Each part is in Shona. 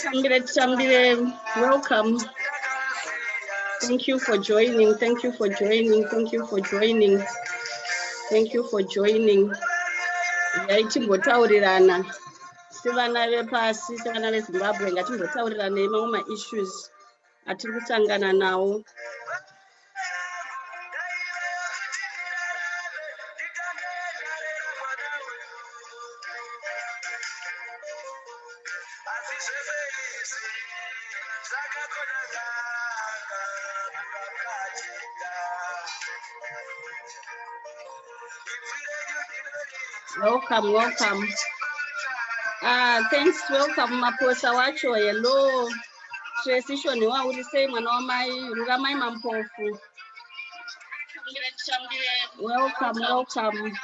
Tambire, Tambire, welcome. Thank you for joining. Thank you for joining. Thank you for joining. Thank you for joining. Yaichimbotaurirana sevana vepasi, sevana veZimbabwe, ngatimbotaurirana mamwe maissues atiri kusangana nawo. Welcome, welcome. Thanks, welcome Maposa wacho. Hello. Tracy Shoniwa, uri sei mwana wamai? Ruramai Mampofu. Welcome, welcome.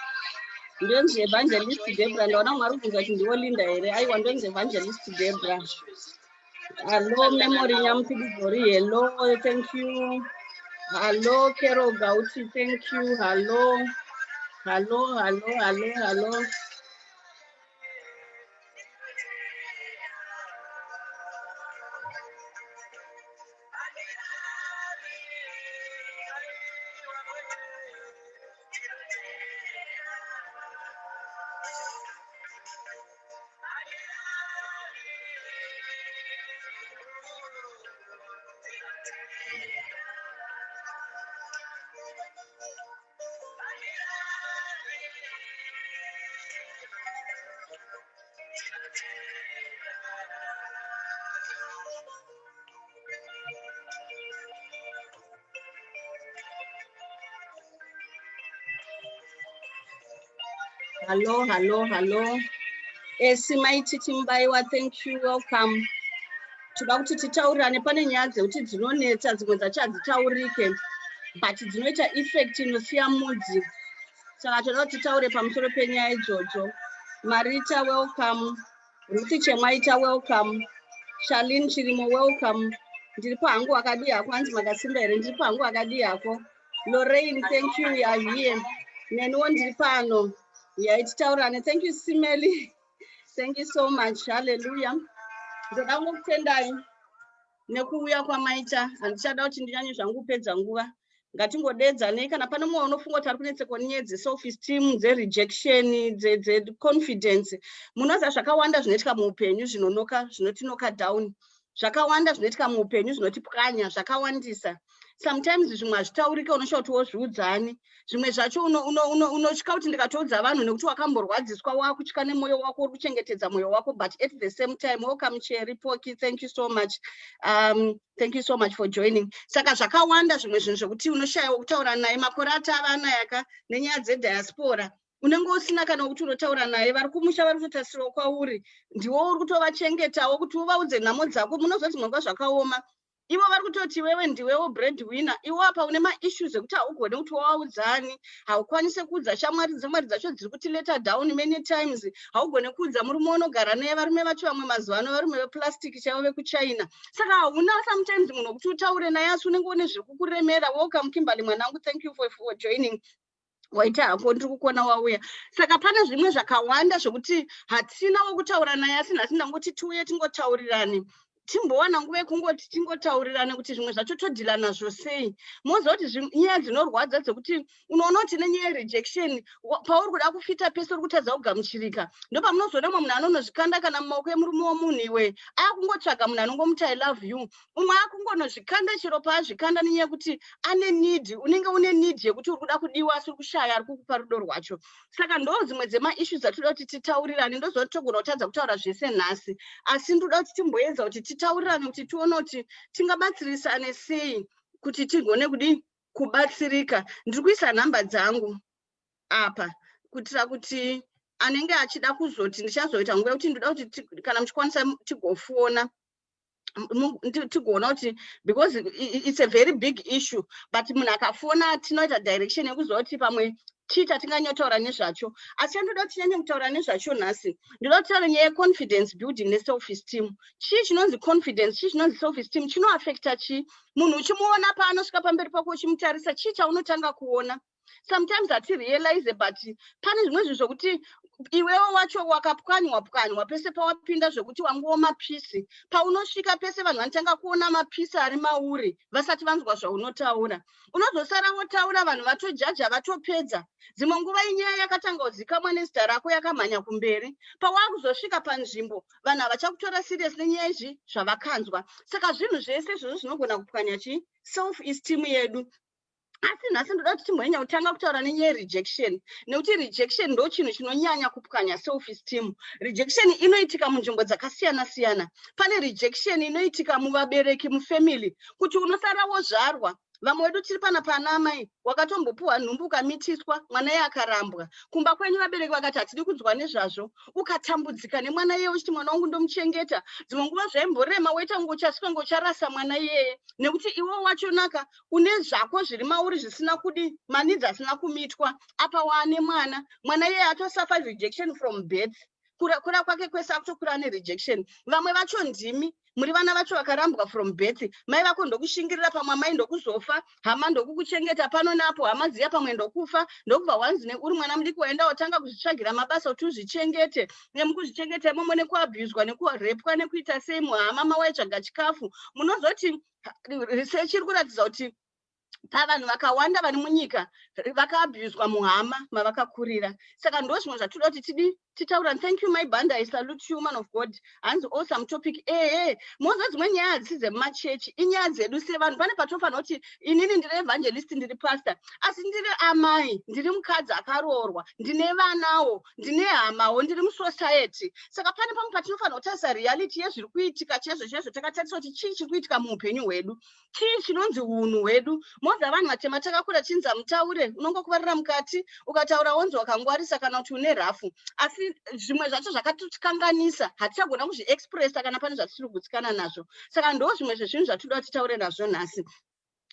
Ndonzi Evangelist Debra. Ndaona mwari kubvunza kuti ndiwo Linda here. Aiwa, ndonzi Evangelist Debra. Hello, Memory Nyamupidizori. Hello, thank you. Hello, Kero Gauchi. Thank you. Hello. Hello, hello, hello, hello. Hello, hello, hello. Esi Maititi Mbaiwa, thank you, welcome. Toda kuti titaurirane, pane nyaya dzekuti dzinonetsa, dzimwe dzacho hadzitaurike, but dzinoita effect inosiya mudzi. Saka toda kuti titaure pamusoro penyaya idzodzo. Marita, welcome. Ruth Chemwaita, welcome. Charlene Chirimo, welcome. Ndiripo hangu, wakadii hako? Hanzi makasimba here? Ndiripo hangu, wakadii hako? Lorraine, thank you, you are here. Neniwo ndiri pano. Uyai titaurane. Thank you, Simeli. Thank you so much. Hallelujah. Ndoda kungokutendai nekuuya kwamaita. Handichada kuti ndinyanye zvangu kupedza nguva. Ngatingodedzanei kana pane mumwe unofunga kuti ari kunetsekwa nenyaya dzeself esteem, dzerejection, dzeconfidence. Munoziva zvakawanda zvinoitika muupenyu zvinonoka, zvinotinoka down. Zvakawanda zvinoitika muupenyu zvinotipwanya zvakawandisa. Sometimes zvimwe hazvitaurike, unoshaura kuti wozviudzani. Zvimwe zvacho unotya kuti ndikatoudza vanhu, nekuti wakamborwadziswa, wakutya nemwoyo wako, uri kuchengetedza mwoyo wako. But at the same time, welcome Cherry Poki, thank you so much. Thank you so much for joining. Saka zvakawanda zvimwe zvinhu zvekuti unoshayiwa kutaura naye. Makore atava anayaka nenyaya dzediaspora, unenge usina kana kuti unotaura naye. Vari kumusha vari kutotarisirawo kwauri, ndiwo uri kutovachengetawo kuti uvaudze nhamo dzako. Munozoti mwanga zvakaoma, ivo vari kutoti iwewe ndiwewo bread winner. Iwo apa une maissues ekuti haugoni kuti waudzani, haukwanisi kuudza shamwari. Dzamwari dzacho dziri kuti let down many times. Haugoni kuudza murume unogara naye. Varume vacho vamwe mazuva ano varume veplastic chaivo vekuChina. Saka hauna sometimes munhu wekuti utaure naye, asi unenge une zviri kukuremera. Welcome Kimberly mwanangu, thank you for joining. Waita hako, ndiri kukuona wauya. Saka pane zvimwe zvakawanda zvokuti hatina wokutaura naye, asi nhasi ndangoti tiuye tingotaurirane. Timbowana nguva yekungoti tingotaurirane kuti zvimwe zvacho todeala nazvo sei. Moziva kuti nyaya dzinorwadza dzekuti unoona kuti nenyaya yerejection, pauri kuda kufita pese uri kutadza kugamuchirika. Ndopamunozoona mumwe munhu anonozvikanda kana mumaoko emurume womunhu, iwe akungotsvaga munhu anongomuti, "I love you." Umwe akungonozvikanda chero paazvikanda nenyaya yekuti ane need. Unenge une need yekuti uri kuda kudiwa, asi uri kushaya ari kukupa rudo rwacho. Saka ndo dzimwe dzemaissues dzatoda kuti titaurirane. Ndoziva kuti togona kutadza kutaura zvese nhasi, asi ndoda kuti timboedza kuti titaurirane kuti tione kuti tingabatsirisane sei kuti tigone kudi kubatsirika. Ndiri kuisa nhamba dzangu apa kuitira kuti anenge achida kuzoti, ndichazoita nguva yekuti ndoda kuti kana muchikwanisa tigofona, tigoona kuti, because it's a very big issue, but munhu akafona tinoita direction yekuziva kuti pamwe chii chatinganyotaura nezvacho. Asi chandoda kuti tinyanye kutaura nezvacho nhasi, ndoda kutaura nyaya yeconfidence building neself esteem. Chii chinonzi confidence? Chii chinonzi self esteem? Chinoaffecta chii? Munhu uchimuona paanosvika pamberi pako, uchimutarisa, chii chaunotanga kuona? Sometimes hatirealize, but pane zvimwe zvinhu zvokuti iwewo wacho wakapwanywa pwanywa pese pawapinda, zvokuti wanguwo mapieces. Paunosvika pese, vanhu vanotanga kuona mapieces ari mauri vasati vanzwa zvaunotaura. Unozosara wotaura, vanhu vatojudga, vatopedza. Dzimwe nguva inyaya yakatanga kuzikamwa nezita rako yakamhanya kumberi. Pawakuzosvika panzvimbo, vanhu havachakutora serious nenyaya izvi zvavakanzwa. Saka zvinhu zvese izvozvo zvinogona kupwanya chi self esteem yedu. Asi nhasi ndoda kuti timbonyanya kutanga kutaura nenyaya yerejection, nekuti rejection ndo chinhu chinonyanya kupwanya self esteem. Rejection inoitika munzvimbo dzakasiyana siyana. Pane rejection inoitika muvabereki, mufamily, kuti unosara wozvarwa. Vamwe vedu tiri pana pana amai, wakatombopuhwa nhumbu, ukamitiswa, mwana iye akarambwa kumba kwenyu. Vabereki vakati, "Hatidi kunzwa nezvazvo." Ukatambudzika nemwana iyeye, uchiti, "Mwana wangu ndomuchengeta." Dzimwe nguva zvaimborema, woita kunge uchasvika kunge ucharasa mwana iyeye, nekuti iwe wachonaka une zvako zviri mauri zvisina kudi maneeds asina kumitwa. Apa waane mwana, mwana iyeye atosuffer rejection from birth. Kura kwake kwese akutokura nerejection. Vamwe vacho ndimi muri vana vacho vakarambwa from birth. Mai vako ndokushingirira, pamwe amai ndokuzofa, hama ndokukuchengeta pano napo, hama dziya pamwe ndokufa, ndokubva wanzi uri mwana mudiki waenda watanga kuzvitsvagira mabasa kuti uzvichengete. Nemukuzvichengeta imomo, nekuabhuswa, nekurepwa, nekuita sei muhama mawaitsvaga chikafu. Munozoti research iri kuratidza kuti pavanhu vakawanda vari munyika vakaabhuswa muhama mavakakurira. Saka ndo zvimwe zvatoda kuti tidi titaura. Thank you, my banda. I salute you, man of God. Hanzi, "Awesome topic." Ehe, moza dzimwe nyaya hadzisi dzemumachechi, inyaya dzedu sevanhu. Pane patofanira kuti inini ndiri evangelist, ndiri pastor, asi ndiri amai, ndiri mukadzi akaroorwa, ndine vanawo, ndine hamawo, ndiri musociety. Saka pane pamwe patinofanira kutarisa reality yezviri kuitika chaizvo chaizvo, takatarisa kuti chii chiri kuitika muupenyu hwedu, chii chinonzi unhu hwedu. Moza vanhu vatema takakura chinzi mutaure, unongokuvarira mukati. Ukataura wonzi wakangwarisa kana kuti une rafu. Asi zvimwe zvacho zvakatotikanganisa, hatichagona kuzviexpressa kana pane zvatisiri kugutsikana nazvo. Saka ndo zvimwe zvezvinhu zvatoda kuti titaure nazvo nhasi.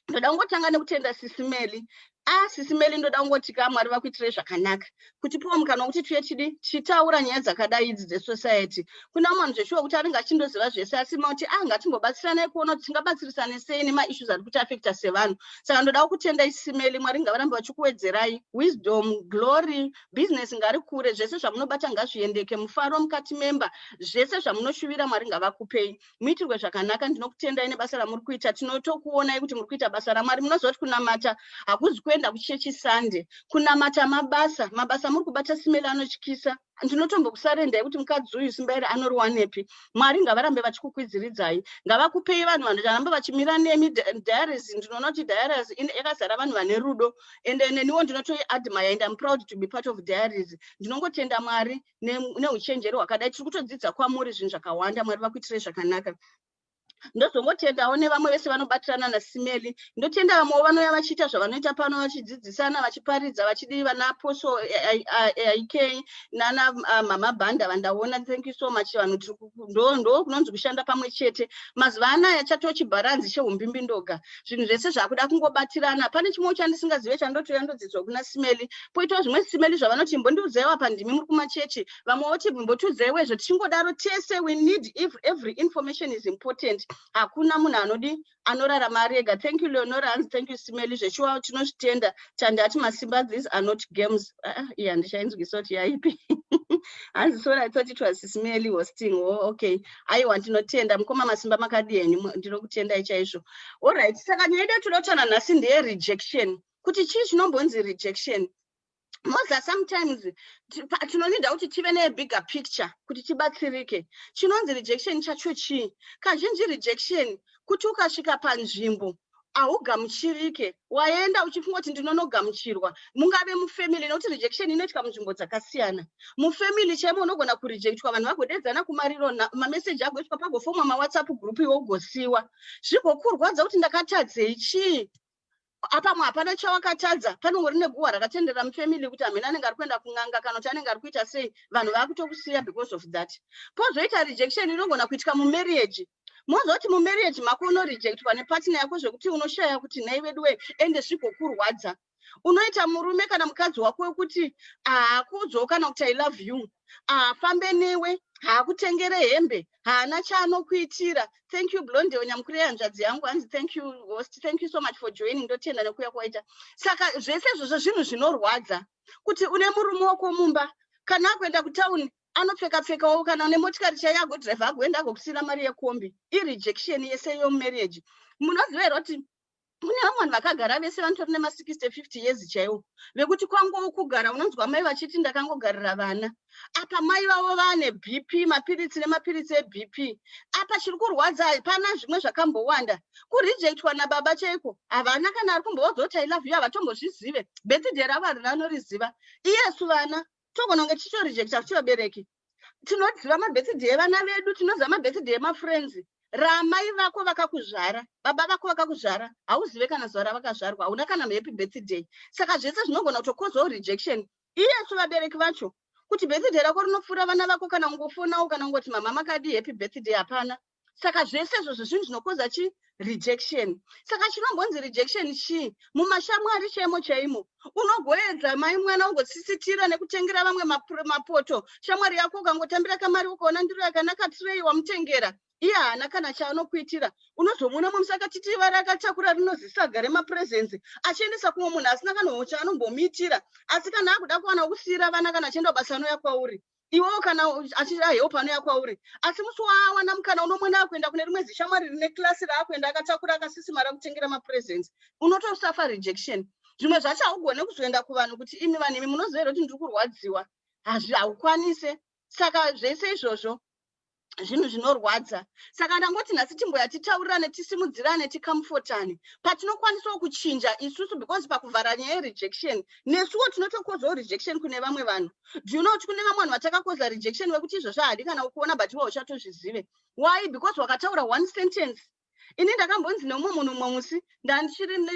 Ndoda kungotanga nekutenda Sisi Meli. A, Sisi Meli, ndoda kungoti ka Mwari vakuitirei zvakanaka kutipiwa mukana wekuti tuye tidi tichitaura nyaya dzakadai idzi dzesociety. Kuna mumwe vanhu zveshuwa kuti anenge achindoziva zvese, asi mauti a ngatimbobatsiranai kuona kuti tingabatsirisane sei nemaissues ari kuti affecta sevanhu. Saka ndoda kutendai, Sisi Meli. Mwari ngavarambe vachikuwedzerai wisdom, glory, business ngarikure, zvese zvamunobata ngazviendeke, mufaro mukati memba, zvese zvamunoshuvira Mwari ngavakupei, muitirwe zvakanaka. Ndinokutendai nebasa ramuri kuita. Tinotokuonai kuti muri kuita basa raMwari. Munoziva kuti kunamata hakuzi kuenda kuchechi Sunday. Kunamata mabasa, mabasa muri kubata, Sisi Meli, anotyisa. Ndinotombokusarendai kuti mukadzi uyu simba iri anoriwanepi. Mwari ngavarambe vachikukwidziridzai, ngavakupei vanhu vanocharamba vachimira nemi. Diaries, ndinoona kuti Diaries yakazara vanhu vane rudo, ende neniwo ndinotoiadmire and am proud to be part of Diaries. Ndinongotenda Mwari neuchenjeri hwakadai. Tiri kutodzidza kwamuri zvinhu zvakawanda. Mwari vakuitirei zvakanaka. Ndozongotendawo nevamwe vese vanobatirana naSisi Meli. Ndotenda vamwewo vanouya vachiita zvavanoita pano, vachidzidzisana, vachiparidza, vachidii, vana Apostle Ik nana Mama Bhanda vandaona. Thank you so much. Vanhu ndo kunonzi kushanda pamwe chete. Mazuva anaya chatochibharanzi cheumbimbindoga, zvinhu zvese zvakuda kungobatirana. Pane chimwe chandisingazive chandotoya ndodzidzwa kuna Sisi Meli, poitawo zvimwe Sisi Meli zvavanoti, "Mbondiudzaiwa pandimi muri kumachechi." Vamwe voti, "Mbotiudzaiwezvo." Tichingodaro tese, we need if every information is important. Hakuna munhu anodi anorarama ari ega. Thank you, Leonora. Hanzi, "Thank you, Sisi Meli." Zveshuwa tinozvitenda. Tandati masimba, these are not games. Ah, iye handichainzwisa kuti yaipi. Hanzi, "Sorry, I thought it was Smelly hosting." Oh, okay. Aiwa, ndinotenda, mukoma Masimba, makadi henyu, ndinokutendai chaizvo. Alright, saka nyaya yedu toda kutaura nhasi ndeyerejection, kuti chii chinombonzi rejection. Moza sometimes tinoneeda kuti tive nebigger picture kuti tibatsirike. Chinonzi rejection chacho chii? Kazhinji rejection kuti ukasvika panzvimbo haugamuchirike. Waenda uchifunga kuti ndinonogamuchirwa, mungave mufamily, nekuti rejection inoitika munzvimbo dzakasiyana. Mufamily chaimo unogona kurejectwa, vanhu vagodedzana kumariro, mameseji agoiswa, pagofomwa maWhatsApp group, iwe ugosiwa, zvigokurwadza kuti ndakatadzei, chii? Apamwe hapana chawakatadza, panongori neguhwa rakatendera mufamily kuti hamene anenge ari kuenda kun'anga kana kuti anenge ari kuita sei, vanhu vakutokusiya because of that. Pozoita rejection inogona kuitika mumarriage. Mozoti mumarriage mako unorejectwa nepartner yako zvekuti unoshaya kuti nhai veduwe, ende zvigokurwadza. Unoita murume kana mukadzi wako wekuti haakuudzawo kana kuti "I love you", haafambe newe, haakutengere hembe, haana chaanokuitira. Thank you, Blonde Nyamukure, hanzvadzi yangu. Hanzi, "Thank you, host. Thank you so much for joining." Ndotenda nekuuya kwaita. Saka zvese izvozvo zvinhu zvinorwadza, kuti une murume wako mumba, kana akuenda kutauni anopfeka pfekawo, kana une motikari chaiyo agodhiraivha, agoenda, agokusiyira mari yekombi. Irejection yese yomumarriage. Munoziva here kuti kune vamwe vanhu vakagara vese vanotori nema60 50 years chaiwo, vekuti kwangowo kugara unonzwa mai vachiti, "Ndakangogarira vana." Apa mai vavo vane BP, mapiritsi nemapiritsi eBP. Apa chiri kurwadza hapana zvimwe zvakambowanda. Kurejectwa nababa chaiko, havana kana ari kumboudza kuti "I love you", havatombozvizive. Birthday ravo harina anoriziva. Iyesu vana togona kunge tichitorejecta futi vabereki. Tinoziva mabirthday evana vedu, tinoziva mabirthday emafriends. Ramai vako vakakuzvara, baba vako vakakuzvara, hauzive kana zuva ravakazvarwa, hauna kana happy birthday. Saka zvese zvinogona kutokozawo rejection. Iyesu vabereki vacho, kuti birthday rako rinopfuura vana vako, kana kungofonawo, kana kungoti, "Mama, makadi? Happy birthday," hapana. Saka zvese izvozvo zvinhu zvinokoza chi rejection. Saka chinombonzi rejection chii? Mumashamwari chaimo chaimo, unogoedza mai mwana ugotsitsitira nekutengera vamwe mapoto. Shamwari yako ukangotambira kamari, ukaona ndiro yakanaka, tirei wamutengera, iye haana kana chaanokuitira. Unozomuona mumwe musi akatitivara, akatakura rinozisaga remapresents, achiendesa kumwe munhu asina kana chaanombomuitira. Asi kana akuda kuwana kusiyira vana, kana achienda kubasa, anouya kwauri iwewo, kana achida help anouya kwauri. Asi musi waawana mukana, unomwena akuenda kune rimwe zishamwari rine class raakuenda, akatakura akasisimara kutengera mapresents. Unotosuffer rejection. Zvimwe zvacho haugone kuzoenda kuvanhu kuti, "Imi vanhu, imi munoziva here kuti ndiri kurwadziwa?" Haukwanise. Saka zvese izvozvo zvinhu zvinorwadza. Saka ndangoti nhasi timboya titaurirane, tisimudzirane, ticomfortane patinokwanisawo kuchinja isusu, because pakuvhara nyaya yerejection, nesuwo tinotokozawo rejection kune vamwe vanhu. Do you know kuti kune vamwe vanhu vatakakoza rejection vekuti izvozvo hadi kana kuona, but iwe uchatozvizive? Why? Because wakataura one sentence. Ini ndakambonzi neumwe munhu mumwe musi,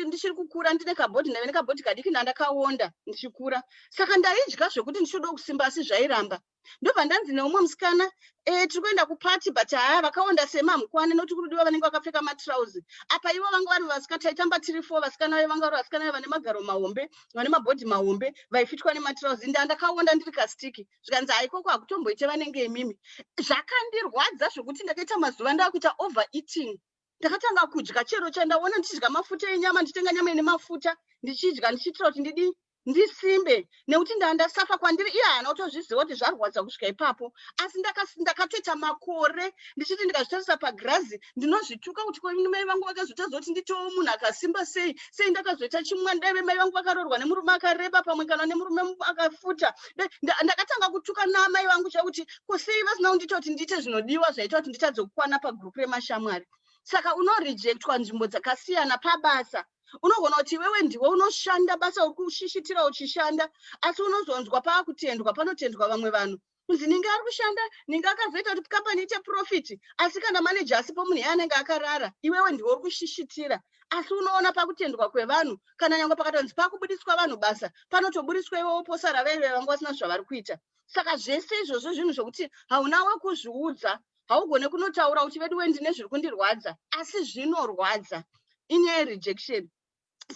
ndichiri kukura, ndine kabhodhi, ndaive nekabhodhi kadiki, ndandakaonda ndichikura, saka ndaidya zvekuti ndichida kusimba, asi zvairamba. Ndobva ndanzi neumwe musikana, "Tiri kuenda kupati, but haya, vakaonda semamukwane, nokuti kurudiwa vanenge vakapfeka matrausi." Apa ivo vanga vari vasikana, taitamba tiri four vasikana vayo, vanga vari vasikana vane magaro mahombe, vane mabhodhi mahombe, vaifitwa nematrausi. Ndandakaonda ndiri kastiki. Zvikanzi, "Haikoko, hakutomboite vanenge imimi." Zvakandirwadza zvokuti ndakaita mazuva ndakuita over eating. Ndakatanga kudya chero chandaona, ndichidya mafuta enyama, ndichitenga nyama ine mafuta, ndichidya, ndichiitira kuti ndidi ndisimbe, nekuti ndandasuffer kwandiri. Iye haana kutozviziva kuti zvarwadza kusvika ipapo. Asi ndakatoita makore ndichiti ndikazvitarisa pagirazi ndinozvituka kuti ko mai vangu vakazotadza kuti nditewo munhu akasimba sei? Sei ndakazoita chimwana? Dai mai vangu vakaroorwa nemurume akareba pamwe, kana nemurume akafuta. Ndakatanga kutuka namai vangu chakuti ko sei vasina kundiita kuti ndiite zvinodiwa zvaita kuti nditadze kukwana pagurupu remashamwari. Saka unorejectwa nzvimbo dzakasiyana. Pabasa unogona kuti iwewe ndiwe unoshanda basa, uri kushishitira uchishanda, asi unozonzwa paakutendwa, panotendwa vamwe vanhu, kunzi ninge ari kushanda, ninge akazoita kuti kambani iite profit. Asi kana maneja asipo, munhu iye anenge akarara. Iwewe ndiwe uri kushishitira, asi unoona pakutendwa kwevanhu, kana nyange pakatonzi pakubudiswa vanhu basa, panotobudiswa iwewo, posara vaive vanga vasina zvavari kuita. Saka zvese izvozvo zvinhu zvokuti hauna wekuzviudza, haugone kunotaura kuti, "Veduwe, ndine zviri kundirwadza," asi zvinorwadza. Inyaya yerejection.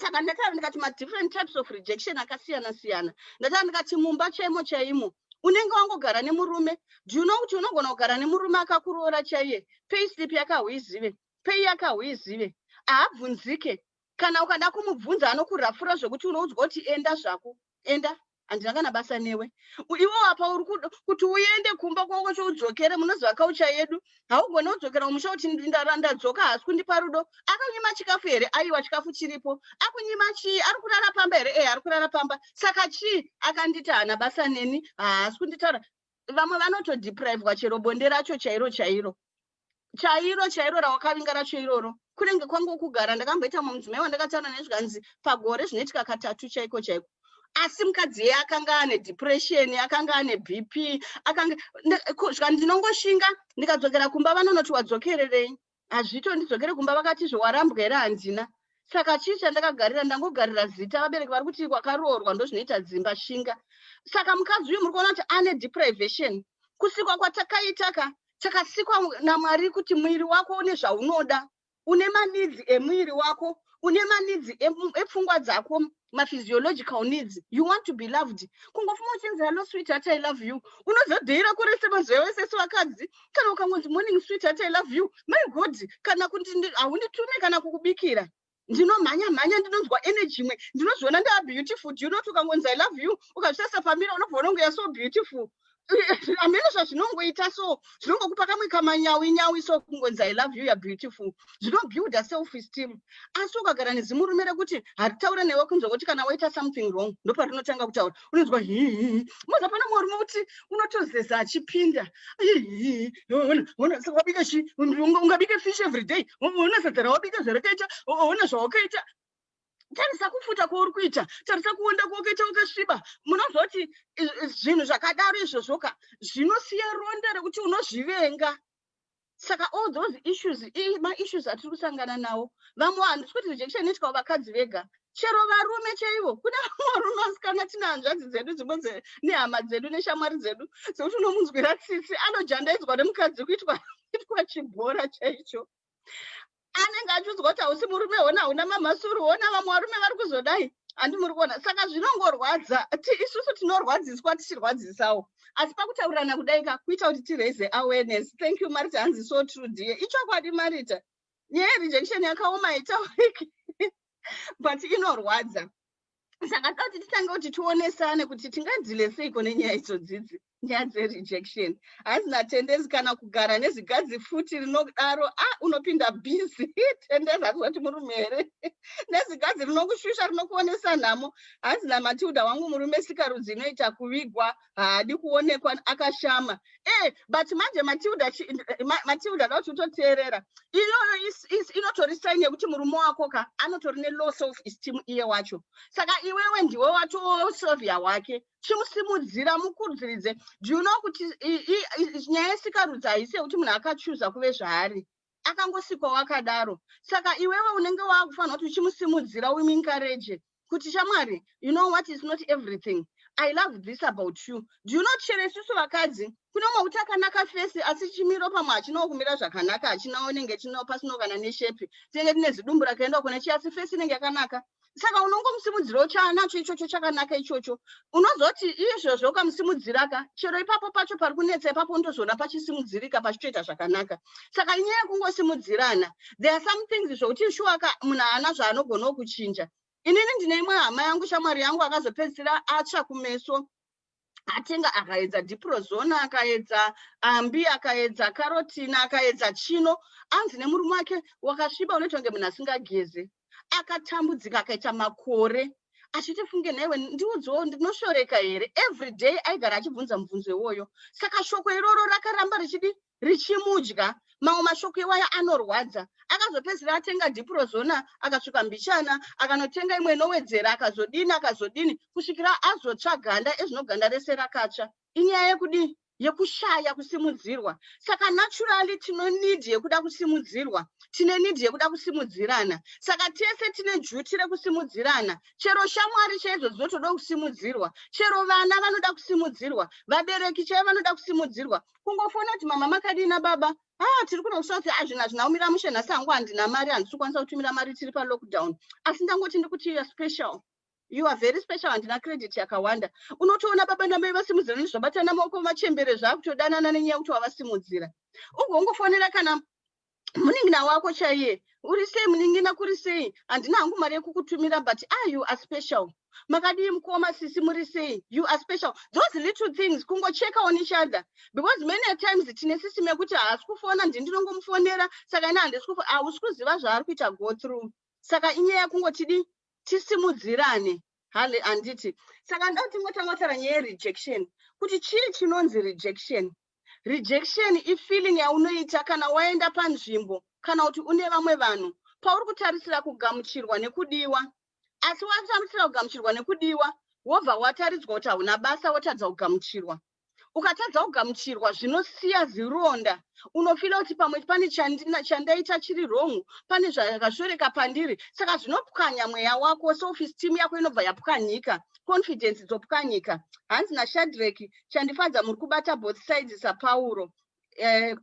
Saka ndataura ndikati madifferent types of rejection akasiyana siyana. Ndataura ndikati mumba chaimo chaimo unenge wangogara nemurume. Do you know kuti unogona kugara nemurume akakuroora chaiye, payslip yake hauizive, pay yake hauizive, haabvunzike. Kana ukada kumubvunza, anokurafura zvokuti unoudzwa kuti, "Enda zvako, enda, Handina kana basa newe. Iwe apa uri kuti uende kumba kwako choudzokere. Munoziva kaucha yedu, haugoni kudzokera kumusha kuti ndadzoka, haasi kundipa rudo. Akanyima chikafu here? Aiwa, chikafu chiripo. Akunyima chii? Ari kurara pamba here? E, ari kurara pamba. Saka chii? Akanditi haana basa neni, haasi kunditaura. Vamwe vanotodeprivwa chero bonde racho chairo chairo chairo chairo rawakavinga racho iroro. Kunenge kwangu kugara ndakamboita mumwe mudzimai wandakataura nezvikanzi pagore zvinoitika katatu chaiko chaiko, asi mukadzi iye akanga ane depression, akanga ane BP, akanga zvika. Ndinongoshinga, ndikadzokera kumba vanonoti, "Wadzokererei?" Hazvito ndidzokere kumba. Vakati, "Zvewarambwa here?" Handina. Saka chii chandakagarira? Ndangogarira zita. Vabereki vari kuti kwakaroorwa, ndozvinoita dzimba, shinga. Saka mukadzi uyu muri kuona kuti ane deprivation. Kusikwa kwatakaita ka, takasikwa naMwari kuti mwiri wako une zvaunoda, une maneeds emwiri wako, une maneeds epfungwa dzako, maphysiological needs. You want to be loved. Kungofuma uchinzi, "Hello sweetheart, I love you," unozodheira kurese mazuva ese. Sevakadzi, kana ukangonzi, "Morning sweetheart, I love you," my God, kana kuti haunditume kana kukubikira, ndinomhanya mhanya, ndinonzwa energy imwe, ndinozviona ndaa beautiful. Do you know kuti ukangonzi "I love you," ukazvitarisa pamirror, unobva unonge so beautiful? Hamene zvazvinongoita, so zvinongokupa kamwe kamanyawi nyawi. So kungonzi, "I love you, you're beautiful," zvinobuilda self esteem. Asi ukagara nezimurume rekuti haritaura newe, kunzwa kuti kana waita something wrong ndoparinotanga kutaura, unonzwa hihihi. Moza pana murume kuti unotozeza achipinda, "Saka wabika chi? Ungabike fish every day? Ona sadza rawabika zvarakaita, ona zvawakaita, tarisa kufuta kwauri kuita, tarisa kuonda kwawakaita, wakasviba." Munozwa kuti zvinhu zvakadaro izvozvoka zvinosiya ronda rekuti unozvivenga. Saka all those issues, maissues atiri kusangana nawo. Vamwe, handisi kuti rejection inoitwa vakadzi vega, chero varume chaivo. Kune vamwe varume vasikana, tine hanzvadzi dzedu dzimwe nehama dzedu neshamwari dzedu dzekuti unomunzwira tsitsi, anojandaidzwa nemukadzi kuitwa chibhora chaicho. Anenge achiudzwa kuti, "Hausi murume, hona hauna mamasuru, hona vamwe varume vari kuzodai." Handi muri kuona? Saka zvinongorwadza. Isusu tinorwadziswa tichirwadzisawo, asi pakutaurirana kudai ka kuita kuti tiraise awareness. Thank you, Marita. Hanzi, "So true, dear." Ichokwadi, Marita. Nyaya yerejection yakaoma, haitauriki, but inorwadza. Saka toda kuti titange kuti tionesane kuti tingadeale seiko nenyaya idzodzidzi, nyaya dzerejection. Hanzi Tendezi, "Kana kugara nezigadzi futi rinodaro, a unopinda busy." Tendezi, hazoti murume here nezigadzi rinokushusha, rinokuonesa nhamo? Hanzi naMatilda, "Wangu murume sikarudzi inoita kuvigwa, haadi kuonekwa akashama." E, but manje Matilda, Matilda, da kuti utoteerera iyoyo inotori sign yekuti murume wako ka anotori nelow self esteem iye wacho. Saka iwewe ndiwe watosovia wake. Chimusimudzira, mukudziridze. Do you know kuti nyaya yesikarudzi haisi yekuti munhu akachuza kuve zvaari? Akangosikwa wakadaro. Saka iwewe unenge wakufanira kuti uchimusimudzira, umuencourage kuti, "Shamwari, you know what is not everything. I love this about you." Do you know, chero isusu vakadzi, kune umwe kuti akanaka face, asi chimiro pamwe hachinawo kumira zvakanaka, hachinawo nenge chinawo pasinawo kana neshape, tinenge tine zidumbu rakaenda kune chi, asi face inenge yakanaka. Saka unongomusimudzirawo chaanacho ichocho chakanaka ichocho. Unozoti izvozvo ukamusimudzira ka, chero ipapo pacho pari kunetsa ipapo, unotozoona pachisimudzirika, pachitoita zvakanaka. Saka inyaya yekungosimudzirana. There are some things zvokuti shuwa ka munhu haana zvaanogonawo kuchinja. Inini ndine imwe hama yangu, shamwari yangu, akazopedzisira atsva kumeso. Atenga, akaedza Diprosone, akaedza ambi, akaedza karotina, akaedza chino. Anzi nemurume wake, "Wakasviba, unoita kunge munhu asingageze." Akatambudzika, akaita makore achiti, "Funge nhaiwe, ndiudzewo, ndinoshoreka here?" Every day aigara achibvunza mubvunzo iwoyo. Saka shoko iroro rakaramba richidi richimudya. Mamwe mashoko iwayo anorwadza. Akazopedzisira atenga Diprosone, akasvika mbichana, akanotenga imwe inowedzera, akazodini, akazodini, kusvikira azotsva ganda. Ezvino ganda rese rakatsva. Inyaya yekudii? Yekushaya kusimudzirwa. Saka naturally tino need yekuda kusimudzirwa, tine need yekuda kusimudzirana. Saka tese tine duty rekusimudzirana. Chero shamwari chaidzo dzinotoda kusimudzirwa, chero vana vanoda kusimudzirwa, vabereki chaivo vanoda kusimudzirwa. Kungofona kuti, "Mama, makadii nababa? Ah, tiri kuno kuSouth. Zvinhu hazvina kumira mushe nhasi hangu, handina mari, handisi kukwanisa kutumira mari, tiri palockdown, asi ndangoti ndikuti you are special, you are very special. Handina credit yakawanda." Unotoona baba namai vasimudzirana, zvabatana maoko, machembere zvaakutodanana nenyaya yekuti wavasimudzira. Ugongofonera kana munin'ina wako chaiye, "Uri sei munin'ina? Kuri sei? Handina hangu mari yekukutumira, but ah, you are special." Makadii mukoma, sisi, muri sei? You are special. Those little things, kungocheka on each other, because many a times tine system yekuti haasi kufona, ndini ndinongomufonera, saka ini handisi, hausi kuziva zvaari kuita go through. Saka inyaya yekungotidi tisimudzirane, handiti? Saka ndoda kuti tingotanga kutaura nyaya yerejection, kuti chii chinonzi rejection. Rejection ifeeling yaunoita kana waenda panzvimbo kana kuti une vamwe vanhu pauri kutarisira kugamuchirwa nekudiwa, asi watarisira kugamuchirwa nekudiwa, wobva wataridzwa kuti hauna basa, wotadza kugamuchirwa. Ukatadza kugamuchirwa, zvinosiya zironda. Unofeela kuti pamwe pane chandaita chiri wrong, pane zvakashoreka pandiri. Saka zvinopwanya mweya wako, self esteem yako inobva yapwanyika, confidence dzopwanyika. Hanzi naShadrek, "Chandifadza, muri kubata both sides saPauro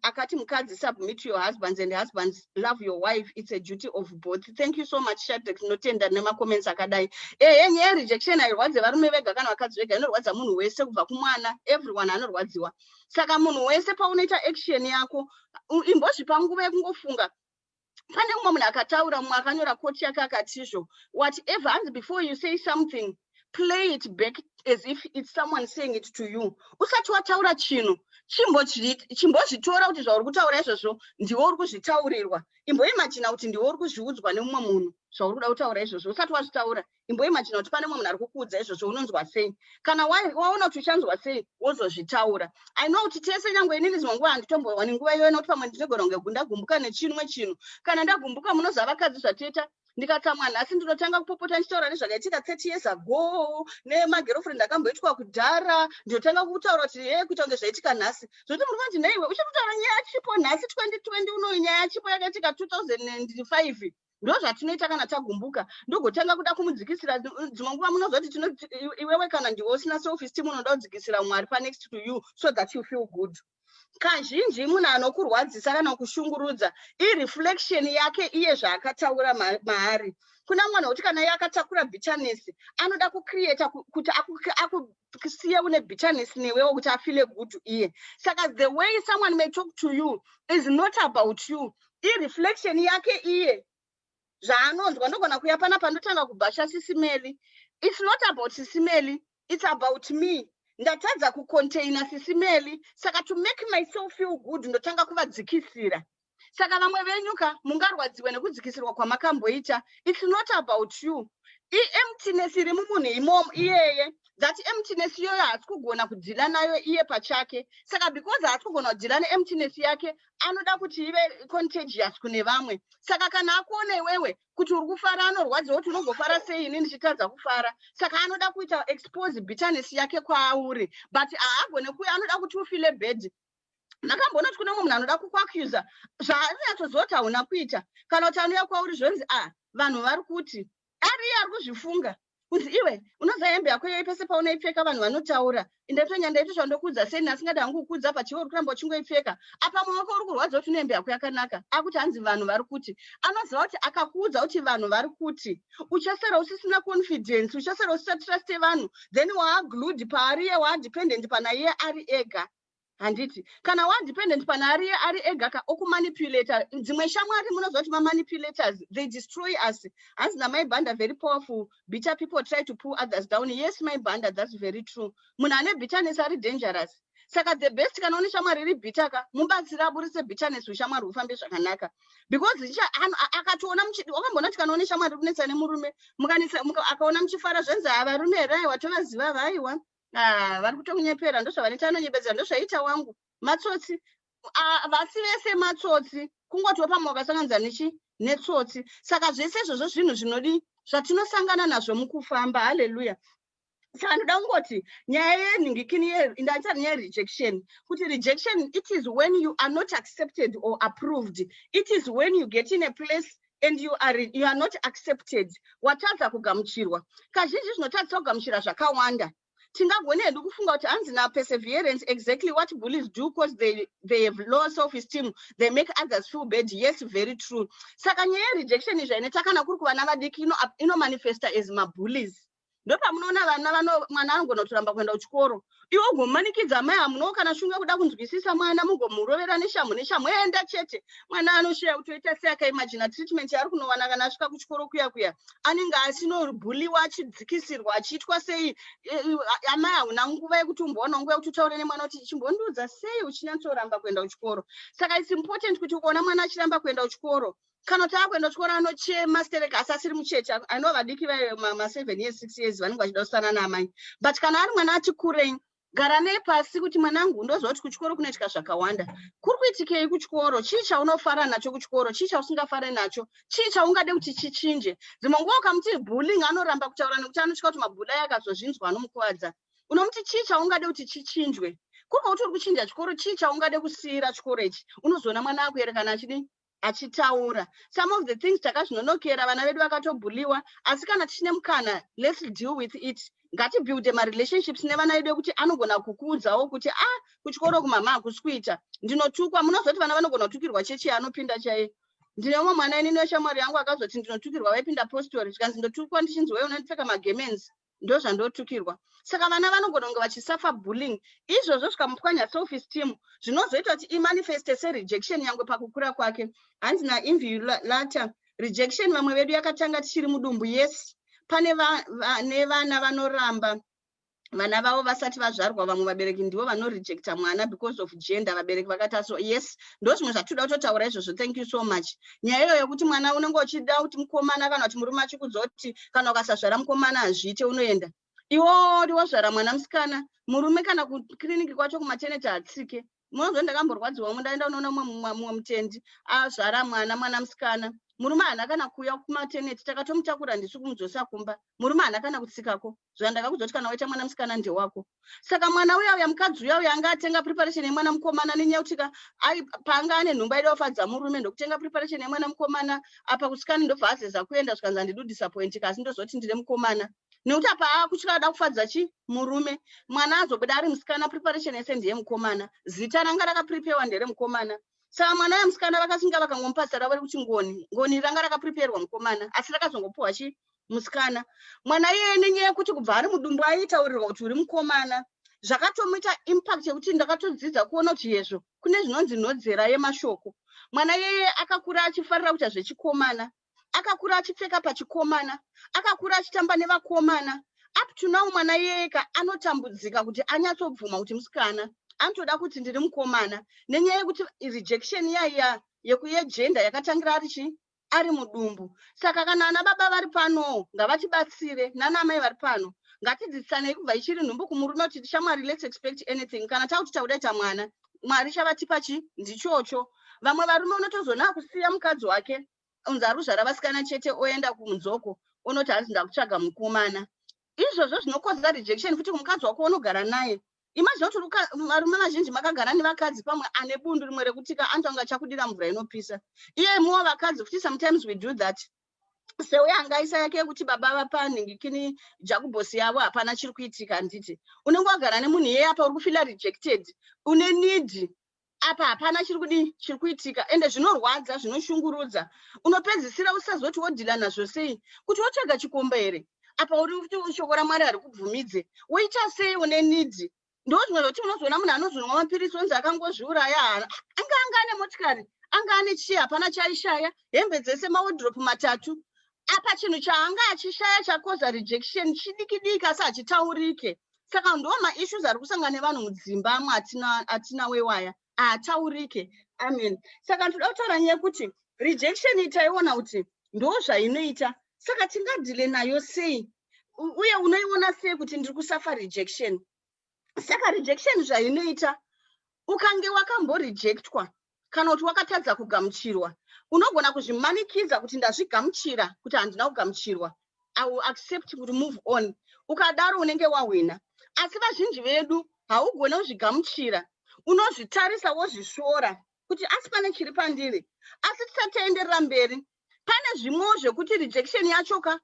akati mukadzi, submit to your husbands, and husbands, love your wife. It's a duty of both." Thank you so much, Shadrek. Tinotenda nemacomments akadai. Ehe, nyaya yerejection hairwadze varume vega kana vakadzi vega, inorwadza munhu wese, kubva kumwana, everyone anorwadziwa. Saka munhu wese, paunoita action yako, imbozvipa nguva yekungofunga. Pane mumwe munhu akataura, mumwe akanyora quote yake, akatizvo, whatever, hanzi, "Before you say something, play it back as if it's someone saying it to you." Usati wataura chinhu, chimbozvitora kuti zvauri kutaura izvozvo ndiwe uri kuzvitaurirwa. Imboimagina kuti ndiwe uri kuzviudzwa nemumwe munhu zvauri kuda kutaura izvozvo. Usati wazvitaura, imboimagina kuti pane mumwe munhu ari kukuudza izvozvo, unonzwa sei? Kana waona kuti uchanzwa sei, wozozvitaura. I know kuti tese, nyange inini, dzimwe nguva handitombowani nguva iyoyo, nokuti pamwe ndinogona kunge ndagumbuka nechimwe chinhu. Kana ndagumbuka, munoziva vakadzi zvatoita, ndikatsamwa nhasi, ndinotanga kupopota ndichitaura nezvakaitika 30 years ago nemagirlfriend akamboitwa kudhara. Ndinotanga kutaura kuti ye kuita kunge zvaitika nhasi, zvokuti muri kunzi, "Neiwe uchiri kutaura nyaya yachipo nhasi 2020 unoyu, nyaya yachipo yakaitika 2005." Ndo zvatinoita kana tagumbuka, ndogotanga kuda kumudzikisira. Dzimwe nguva munozoti iwewe kana ndiwe usina self esteem, unoda kudzikisira Mwari panext to you so that you feel good. Kazhinji munhu anokurwadzisa kana kushungurudza ireflection yake iye, zvaakataura maari. Kuna mwana wekuti kana iye akatakura bitterness, anoda kucreata kuti akusiye une bitterness newewo kuti afeele good iye. Saka the way someone may talk to you is not about you, ireflection yake iye, zvaanonzwa. Ndogona kuya panapa, ndotanga kubhasha Sisimeli. It's not about Sisimeli, it's about me. Ndatadza kucontaina Sisimeli, saka to make myself feel good, ndotanga kuvadzikisira. Saka vamwe venyu ka, mungarwadziwe nekudzikisirwa kwamakamboita. It's not about you, iemptiness iri mumunhu imomo iyeye. That emptiness iyoyo haasi kugona kudeala nayo iye pachake. Saka because haasi kugona kudeala neemptiness yake, anoda kuti ive contagious kune vamwe. Saka kana akuona iwewe kuti uri kufara, anorwadziwa kuti unogofara sei ini ndichitadza kufara. Saka anoda kuita expose bitterness yake kwauri, but haagone kuya, anoda kuti ufeele bad. Makamboona kuti kune mumwe munhu anoda kukuaccusa zvaanonyatsoziva kuti hauna kuita, kana kuti anouya kwauri zvonzi, "A, vanhu vari kuti," ariye ari kuzvifunga kunzi, "Iwe unoziva hembe yako iyoyi, pese paunoipfeka vanhu vanotaura. Indatonya ndaito zvandokuudza sei, asingadi hangu kukuudza, pachiwe uri kuramba uchingoipfeka." Apa mwoyo wako uri kurwadza kuti une hembe yako yakanaka, akuti hanzi vanhu vari kuti. Anoziva kuti akakuudza kuti vanhu vari kuti, uchasara usisina confidence, uchasara usisatruste vanhu, then waaglued paariye, waadependent pana iye ari ega, handiti? Kana wadependent pana ariye ari ega ka, okumanipulata. Dzimwe shamwari, munoziva kuti mamanipulators, they destroy us. Hanzi naMaibanda, "Very powerful. Bitter people try to pull others down." Yes, Maibanda, that's very true. Munhu ane bitterness ari dangerous. Saka the best, kana une shamwari iri bitter ka, mubatsire aburise bitterness, ushamwari hufambe zvakanaka, because akatoona, wakamboona kuti kana une shamwari iri kunetsa nemurume, akaona muchifara, zvanzi, "Havarume here? Aiwa, tovaziva, vaiwa, vari kutokunyepera, ndozvavanoita, anonyepedzera, ndozvaita wangu, matsotsi." Vasi vese matsotsi, kungotiwo pamwe wakasanganidza nechi netsotsi. Saka zvese izvozvo zvinhu zvinodi zvatinosangana nazvo mukufamba. Haleluya. Saka ndoda kungoti nyaya yenhingikini, ndaita nyaya yerejection, kuti rejection, it is when you are not accepted or approved. It is when you get in a place and you are not accepted, watadza kugamuchirwa. Kazhinji zvinotadzisa kugamuchira zvakawanda. Tingagone hedu kufunga kuti, hanzi naPerseverance, "Exactly what bullies do, cause they have low self esteem, they make others feel bad." Yes, very true. Saka nyaya yerejection izvainoita kana kuri kuvana vadiki, inomanifesta as mabullies. Ndopamunoona vana vano, mwana anogona kutoramba kuenda kuchikoro, iwe ugomanikidza mai. Hamunawo kana shunga kuda kunzwisisa mwana, mugomurovera neshamhu neshamhu, enda chete. Mwana anoshiya kutoita sei? Akaimagina treatment yaari kunowana kana asvika kuchikoro kuya kuya, anenge achinobhuliwa, achidzikisirwa, achiitwa sei. Amai, hauna nguva yekuti umbowana nguva yekuti utaure nemwana kuti, "Chimbondiudza, sei uchinyatsoramba kuenda kuchikoro?" Saka it's important kuti ukaona mwana achiramba kuenda kuchikoro, kana kuti akuenda kuchikoro anochema stereka, asi asiri mucheche. Anova vadiki ma7 years, 6 years, vanenge vachida kusana naamai. But kana ari mwana ati kurei, gara naye pasi kuti, "Mwanangu, ndoziva kuti kuchikoro kunoitika zvakawanda. Kuri kuitikei kuchikoro? Chii chaunofara nacho kuchikoro? Chii chausingafari nacho? Chii chaungade kuti chichinje?" Dzimwe nguva ukamuti bullying, anoramba kutaura nekuti anotya kuti mabully akazozvinzwa anomukuvadza. Unomuti, "Chii chaungade kuti chichinjwe? Kuri kuti uri kuchinja chikoro, chii chaungade kusiyira chikoro ichi?" Unozoona mwana akuerekana achidii, achitaura. Some of the things takazvinonokera, vana vedu vakatobhuliwa. Asi kana tichine mukana, let's deal with it. Ngatibuilde marelationships nevana vedu ekuti anogona kukuudzawo kuti, "Ah, kuchikoro kumama hakusi kuita, ndinotukwa." Munozoti vana vanogona kutukirwa chechi yaanopinda chaiye. Ndine umwe mwana inini weshamwari yangu akazoti, "Ndinotukirwa." Vaipinda postori, zvikanzi, "Ndotukwa ndichinzi, 'Wei unondipfeka magemenzi.' Ndo zvandotukirwa." Saka vana vanogona kunge vachisuffer bullying. Izvozvo zvikamupwanya self esteem, zvinozoita kuti imanifeste serejection yangwe pakukura kwake. Hanzi nainviolata, rejection vamwe vedu yakatanga tichiri mudumbu. Yes, pane nevana vanoramba vana vavo vasati vazvarwa. Vamwe vabereki ndivo vanorejecta mwana because of gender. Vabereki vakati so. Yes, ndo zvimwe zvatoda kutotaura izvozvo. Thank you so much. Nyaya iyoyo yekuti mwana unenge uchida kuti mukomana, kana kuti murume achikudza kuti kana ukasazvara mukomana hazviite, unoenda iwo uri wozvara mwana musikana, murume kana kukiriniki kwacho kumaternity hatsike. Munozwa, ndakamborwadziwa, ndaenda unoona mumwe mutendi azvara mwana musikana, murume haana kana kuuya kumaternity. Takatomutakura ndisu kumudzosa kumba, murume haana kana kutsikako. Zvandakakudza kuti kana waita mwana musikana ndewako. Saka mwana uya uya, mukadzi uya uya anga atenga preparation yemwana mukomana, nenyaya yekuti paanga ane nhumbu aida kufadza murume, ndokutenga preparation yemwana mukomana. Apa kusikani ndobva azeza kuenda, zvikanzi, "Handidi kudisappointika, asi ndozoti ndine mukomana," nekuti apa akutya ada kufadza chi murume. Mwana azobuda ari musikana, preparation yese ndeyemukomana, zita ranga rakapreparewa nderemukomana. Saka mwana wemusikana vakasinga vakangomupa zita ravo rekuti Ngoni. Ngoni ranga rakapreparwa mukomana, asi rakazongopuhwa chi musikana. Mwana iyeye, nenyaya yekuti kubva ari mudumbu aitaurirwa kuti uri mukomana, zvakatomuita impact yekuti ndakatodzidza kuona kuti yezvo kune zvinonzi nhodzera yemashoko. Mwana iyeye akakura achifarira kuita zvechikomana, akakura achipfeka pachikomana, akakura achitamba nevakomana. Up to now mwana iyeyeka anotambudzika kuti anyatsobvuma kuti musikana, anotoda kuti ndiri mukomana, nenyaya yekuti rejection iyaiya yegender yakatangira ari chi ari mudumbu. Saka kana ana baba vari pano, ngavatibatsire, nana amai vari pano, ngatidzidzisanei kubva ichiri nhumbu kumurume kuti, "Shamwari, let's expect anything. Kana takuti takudaita mwana, Mwari chavatipa chi ndichocho." Vamwe varume unotozoona kusiya mukadzi wake, unzi ari kuzvara vasikana chete, oenda kunzoko, unoti, "Hanzi ndakutsvaga mukomana." Izvozvo zvinokonzera rejection futi kumukadzi wako unogara naye. Imagine kuti varume vazhinji makagara nevakadzi, pamwe ane bundu rimwe rekuti ka anotonga achakudira mvura inopisa. Iye muwa vakadzi futi, sometimes we do that. Seuya angaisa yake yekuti baba vapanhingikini jakubhosi yavo, hapana chiri kuitika. Handiti unenge wagara nemunhu iyeye, apa uri kufeela rejected, une need, apa hapana chiri kudii, chiri kuitika. Ende zvinorwadza, zvinoshungurudza. Unopedzisira usazoti wodeala nazvo sei, kuti wotsvaga chikomba here, apa uri kuti shoko raMwari hari kubvumidze. Woita sei? Une need. Ndo zvimwe zvokuti unozoona munhu anozonwa mapirisi, onzi akangozviuraya. Anga ane motikari, anga ane chii, hapana chaishaya, hembe dzese, mawardrobe matatu. Apa chinhu chaanga achishaya chakoza rejection chidiki diki, asi hachitaurike. Saka ndo maissues ari kusangana nevanhu mudzimba mwe atina wewaya, haataurike. Amen. Saka ndoda kutaura nyaya yekuti rejection taiona kuti ndo zvainoita. Saka tingadeale nayo sei? Uye unoiona sei kuti ndiri kusuffer rejection? Saka rejection zvainoita, ukange wakamborejectwa kana kuti wakatadza kugamuchirwa, unogona kuzvimanikidza kuti ndazvigamuchira kuti handina kugamuchirwa, I will accept kuti move on. Ukadaro unenge wahwina. Asi vazhinji vedu haugoni kuzvigamuchira, unozvitarisa wozvisvora kuti asi pane chiri pandiri. Asi tisati taenderera mberi, pane zvimwewo zvekuti rejection yachoka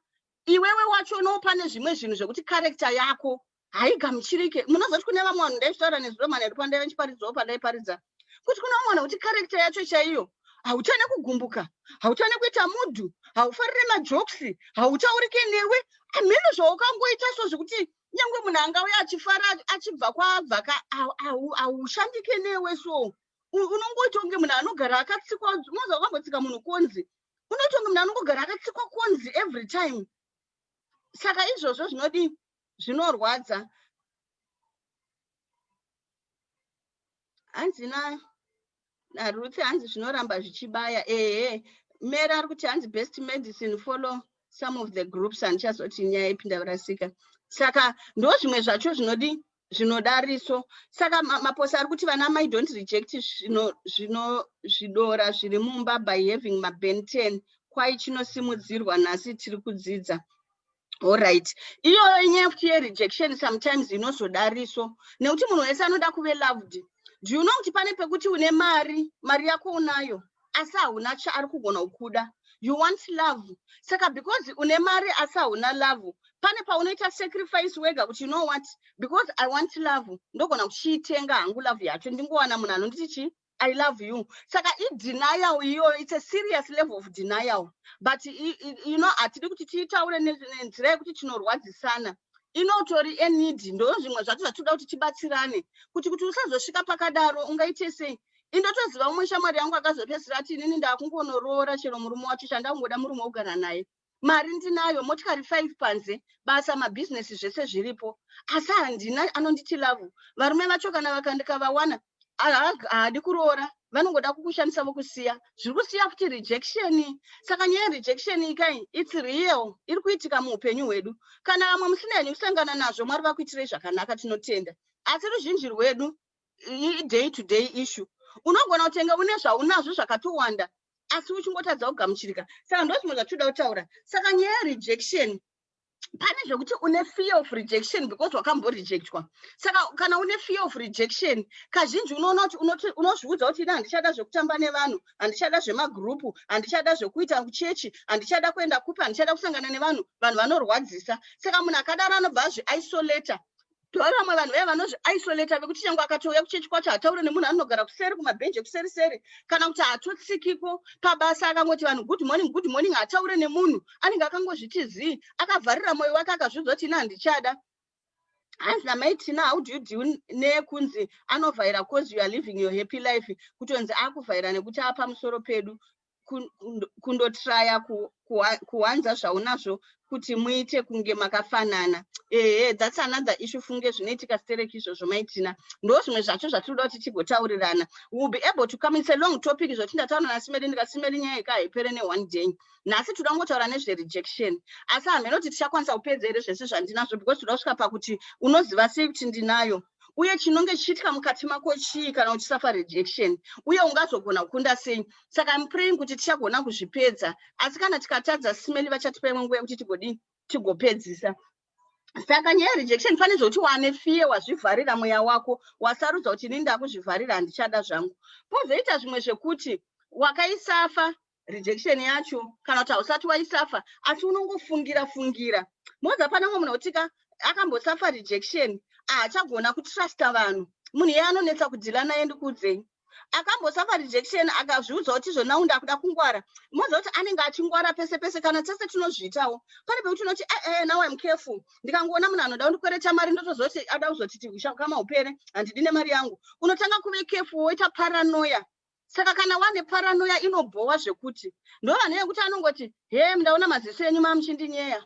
iwewe wachonowo, pane zvimwe zvinhu zvekuti character yako haigamuchirike. Munozoti kune vamwe vanhu, ndaizvitaura nezuro manheru pandaiva ndichiparidzawo, pandaiparidza kuti kune vamwe vanhu kuti character yacho chaiyo hautane kugumbuka, hautane kuita mudhu, haufarire majokes, hautaurike newe. Mhino zvaukangoita so zvekuti nyange munhu angauya achifara achibva kwaabva ka, haushandike newe. So unongoita kunge munhu anogara akatsikwa. Unoziva wakambotsika munhu konzi, unoita kunge munhu anongogara akatsikwa konzi every time. Saka izvozvo zvinodi zvinorwadza. Hanzi na naRuth, hanzi zvinoramba zvichibaya. Ehe, Mera ari kuti hanzi best medicine, follow some of the groups. Handichazoti nyaya ipi, ndaurasika. Saka ndo zvimwe zvacho zvinodi zvinodariso. Saka Maposa ari kuti vana mai don't reject zvino zvidora zviri mumba by having maben 10 kwai chinosimudzirwa. Nhasi tiri kudzidza. Alright, iyoyo inyaya futi yerejection. Sometimes inozodariso nekuti munhu wese anoda kuve loved. Do you know kuti pane pekuti une mari, mari yako unayo, asi hauna chaari kugona kukuda? You want love. Saka because une mari asi hauna love, pane paunoita sacrifice wega kuti, you know what, because I want love, ndogona kuchiitenga hangu love yacho, ndingowana munhu anonditi chi "I love you." Saka idenial iyoyo. It's a serious level of denial, but hatidi kuti tiitaure nenzira yekuti tinorwadzisana. Inotori a need. Ndo zvimwe zvacho zvatinoda kuti tibatsirane kuti usazosvika pakadaro. Ungaite sei? Indotoziva umwe shamwari yangu akazopedzisira ati, "Inini ndakungonoroora chero murume wacho. Chandangoda murume wokugara naye. Mari ndinayo, motikari 5 panze, basa, mabhizinesi, zvese zviripo, asi handina anonditi love. Varume vacho kana vakandikavawana haadi kuroora, vanongoda kukushandisa vokusiya." Zviri kusiya futi rejection. Saka nyaya yerejection ikai, it's real, iri kuitika muupenyu hwedu. Kana vamwe musina henyu kusangana nazvo, Mwari vakuitirei zvakanaka, tinotenda. Asi ruzhinji rwedu iday to day issue. Unogona kutenga une zvaunazvo zvakatowanda, asi uchingotadza kugamuchirika. Saka ndo zvimwe zvatinoda kutaura. Saka nyaya yerejection, pane zvekuti une fear of rejection because wakamborejectwa. Saka kana une fear of rejection, kazhinji unoona kuti unozviudza kuti, "Ina handichada zvekutamba nevanhu, handichada zvemagurupu, handichada zvekuita kuchechi, handichada kuenda kupi, handichada kusangana nevanhu, vanhu vanorwadzisa." Saka munhu akadaro anobva azviisolata. Tori vamwe vanhu vaya vanozviisolata vekuti nyange akatouya kuchechi kwacho, hataure nemunhu, anogara kuseri kumabhenji ekuseri seri, kana kuti hatotsikiko. Pabasa akangoti vanhu, "Good morning, good morning," hataure nemunhu, anenge akangozviti zii, akavharira mwoyo wake, akazviudza kuti, "Ina handichada." Hanzi naMaitina, how do you deal nekunzi anovhaira 'cause you are living your happy life? Kutonzi akuvhaira nekuti apamusoro pedu, kundotraya kuwanza zvaunazvo kuti muite kunge makafanana. Ehe, that's another issue. Funge zvinoitika stereki izvozvo, Maitina. Ndo zvimwe zvacho zvatinoda kuti tigotaurirana. Will be able to come. It's a long topic zvoti ndataura naSimeri, ndikaSimeri nyaya ikahaipere neone day. Nhasi toda kungotaura nezverejection, asi hameno kuti tichakwanisa kupedza here zvese zvandinazvo, because toda kusvika pakuti unoziva sei kuti ndinayo, uye chinonge chichiitika mukati mako chii kana uchisuffer rejection, uye ungazogona kukunda sei. Saka I'm praying kuti tichagona kuzvipedza, asi kana tikatadza, Simeli vachatipa imwe nguva yekuti tigodii, tigopedzisa. Saka nyaya yerejection, pane zvokuti wane fear, wazvivharira mweya wako, wasarudza kuti, "Inini ndakuzvivharira, handichada zvangu." Pozoita zvimwe zvekuti wakaisuffer rejection yacho, kana kuti hausati waisuffer, asi unongofungira fungira. Moza pane mumwe munhu wekutika akambosuffer rejection, haachagona kutrusta vanhu. Munhu iye anonetsa kudeala naye. Ndikuudzei, akambosuffer rejection, akazviudza kuti, "Zvona ndakuda kungwara." Moziva kuti anenge achingwara pese pese. Kana tese tinozviitawo. Pane pekuti unoti, "Now I'm careful. Ndikangoona munhu anoda kundikwereta mari, ndotozoti ada kuzotiti kama upere, handidi nemari yangu." Unotanga kuve careful, woita paranoia. Saka kana wane paranoia, inobhowa zvekuti ndo vanhu vekuti anongoti, "He, ndaona maziso enyu mamuchindinyeya,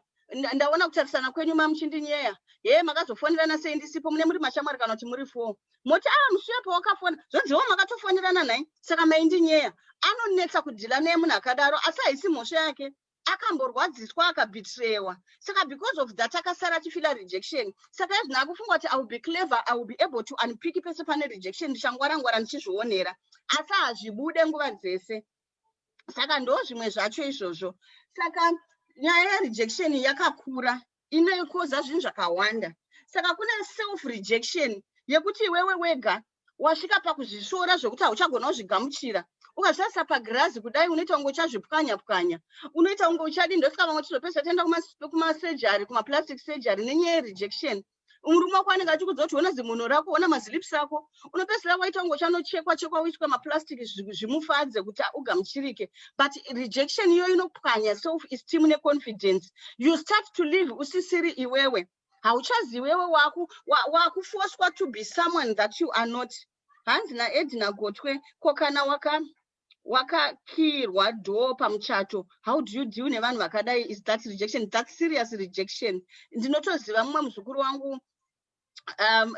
ndaona kutarisana kwenyu mamuchindinyeya. He, makazofonirana sei ndisipo? Mune muri mashamwari kana kuti muri four?" Moti, "A, musi pawakafona zvonziwo makatofonirana nhai, saka maindinyeya." Anonetsa kudeala naye munhu akadaro, asi haisi mhosva yake. Akamborwadziswa, akabetrayiwa. Saka because of that akasara achifeela rejection. Saka ezvino akufunga kuti, "I will be clever, I will be able to unpick pese pane rejection, ndichangwara-ngwara ndichizvionera." Asi hazvibude nguva dzese. Saka ndo zvimwe zvacho izvozvo. Saka nyaya yerejection yakakura, inokoza zvinhu zvakawanda. Saka kune self rejection yekuti iwewe wega wasvika pakuzvisora zvokuti hauchagona kuzvigamuchira. Ukazvitarisa pagirazi kudai, unoita kunge uchazvipwanya pwanya, unoita kunge uchadi. Ndosaka vamwe tizopedzisa toenda kumasurgery, kumaplastic surgery, nenyaya yerejection. Murume wako anenge achikudza kuti, "Ona zimunhu rako, ona mazilips ako." Unopedzisira waita kunge uchanochekwa chekwa, uiswa maplastic, zvimufadze kuti ugamuchirike. But rejection iyoyo inopwanya self esteem neconfidence. You start to live usisiri iwewe, hauchaziwewe, wakufoswa to be someone that you are not. Hanzi naEdina Gotwe, "Ko kana wakakirwa door pamuchato, how do you deal nevanhu vakadai? Is that rejection?" That's serious rejection. Ndinotoziva mumwe muzukuru wangu,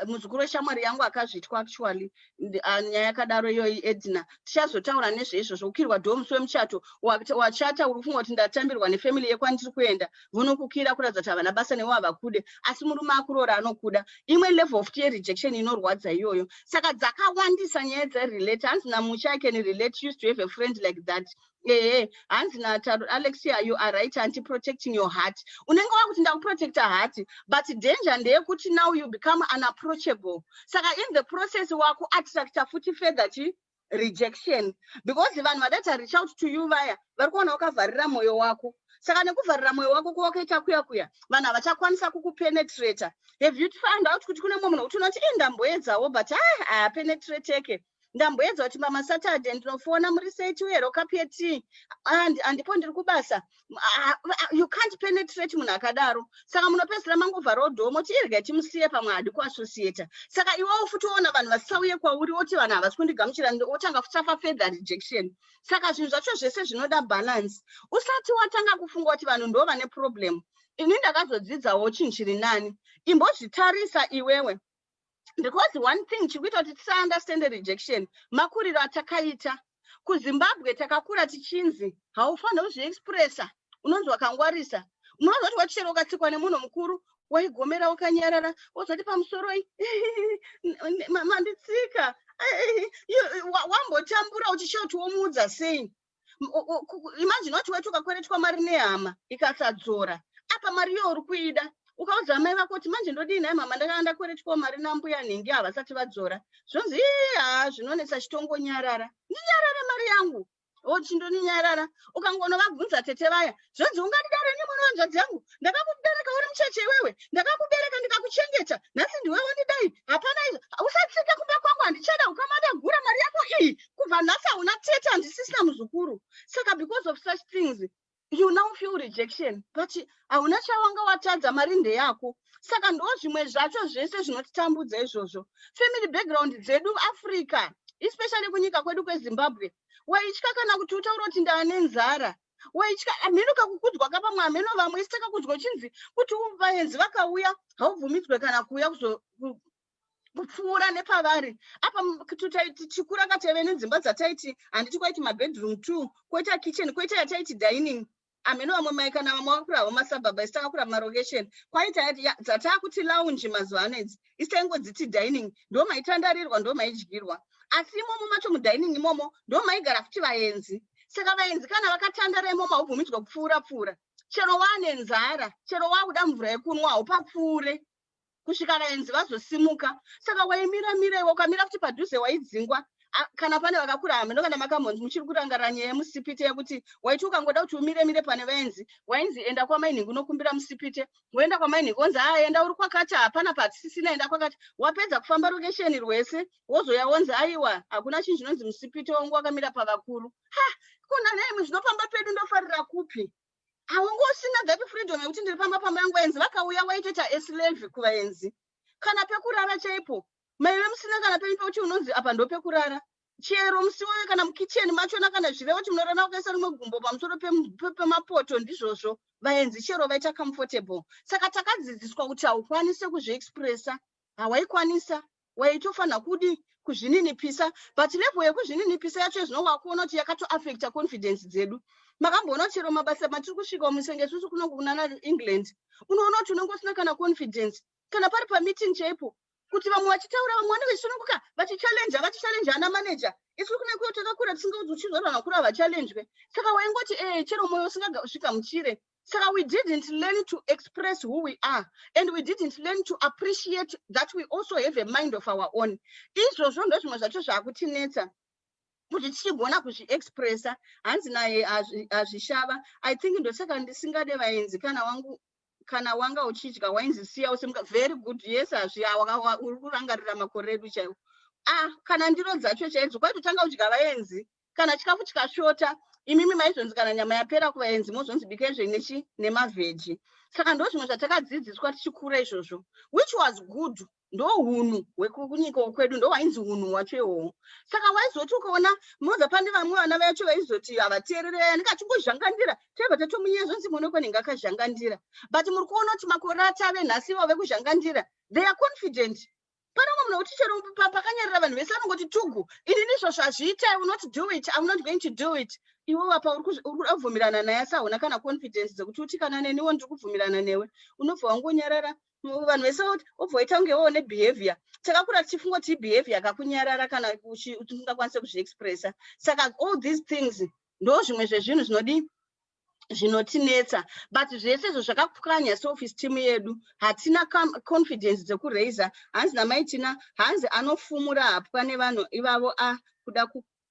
muzukuru weshamwari yangu akazvitwa actually, nyaya yakadaro iyoyi. Edina, tichazotaura nezveizvozvo. Kukirwa door musi wemuchato. Wachata, uri kufunga kuti ndatambirwa nefamily yekwandiri kuenda, vonokukira kuratidza kuti havana basa newe, havakude. Asi murume akuroora anokuda. Imwe level of yerejection inorwadza iyoyo. Saka dzakawandisa nyaya dzerelate. Hanzi naMucha, "I can relate, used to have a friend like that." Ehe. Hanzi naAlexia, "You are right, aunty, protecting your heart." Unenge wakuti ndakuprotecta heart, but danger ndeyekuti now you become unapproachable. Saka in the process wakuattracta futi further chi rejection, because vanhu vadaita reach out to you vaya vari kuona wakavharira mwoyo wako. Saka nekuvharira mwoyo wako kwawakaita kuya kuya, vanhu havachakwanisa kukupenetrata. Have you found out kuti kune mumwe munhu wekuti unoti, "E, ndamboedzawo, but ah, haapenetrateke. Ndamboedza kuti mamasaturday ndinofona, muri sei, tiuyero kapu yetii, handipo, ndiri kubasa." You can't penetrate munhu akadaro. Saka munopedzisira mangovharawo door, moti, "Irya, timusiye, pamwe hadi kuassociata." Saka iwewo futi woona vanhu vasisauye kwauri, oti, "Vanhu havasi kundigamuchira," wotanga kusuffer further rejection. Saka zvinhu zvacho zvese zvinoda balance. Usati watanga kufunga kuti vanhu ndo vane problem, ini ndakazodzidzawo chinhu chiri nani. Imbozvitarisa iwewe, because one thing chiri kuita kuti tisaunderstande rejection, makuriro atakaita kuZimbabwe. Takakura tichinzi haufaniri kuzviexpressa, unonzi wakangwarisa. Unoziva kuti wachero ukatsikwa nemunhu mukuru, waigomera wakanyarara, wozoti, "Pamusoroi, manditsika." Wambotambura uchishiva kuti womuudza sei. Imagine wati waiti ukakweretwa mari nehama ikasadzora, apa mari iyo uri kuida, ukaudza mai vako kuti, "Manje ndodii nhai mama, ndakanga ndakweretwawo mari nambuya nhingi, havasati vadzora." Zvonzi, "Ii, ha, zvinonetsa, chitongonyarara, ndinyarare mari yangu, chindoninyarara." Ukangonovabvunza tete vaya, zvonzi, "Ungadidaro ini mwana wanzvadzi yangu? Ndakakubereka uri mucheche iwewe, ndakakubereka ndikakuchengeta, nhasi ndiwe wondidai? Hapana izvo, usatsika kumba kwangu, handichada ukama, ndagura mari yako iyi. Kubva nhasi hauna tete, handisisina muzukuru." Saka because of such things you now feel rejection, but hauna chawanga watadza, mari ndeyako. Saka ndo zvimwe zvacho zvese zvinotitambudza izvozvo. Family background dzedu, Africa, especially kunyika kwedu kweZimbabwe, waitya kana kuti utaura kuti ndaane nzara. Waitya hameno kakukudzwa kapamwe, hameno vamwe isi takakudzwa uchinzi kuti vaenzi vakauya haubvumidzwe kana kuuya kupfuura nepavari. Apa tichikura kataive nedzimba dzataiti, handiti, kwaiti mabedroom two, kwoita kitchen, kwoita yataiti dining. Hameno vamwe mai kana vamwe vakakura havo masuburbs, isi takakura mumarokesheni, kwaita dzataakuti lounge mazuva ano idzi, isi taingodziti dining. Ndo maitandarirwa, ndo maidyirwa, asi imomo macho mudining imomo ndo maigara futi vaenzi. Saka vaenzi kana vakatandara imomo, haubvumidzwa kupfuura pfuura. Chero waane nzara, chero waakuda mvura yekunwa, haupapfuure kusvika vaenzi vazosimuka. Saka waimira mira iwe, ukamira futi padhuze waidzingwa. Kana pane vakakura, hameno kana makambonzi, muchiri kurangarira nyaya yemusipite, yekuti waiti ukangoda kuti umire mire pane vaenzi, wainzi, "Enda kwamainhingi unokumbira musipite." Woenda kwamainhingi, wonzi, "A, enda uri kwakati, hapana patisisina, enda kwakati." Wapedza kufamba rokesheni rwese, wozoya wonzi, "Aiwa, hakuna chinhu chinonzi musipite, wangu wakamira pavakuru." Ha, kuna naimwe zvinopamba pedu, ndofarira kupi? Haunge usina that freedom yekuti ndiri pamba pamba yangu. Vaenzi vakauya, waitoita eslave kuvaenzi. Kana pekurara chaipo maive musina, kana penyu pekuti unonzi apa ndo pekurara. Chero musiwoyo, kana mukicheni machona, kana zvirevo kuti munorara wakaisa rimwe gumbo pamusoro pemapoto, ndizvozvo. Vaenzi chero vaita comfortable. Saka takadzidziswa kuti haukwanisi kuzviexpressa, hawaikwanisa, waitofanira kudi kuzvininipisa. But level yekuzvininipisa yacho zvino wakuona kuti yakatoaffecta confidence dzedu. Makamboona chero mabasa matiri kusvika musenge isusu kuno kunana England, unoona kuti unenge usina kana confidence kana pari pameeting chaipo, kuti vamwe vachitaura, vamwe vanenge vachisununguka, vachichallenja, vachichallenja ana manager. Isu kune kuyo takakura tisingaudzi uchizwa vanhu vakuru havachallenjwe. Saka waingoti e chero mwoyo usingasvikamuchire. Saka we didn't learn to express who we are, and we didn't learn to appreciate that we also have a mind of our own. Izvozvo ndo zvimwe zvacho zvaakutinetsa kuti tichigona kuzviexpressa. Hanzi naye, "Hazvishava." I think ndosaka ndisingade vaenzi kana wangu. Kana wanga uchidya wainzi siya usimuka. Very good, yes, hazvi uri kurangarira makore edu chaiwo. Ah, kana ndiro dzacho chaidzo, kwaitotanga kudya vaenzi. Kana chikafu chikashota, imimi maizonzi kana nyama yapera kuvaenzi, mozonzi bikezve nechi nemavheji. Saka ndo zvimwe zvatakadzidziswa tichikura izvozvo, which was good. Ndo hunhu hwekunyika kwedu, ndo wainzi hunhu hwacho ihwohwo. Saka waizoti ukaona moza pane vamwe vana vacho vaizoti havateerere, anenge achingozhangandira, taibva tatomunyaya zvonzi mwana kwanenge akazhangandira. But muri kuona kuti makore atave nhasi, ivo vekuzhangandira, they are confident. Pane umwe munhu wekuti chero pakanyarira vanhu vese anongoti tugu, "Inini izvozvo hazviita, I will not do it, I'm not going to do it." Iwe apa uri kuda kubvumirana naye, asi hauna kana confidence dzekuti uti kana neniwo ndiri kubvumirana newe. Unobva wangonyarara, vanhu vese wobva waita kunge iwewo nebehavior. Takakura tichifunga kuti ibehavior kakunyarara kana usingakwanise kuzviexpressa. Saka all these things ndo zvimwe zvezvinhu zvinodi zvinotinetsa, but zvese izvo zvakapwanya self esteem yedu. Hatina confidence dzekuraisa. Hanzi namaitina, hanzi anofumura hapwa nevanhu ivavo, a kuda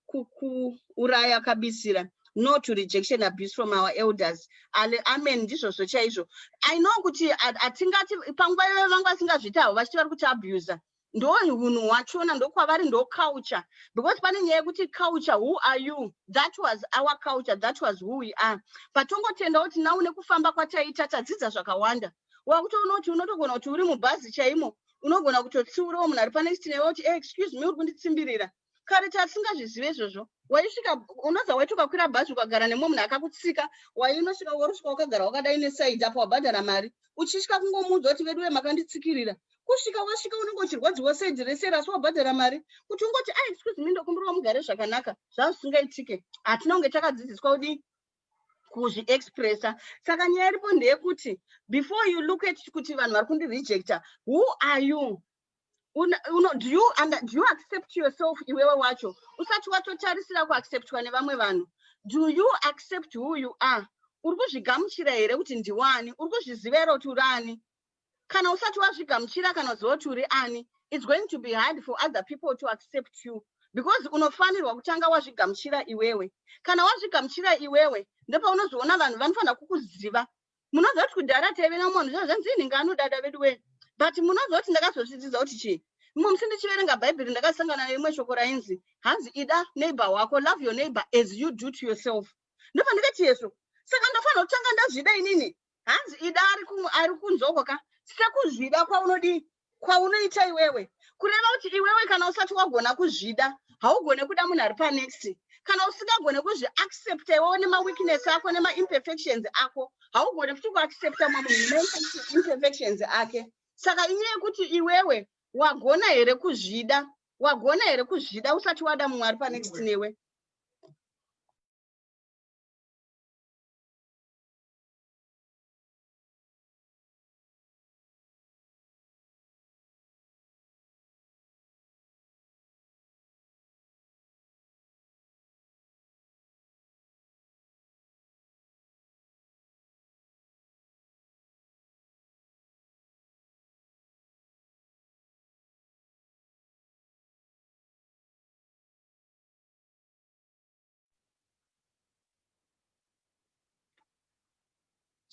kuuraya kabisira. No to rejection, abuse from our elders. Amen, ndizvozvo chaizvo. I know kuti hatingati panguva iyoyo vanga vasingazviiti havo vachiti vari kuti abuser. Ndo hunhu hwachona, ndokwavari, ndo culture, because pane nyaya yekuti culture, who are you? That was our culture, that was who we are. But tongotenda kuti now nekufamba kwataita tadzidza zvakawanda. Wakutoona kuti unotogona kuti uri mubhazi chaimo, unogona kutotsiurawo munhu ari panext newe kuti, "Hey, excuse me, uri kunditsimbirira." Kare tasingazvizive izvozvo. Waisvika, unoza waiti ukakwira bhazi ukagara nemumwe munhu akakutsika, wainosvika worusvika wakagara wakadai neside apo wabhadhara mari, uchisvika kungomuudza kuti, "Vedu makanditsikirira." Kusvika wasvika unenge uchirwadziwa side rese, rasi wabhadhara mari, kuti ungoti, "A, excuse me, ndokumbirawo mugare zvakanaka." Zvazvisingaitike. Hatina kunge takadzidziswa kudii? Kuzviexpressa. Saka nyaya iripo ndeyekuti before you look at kuti vanhu vari kundirejecta, who are you? Do you accept yourself iwewe wacho, usati watotarisira kuacceptwa nevamwe vanhu? Do you accept who you are? Uri kuzvigamuchira here kuti ndiwani? Uri kuzviziva here kuti uri ani? Kana usati wazvigamuchira, kana uziva kuti uri ani, it's going to be hard for other people to accept you, because unofanirwa kutanga wazvigamuchira iwewe. Kana wazvigamuchira iwewe, ndopaunozoona vanhu vanofanira kukuziva. Munoziva kuti kudhara taive namunhu zvaa zvanzi inhinga anodada vedu wee, but munoziva kuti ndakazozvidzidza kuti chii? Mumwe musi ndichiverenga Bhaibheri, ndakasangana nerimwe shoko rainzi, hanzi, "Ida neighbor wako, love your neighbor as you do to yourself." Ndobva ndikati, "Yesu, saka ndofanira kutanga ndazvida inini." Hanzi, "Ida ari kunzoko ka sekuzvida kwaunodii, kwaunoita iwewe." Kureva kuti iwewe kana usati wagona kuzvida, haugone kuda munhu ari panext. Kana usingagone kuzviaccepta iwewe nemaweakness ako nemaimperfections ako, haugone futi kuaccepta mumwe munhu nemaimperfections ake. Saka inyaya yekuti iwewe wagona here kuzvida, wagona here kuzvida usati wada mumwe ari panext newe.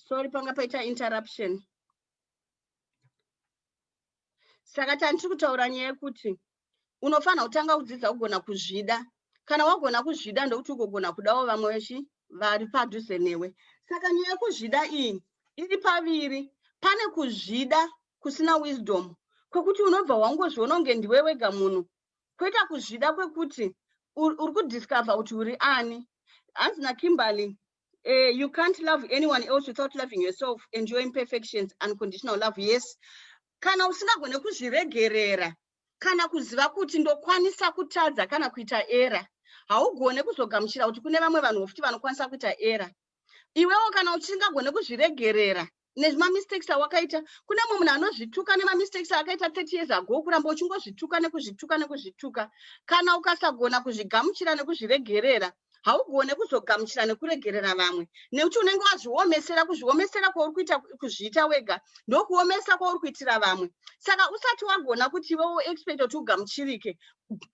Sorry, panga paita interruption. Saka tandiri kutaura nyaya yekuti unofanira kutanga kudzidza kugona kuzvida. Kana wagona kuzvida, ndokuti ugogona kudawo vamwe vechi vari padhuze newe. Saka nyaya yekuzvida iyi iri paviri. Pane kuzvida kusina wisdom, kwekuti unobva wangozviona kunge ndiwe wega munhu, kwoita kuzvida kwekuti uri kudiscover kuti uri ani. Hanzi naKimberly, you can't love anyone else without loving yourself and your imperfections, unconditional love. Yes, kana usingagone kuzviregerera kana kuziva kuti ndokwanisa kutadza kana kuita error, haugone kuzogamuchira kuti kune vamwe vanhu futi vanokwanisa kuita error. Iwewo kana usingagone kuzviregerera nemamistakes awakaita, kune mumwe munhu anozvituka nemamistakes akaita 30 years ago, kuramba uchingozvituka nekuzvituka nekuzvituka. Kana ukasagona kuzvigamuchira nekuzviregerera, haugone kuzogamuchira nekuregerera vamwe, nekuti unenge wazviomesera. Kuzviomesera kwauri kuita kuzviita wega ndokuomesa kwauri kuitira vamwe. Saka usati wagona kuti iwewo expect kuti ugamuchirike,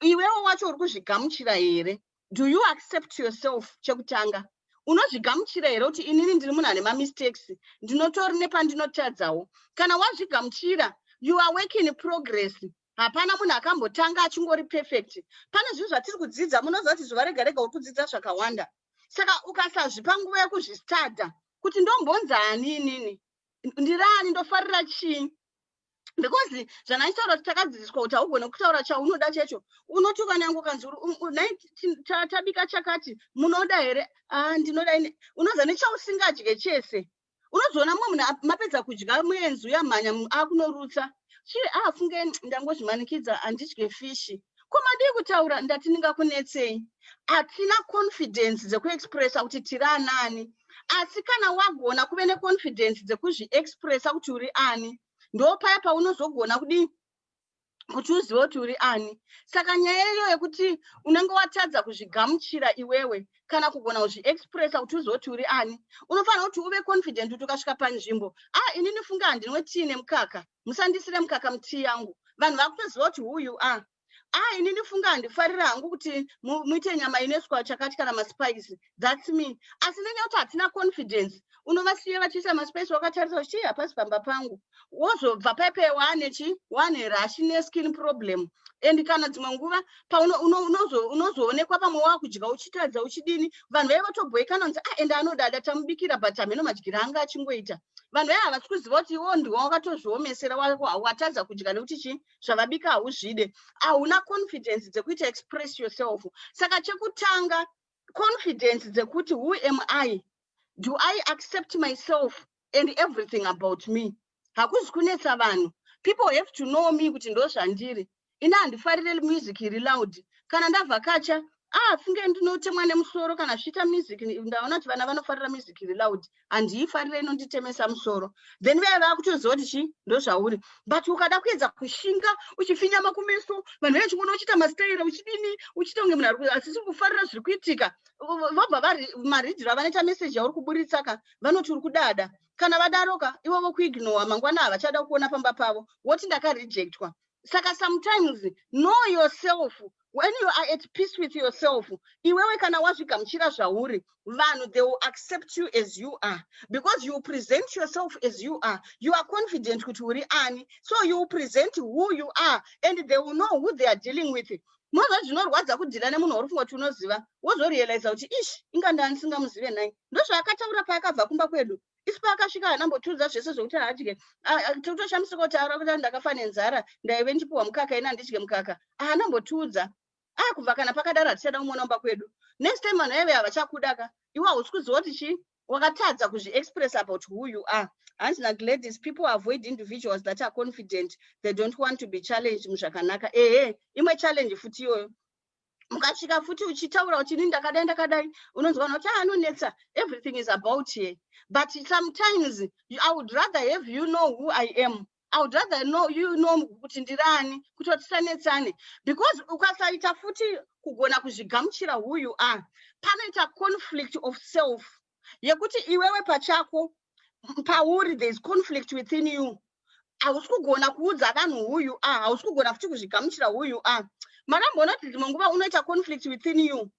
iwewo wacho uri kuzvigamuchira here? Do you accept yourself chekutanga? Unozvigamuchira here kuti inini ndiri munhu ane mamistakes, ndinotori nepandinotadzawo? Kana wazvigamuchira, you are work in progress. Hapana munhu akambotanga achingori perfect. Pane zvinhu zvatiri kudzidza. Munoziva kuti zuva rega rega uri kudzidza zvakawanda. Saka ukasazvipa nguva yekuzvistadha kuti ndombonzani, inini ndirani, ndofarira chii, because zvanachitaura kuti takadzidziswa kuti haugone kutaura chaunoda checho. Unotuka nyange ukanzi, "Nhai, tabika chakati, munoda here?" "A, ndinoda ine." Unoziva nechausingadye chese. Unozoona mumwe munhu mapedza kudya, muenzi uyamhanya akunorutsa chii, afunge ndangozvimanikidza, handidye fishi. Ko madii kutaura? Ndati ndingakunetsei. Hatina confidence dzekuexpressa kuti tiri anani. Asi kana wagona kuve neconfidence dzekuzviexpressa kuti uri ani, ndo paya paunozogona kudii kuti uzive kuti uri ani. Saka nyaya iyo yekuti unenge watadza kuzvigamuchira iwewe kana kugona kuzviexpressa kuti uzive kuti uri ani, unofanira kuti uve confident kuti ukasvika panzvimbo, "A, inini funga handinwe tii nemukaka, musandisire mukaka mutii yangu," vanhu vakutoziva kuti who you are. "A, inini funga handifarira hangu kuti muite nyama inoiswa chakati kana maspice, that's me." Asi nenyaya kuti hatina confidence, unovasiya vachiisa maspice wakatarisa kuti chii, hapasi pamba pangu. Wozobva paipai waane chi waane rash neskin problem. And kana dzimwe nguva unozoonekwa pamwe wakudya uchitadza uchidini, vanhu vaiva votobhoikana kunzi, "Ah, ende anodada, tamubikira, but hameno madyiro anga achingoita." Vanhu vaiva havasi kuziva kuti iwo ndiwe wakatozviomesera, watadza kudya nekuti chi zvavabika hauzvide. Hauna confidence dzekuita express yourself. Saka chekutanga, confidence dzekuti who am I? Do I accept myself and everything about me? Hakuzi kunetsa vanhu. People have to know me kuti ndo zvandiri. Ini handifarire music iri loud. Kana ndavhakacha, ah, funge ndinotemwa nemusoro kana zvichiita music. Ndaona kuti vana vanofarira music iri loud, handiifarire, inonditemesa musoro. Then vaya vakutoziva kuti chi ndo zvauri. But ukada kuedza kushinga uchifinyama kumeso, vanhu vaya uchiita masitaira, uchidini, uchiita kunge munhu asisi kufarira zviri kuitika, vobva maridhiro avanoita meseji yauri kuburitsa ka, vanoti uri kudada. Kana vadaroka, ivo vokuignora, mangwana havachada kuona pamba pavo, woti ndakarejectwa. Saka sometimes know yourself. When you are at peace with yourself iwewe, kana wazvigamuchira zvauri, vanhu, they will accept you as you are, because you present yourself as you are. You are confident kuti uri ani, so you present who you are and they will know who they are dealing with. Moza zvinorwadza kudhila nemunhu wauri funga kuti unoziva, wozorealiza kuti ish, inga ndandisingamuzive nai. Ndozvaakataura paakabva kumba kwedu. Isi paakasvika haanambotiudza zvese zvokuti haadye. Totoshamisika kuti ara kuti ndakafa nenzara, ndaive ndichipiwa mukaka, ina handidye mukaka. Haanambotiudza. Akubva kana pakadaro, hatichada kumuona mumba kwedu. Next time vanhu vaive havachakuda ka. Iwe hausi kuziva kuti chii, wakatadza kuzviexpress about who you are. Hanzi naGladys, "People avoid individuals that are confident. They don't want to be challenged muzvakanaka." Ehe, imwe challenge futi iyoyo. Mukasvika futi uchitaura kuti ini ndakadai, ndakadai, unonzwa kuti, "Ah, anonetsa, everything is about here." But sometimes I would rather have you know who I am. I would rather know you know kuti ndirani, kuti tisanetsane, because ukasaita futi kugona kuzvigamuchira who you are, panoita conflict of self yekuti iwewe pachako pauri there is conflict within you. Hausi kugona kuudza vanhu who you are, hausi kugona futi kuzvigamuchira who you are. Makamboona kuti dzimwe nguva unoita conflict within you?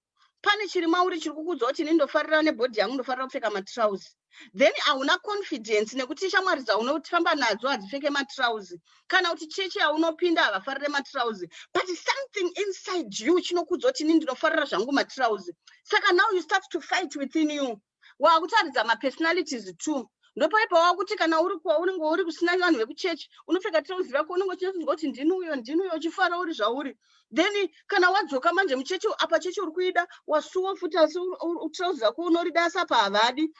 Pane chiri mauri chiri kukudza kuti ini ndofarira nebhodhi yangu, ndofarira kupfeka matrausi. Then hauna confidence nekuti shamwari dzaunofamba nadzo hadzipfeke matrausi, kana kuti chechi yaunopinda havafarire matrausi. But something inside you chinokudza kuti ini ndinofarira zvangu matrausi. Saka now you start to fight within you, waakutaridza mapersonalities two. Ndopaipa wakuti kana uri kwaunenge uri kusina vanhu vekuchechi, unopfeka trauzi rako, unenge uchinzwa kuti ndini uyo, ndini uyo, uchifara uri zvauri. Then kana wadzoka manje muchechi, apa chechi uri kuida, wasuwa futi, asi trauzi rako unorida, asi apa havadi.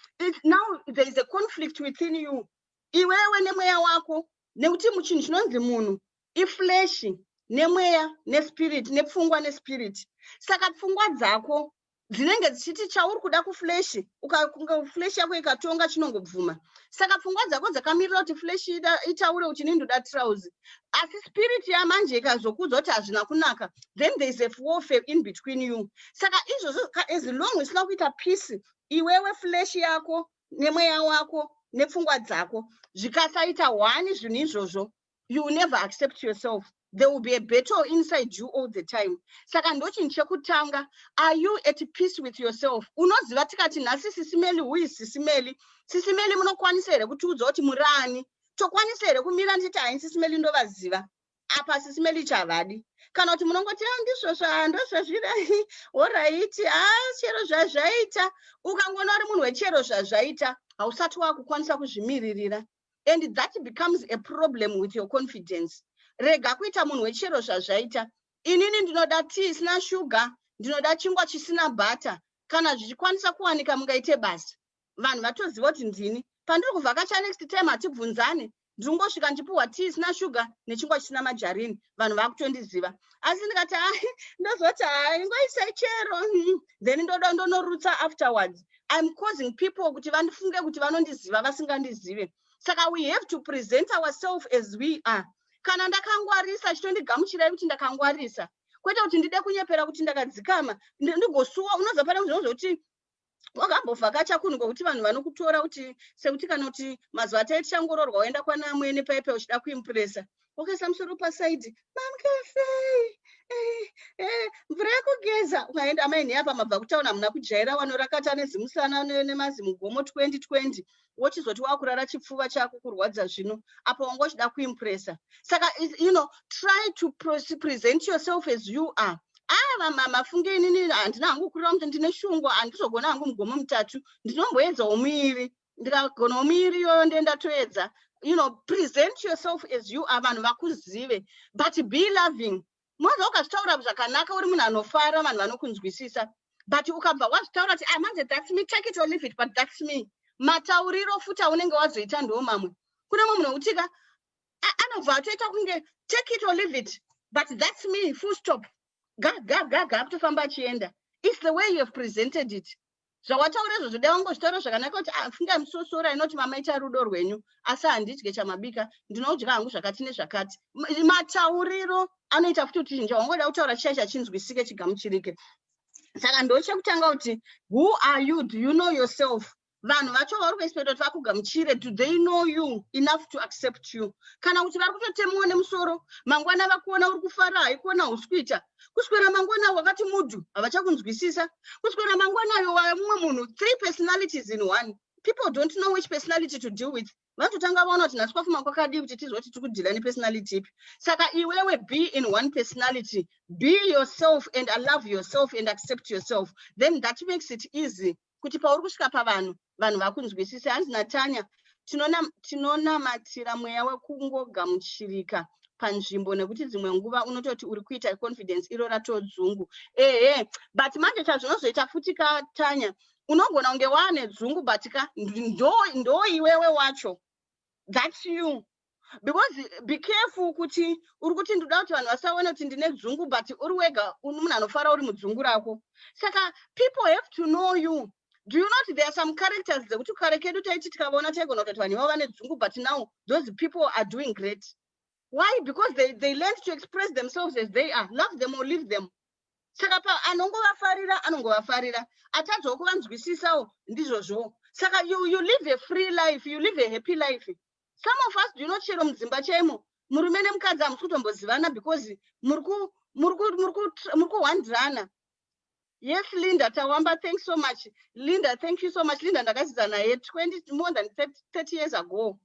Now there is a conflict within you iwewe nemweya wako, nekuti muchinhu chinonzi munhu iflesh nemweya nespirit, nepfungwa nespirit. Saka pfungwa dzako dzinenge dzichiti chauri kuda kuflesh, ukakunga flesh yako ikatonga, chinongobvuma. Saka pfungwa dzako dzakamirira kuti flesh itaure kuti ini ndoda trauzi, asi spirit yamanje ikazokudza kuti hazvina kunaka. Then there is a warfare in between you. Saka izvozvo, as long usina kuita peace iwewe, flesh yako nemweya wako nepfungwa dzako zvikasaita one, zvinhu izvozvo, you will never accept yourself. There will be a battle inside you all the time. Saka ndochinhu chekutanga, are you at peace with yourself? Unoziva tikati nhasi Sisi Melly, who is Sisi Melly? Sisi Melly, munokwanisa here kutiudza kuti muri ani? Tokwanisa here kumira ndichiti, "Hai, Sisi Melly ndovaziva apa, Sisi Melly chavadi"? Kana kuti munongoti, "Ah, ndizvozvo, ndozvazvira, alright, a chero zvazvaita"? Ukangoona uri munhu wechero zvazvaita, hausati wakukwanisa kuzvimiririra, and that becomes a problem with your confidence. Rega kuita munhu wechero zvazvaita. Inini ndinoda tii isina shuga, ndinoda chingwa chisina bhata. Kana zvichikwanisa kuwanika, mungaite basa. Vanhu vatoziva kuti ndini. Pandiri kuvhakacha next time, hatibvunzane, ndinongosvika ndichipiwa tii isina shuga nechingwa chisina majarini. Vanhu vakutondiziva. Asi ndikati, "Hai, ndozoti hai, ngoisai chero," then ndoda ndonorutsa afterwards. I'm causing people kuti vandifunge kuti vanondiziva vasingandizive. Saka we have to present ourselves as we are. Kana ndakangwarisa, chitondigamuchirai kuti ndakangwarisa, kwete kuti ndide kunyepera kuti ndakadzikama, ndigosuwa. Unoziva, pane zvinhu zvokuti wakambovhakacha kunhu kwekuti vanhu vanokutora kuti sekuti, kana kuti mazuva atai tichangororwa, waenda kwana amwene paipai uchida kuimpressa, wakaisa musoro paside, "Mamukasei, mvura yekugeza?" Ukaenda, amaini apa mabva kutaura, hamuna kujaira, wanorakata nezimusana nemazimugomo 2020, wochizoti wakurara chipfuva chako kurwadza zvino apa wanga uchida kuimpressa. Saka try to present yourself as you are. Ava mafunge, inini handina hangu kurira kuti ndine shungu, handizogona hangu mugomo mutatu, ndinomboedzawo muiri, ndikagonawo muiri iyoyo ndendatoedza. Present yourself as you are, vanhu vakuzive, but be loving. Munoziva, ukazvitaura zvakanaka, uri munhu anofara, vanhu vanokunzwisisa. But ukabva wazvitaura kuti, "Ah, manje that's me, take it or leave it, but that's me," matauriro futi aunenge wazoita ndo mamwe. Kune mumwe munhu wekutika anobva atoita kunge, "Take it or leave it, but that's me, full stop," ga ga ga ga, kutofamba achienda. It's the way you have presented it. Zvawataura izvozvo, dai wangozvitaura zvakanaka kuti, "Ah, fungai musosora inoti mamaita rudo rwenyu, asi handidye chamabika, ndinodya hangu zvakati nezvakati." Matauriro anoita futi kuti chinhu chawangoda kutaura chiya chachinzwisike, chigamuchirike. Saka ndochekutanga kuti, who are you? Do you know yourself? Vanhu vacho vari kuexpecta kuti vakugamuchire, do they know you enough to accept you? Kana kuti vari kutotemiwa nemusoro, mangwana vakuona uri kufara, haikuona hausi kuita, kuswera mangwana wakati mudhu, havachakunzwisisa, kuswera mangwanayo wamumwe munhu. Three personalities in one. People don't know which personality to deal with. Vanototanga vaona kuti nhasi kwafuma kwakadii kuti tizwe kuti tiri kudeala nepersonality ipi. Saka iwewe be in one personality. Be yourself and love yourself and accept yourself. Then that makes it easy kuti pauri kusvika pavanhu, vanhu vakunzwisise. Hanzi naTanya, tinonamatira mweya wekungogamuchirika panzvimbo, nekuti dzimwe nguva unototi uri kuita confidence, iro ratodzungu. Ehe, but manje chazvinozoita futi kaTanya, unogona kunge waane dzungu, but ka ndo iwewe wacho, that's you. Because be careful kuti uri kuti, "Ndoda kuti vanhu vasaone kuti ndine dzungu," but uri wega munhu anofara uri mudzungu rako. Saka people have to know you. Do you know there are some characters dzekuti kare kedu taiti tikavaona taigona kutoti vanhu ivavo vane dzungu, but now those people are doing great? Why? Because they learned to express themselves as they are. Love them or leave them. Saka pa anongovafarira, anongovafarira, atadzawo kuvanzwisisawo, ndizvozvo. Saka you live a free life, you live a happy life. Some of us, do you know, chero mudzimba chaimo, murume nemukadzi hamusi kutombozivana because muri kuhwandirana. Yes, Linda Tawamba, thanks so much. Linda, thank you so much. Linda ndakadzidza naye 20, more than 30 years ago,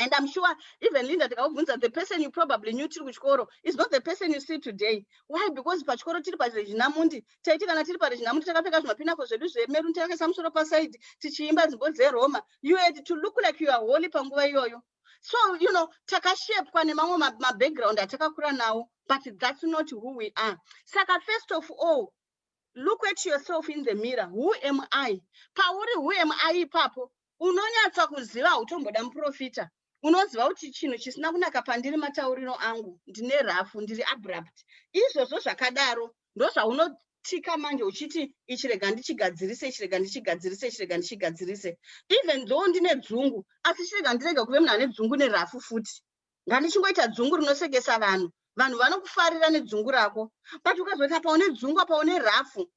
and I'm sure even Linda, tikakubvunza, the person you probably knew tiri kuchikoro is not the person you see today. Why? Because pachikoro tiri paRegina Mundi, taiti kana tiri paRegina Mundi takapfeka zvimapinafo zvedu zvemaroon, takaisa musoro paside, tichiimba dzimbo dzeRoma. You had to look like you are holy panguva iyoyo. So takashepwa nemamwe mabackground atakakura nawo, but that's not who we are. Saka first of all, look at yourself in the mirror. Who am I? Pauri "Who am I?" ipapo, unonyatsa kuziva, hautomboda muprofita. Unoziva kuti chinhu chisina kunaka pandiri matauriro angu, ndine rough, ndiri abrupt. Izvozvo zvakadaro ndozvaunotika manje uchiti, "Ichi rega ndichigadzirise, ichi rega ndichigadzirise, ichi rega ndichigadzirise. Even though ndine dzungu, asi chirega ndirege kuve munhu ane dzungu nerough futi. Ngandichingoita dzungu rinosekesa vanhu." Vanhu vanokufarira nedzungu rako. But ukazoti apa une dzungu, apa une rough,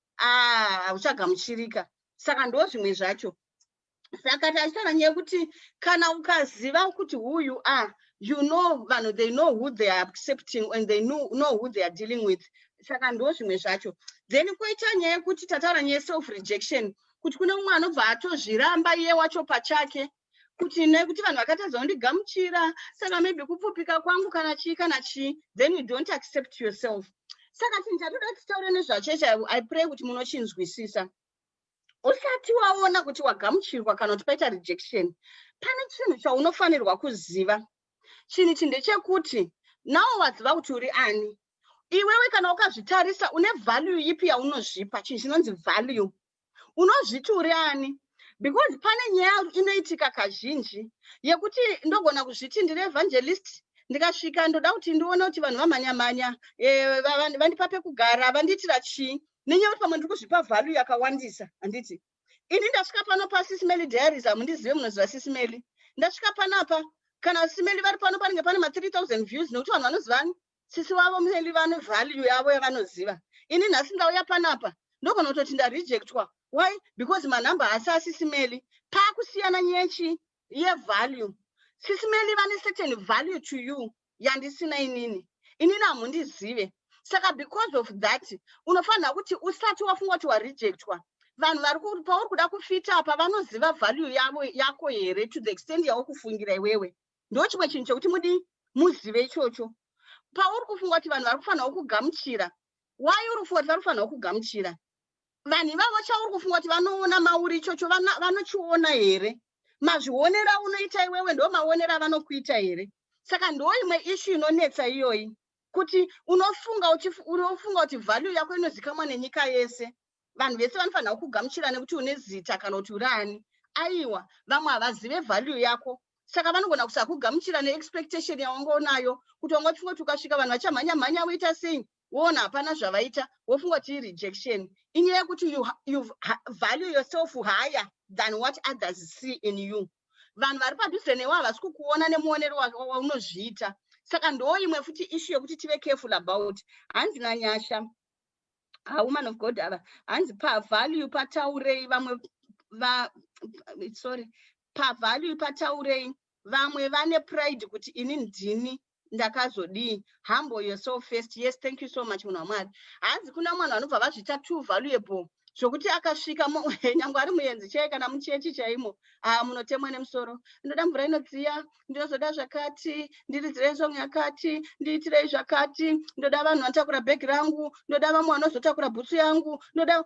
hauchagamuchirika. Saka ndo zvimwe zvacho. Saka tachitaura nyaya yekuti kana ukaziva kuti who you are, Vanhu, they know who they are accepting and they know who they are dealing with. Saka ndo zvimwe zvacho. Then kwoita nyaya yekuti tataura nyaya yeself rejection, kuti kune mumwe anobva atozviramba iye wacho pachake, kuti nekuti vanhu vakatadza kundigamuchira, saka maybe kupfupika kwangu kana chii kana chii. Then you don't accept yourself. Saka chinhu chatoda titaure nezvacho ichi, I pray kuti munochinzwisisa. Usati waona kuti wagamuchirwa kana kuti paita rejection, pane chinhu chaunofanirwa kuziva. Chinhu ichi ndechekuti nawo waziva kuti uri ani iwewe. Kana ukazvitarisa, une value ipi yaunozvipa? Chinhu chinonzi value, unozviti uri ani? Because pane nyaya inoitika kazhinji yekuti ndogona kuzviti ndiri evangelist, ndikasvika ndoda kuti ndione kuti vanhu vamhanya-mhanya, vandipa pekugara, vandiitira chii, nenyaya yekuti pamwe ndiri kuzvipa value yakawandisa, handiti? Ini ndasvika pano paSis Melly Diaries, hamundizive, munoziva Sis Melly. Ndasvika panapa, kana Sis Melly vari pano, panenge pane ma3000 views, nekuti vanhu vanozivani sisi wavo Melly, vane value yavo yavanoziva. Ini nhasi ndauya panapa, ndogona kutoti ndarejectwa. Why? Because manhamba asi aSis Melly paakusiyana nyechi yevalue. Sis Melly vane certain value to you yandisina inini. Inini hamundizive. Saka because of that, unofanira kuti usati wafunga kuti warejectwa, vanhu vari pauri kuda kufita apa vanoziva value yavo yako here to the extent yauri iwewe? Ndo chimwe chinhu chekuti mudi muzive ichocho. Pauri kufunga kuti vanhu vari kufanira kugamuchira, why uri kufunga kuti vari kufanira kugamuchira? Vanhu ivavo chauri kufunga kuti vanoona mauri ichocho, vanochiona here? Mazvionero aunoita iwewe ndo maonero avanokuita here? Saka ndo imwe issue inonetsa iyoyi, kuti unofunga kuti value yako inozikamwa nenyika yese, vanhu vese vanofanira kugamuchira nekuti une zita kana kuti uri ani. Aiwa, vamwe havazive value yako, saka vanogona kusakugamuchira neexpectation yawanga unayo, kuti wanga uchifunga kuti ukasvika vanhu vachamhanya mhanya, voita sei, woona hapana zvavaita, wofunga kuti irejection. Inyaya yekuti you value yourself higher than what others see in you. Vanhu vari padhuze newe havasi kukuona nemuonero waunozviita. Saka ndo imwe futi issue yekuti tive careful about. Hanzi naNyasha, woman of God ava, hanzi pavalue pataurei vamwe va, sorry, pavalue pataurei, vamwe vane pride kuti ini ndini ndakazodii. Humble yourself first. Yes, thank you so much, munhu waMwari. Hanzi kuna mwana vanobva vazviita too valuable, zvokuti akasvika, nyange ari muenzi chai kana muchechi chaimo, a munotemwa nemusoro. Ndoda mvura inodziya, ndinozoda zvakati, ndiridzirei song yakati, ndiitirei zvakati, ndoda vanhu vanotakura bhegi rangu, ndoda vamwe vanozotakura bhutsu yangu, ndoda.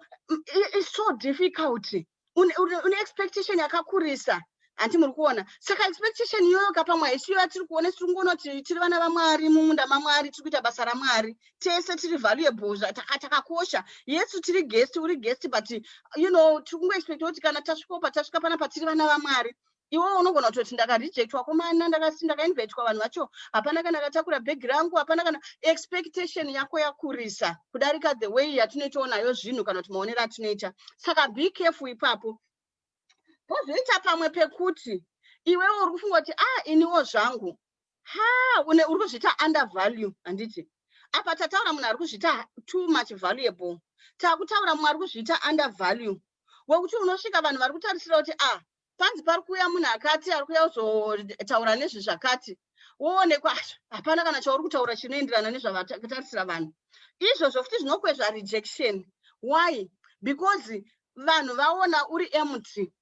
It's so difficult. Une expectation yakakurisa, hanti muri kuona? Saka expectation iyoyo kapamwe haisiyo yatiri kuona. Tiri kungoona kuti tiri vana vaMwari, mumunda maMwari, tiri kuita basa raMwari, tese tiri valuable, takakosha. Yesu tiri guest, uri guest, but tiri kungoexpecta kuti kana tasvikawo patasvika panapa, tiri vana vaMwari. Iwewo unogona kutoti ndakarejectwa komana, ndakainvitwa, vanhu vacho hapana kana akatakura bhegi rangu, hapana kana. Expectation yako yakurisa kudarika the way yatinoitawo nayo zvinhu kana kuti maonero atinoita. Saka be careful ipapo. Pozoita pamwe pekuti iwewe uri kufunga kuti, ah, iniwo zvangu ha, une uri kuzviita under value, handiti? Apa tataura munhu ari kuzviita too much valuable, taakutaura mumwe ari kuzviita under value, wekuti unosvika vanhu vari kutarisira kuti, ah, panzi pari kuuya munhu akati ari kuuya kuzotaura nezvezvakati, woonekwa hapana kana chauri kutaura chinoenderana nezvavatarisira vanhu. Izvozvo futi zvinokwezva rejection. Why? Because vanhu vaona uri empty,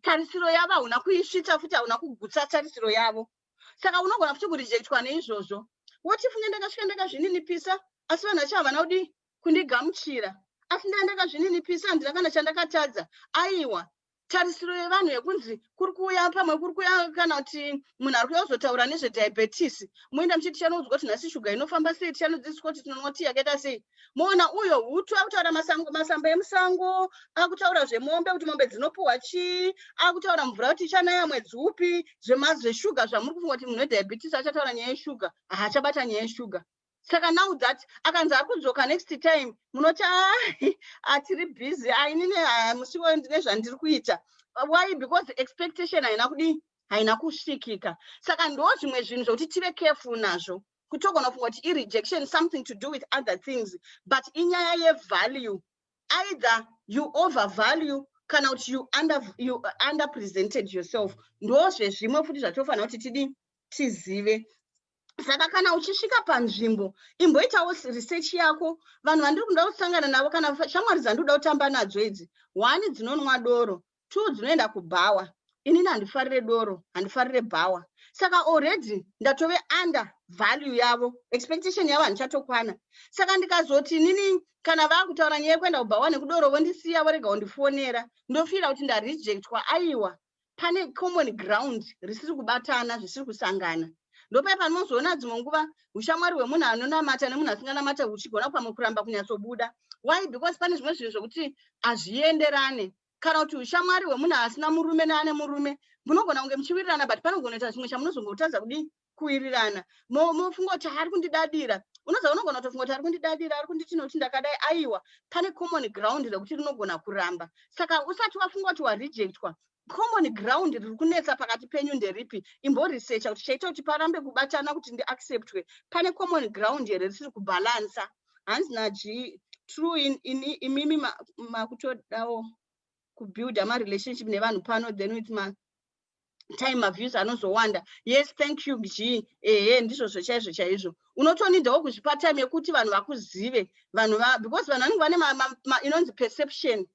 tarisiro yavo hauna kuisvitsa, futi hauna kugutsa tarisiro yavo. Saka unogona futi kurejectwa neizvozvo. Wochifunge, ndakasvika ndakazvininipisa, asi vanhu vacho havana kudi kundigamuchira, asi ndaa ndakazvininipisa, handina kana chandakatadza. Aiwa, tarisiro yevanhu yekunzi kuri kuuya pamwe, kuri kuuya kana kuti munhu ari kuuya kuzotaura nezvediabetes, moenda muchiti tichanoudzwa kuti nhasi shuga inofamba sei, tichanodzidziswa kuti tinonwa tii yakaita sei. Moona uyo hutu akutaura masamba emusango, akutaura zvemombe, kuti mombe dzinopuhwa chii, akutaura mvura kuti ichanaya mwedzi upi, zveshuga zvamuri kufunga kuti munhu wediabetes achataura nyaya yeshuga, haachabata nyaya yeshuga. Saka now that akanzi ari kudzoka next time, munoti, atiri busy, ainini musiwo, ndine zvandiri kuita. Why? Because expectation haina kudii? Haina kusvikika. Saka ndo zvimwe zvinhu zvokuti tive careful nazvo, kuti togona kufunga kuti irejection, something to do with other things, but inyaya yevalue. Either you overvalue kana kuti you underpresented yourself. Ndo zvezvimwe futi zvatofanira kuti tidii. Tizive. Saka kana uchisvika panzvimbo, imboitawo research yako. Vanhu vandiri kuda kusangana navo kana shamwari dzandiri kuda kutamba nadzo idzi, one, dzinonwa doro, two, dzinoenda kubhawa. Inini handifarire doro, handifarire bhawa. Saka already ndatove under value yavo, expectation yavo handichatokwana. Saka ndikazoti inini kana vaakutaura nyaya yekuenda kubhawa nekudoro, vondisiya, vorega kundifonera, ndofeela kuti ndarejectwa. Aiwa, pane common ground risiri kubatana, zvisiri kusangana. Ndopai panozoona dzimwe nguva ushamwari hwemunhu anonamata nemunhu asinganamata huchigona pamwe kuramba kunyatsobuda. Why? Because pane zvimwe zvinhu zvokuti hazvienderane. Kana kuti ushamwari hwemunhu asina murume neane murume, munogona kunge muchiwirirana, but panogona kuita chimwe chamunozongotadza kudii, kuwirirana. Mofunga kuti ari kundidadira. Unoza unogona kutofunga kuti ari kundidadira, ari kunditi nokuti ndakadai. Aiwa, pane common ground rekuti rinogona kuramba. Saka usati wafunga kuti warejectwa, common ground riri kunetsa pakati penyu nderipi? Imboresearcha kuti chaita kuti parambe kubatana kuti ndiacceptwe, pane common ground here risiri kubhalansa? Hanzi naG, true, imimi makutodawo kubuilda marelationship nevanhu pano, then with ma time maviews anozowanda. Yes, thank you, G. Ehe, ndizvozvo chaizvo chaizvo. Unotoneedawo kuzvipa time yekuti vanhu vakuzive, vanhu, because vanhu vanenge vane inonzi perception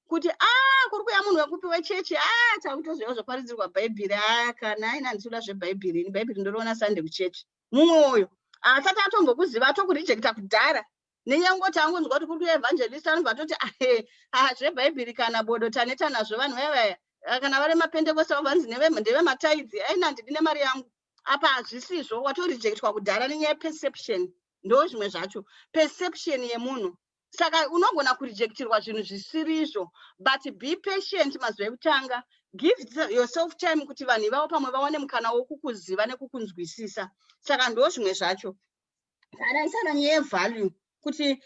kuti a ah, kuri kuya munhu wekupi, wechechi. A ah, takutoziva zvaparidzirwa Bhaibheri. A, kana aina handitoda zvebhaibheri ini, Bhaibheri ndoriona Sunday kuchechi. Mumwe uyo asati atombokuziva atokurejecta kudhara nenyangoti angonzwa kuti kuri kuya evangelist, anobva atoti, "Zvebhaibheri kana bodo, taneta nazvo." Vanhu vaya vaya, kana vari mapentekosta, vanzi ndevematithes. Aina, handidi nemari yangu. Apa hazvisizvo, watorejectwa kudhara nenyaya yeperception. Ndo zvimwe zvacho, perception yemunhu. Saka unogona kurejectirwa zvinhu zvisirizvo, but be patient. Mazuva ekutanga, give yourself time kuti vanhu ivavo pamwe vawane mukana wokukuziva nekukunzwisisa. Saka ndo zvimwe zvacho. Tararisana nyaya yevalue, kuti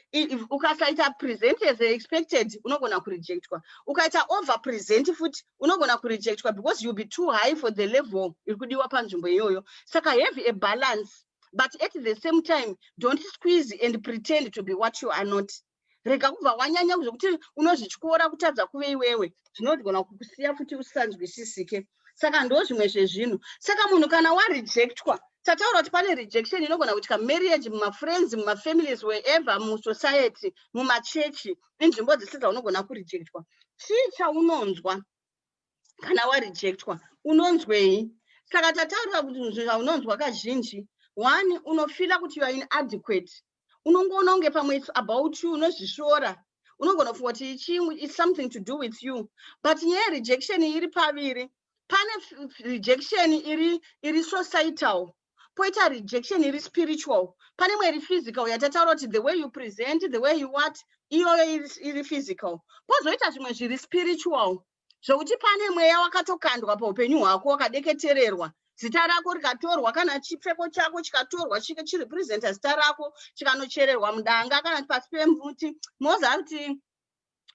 ukasaita present as expected, unogona kurejectwa. Ukaita over present futi, unogona kurejectwa because you'll be too high for the level iri kudiwa panzvimbo iyoyo. Saka have a balance, but at the same time don't squeeze and pretend to be what you are not. Rega kubva wanyanya zvokuti unozvityora kutadza kuve iwewe, zvinogona kukusiya futi usisanzwisisike. Saka ndo zvimwe zvezvinhu. Saka munhu kana warejectwa, tataura kuti pane rejection inogona kuitika mumarriage, mumafriends, mumafamilies, wherever, musociety, mumachechi, inzvimbo dzese dzaunogona kurejectwa. Chii chaunonzwa kana warejectwa? Unonzwei? Saka tataura kuti zvaunonzwa kazhinji, one, unofeela kuti you are inadequate. Unongoona kunge pamwe it's about you. Unozvisvora, unogona kufunga kuti ichi it's something to do with you. But nyaya yerejection iri paviri: pane rejection iri societal, poita rejection iri spiritual. Pane imwe iri physical yatataura kuti the way you present, the way you what, iyoyo iri physical. Pozoita zvimwe zviri spiritual, zvokuti pane mweya wakatokandwa paupenyu hwako, wakadeketererwa, zita rako rikatorwa, kana chipfeko chako chikatorwa chirepresenta zita rako, chikanochererwa mudanga kana pasi pemuti. Moziva kuti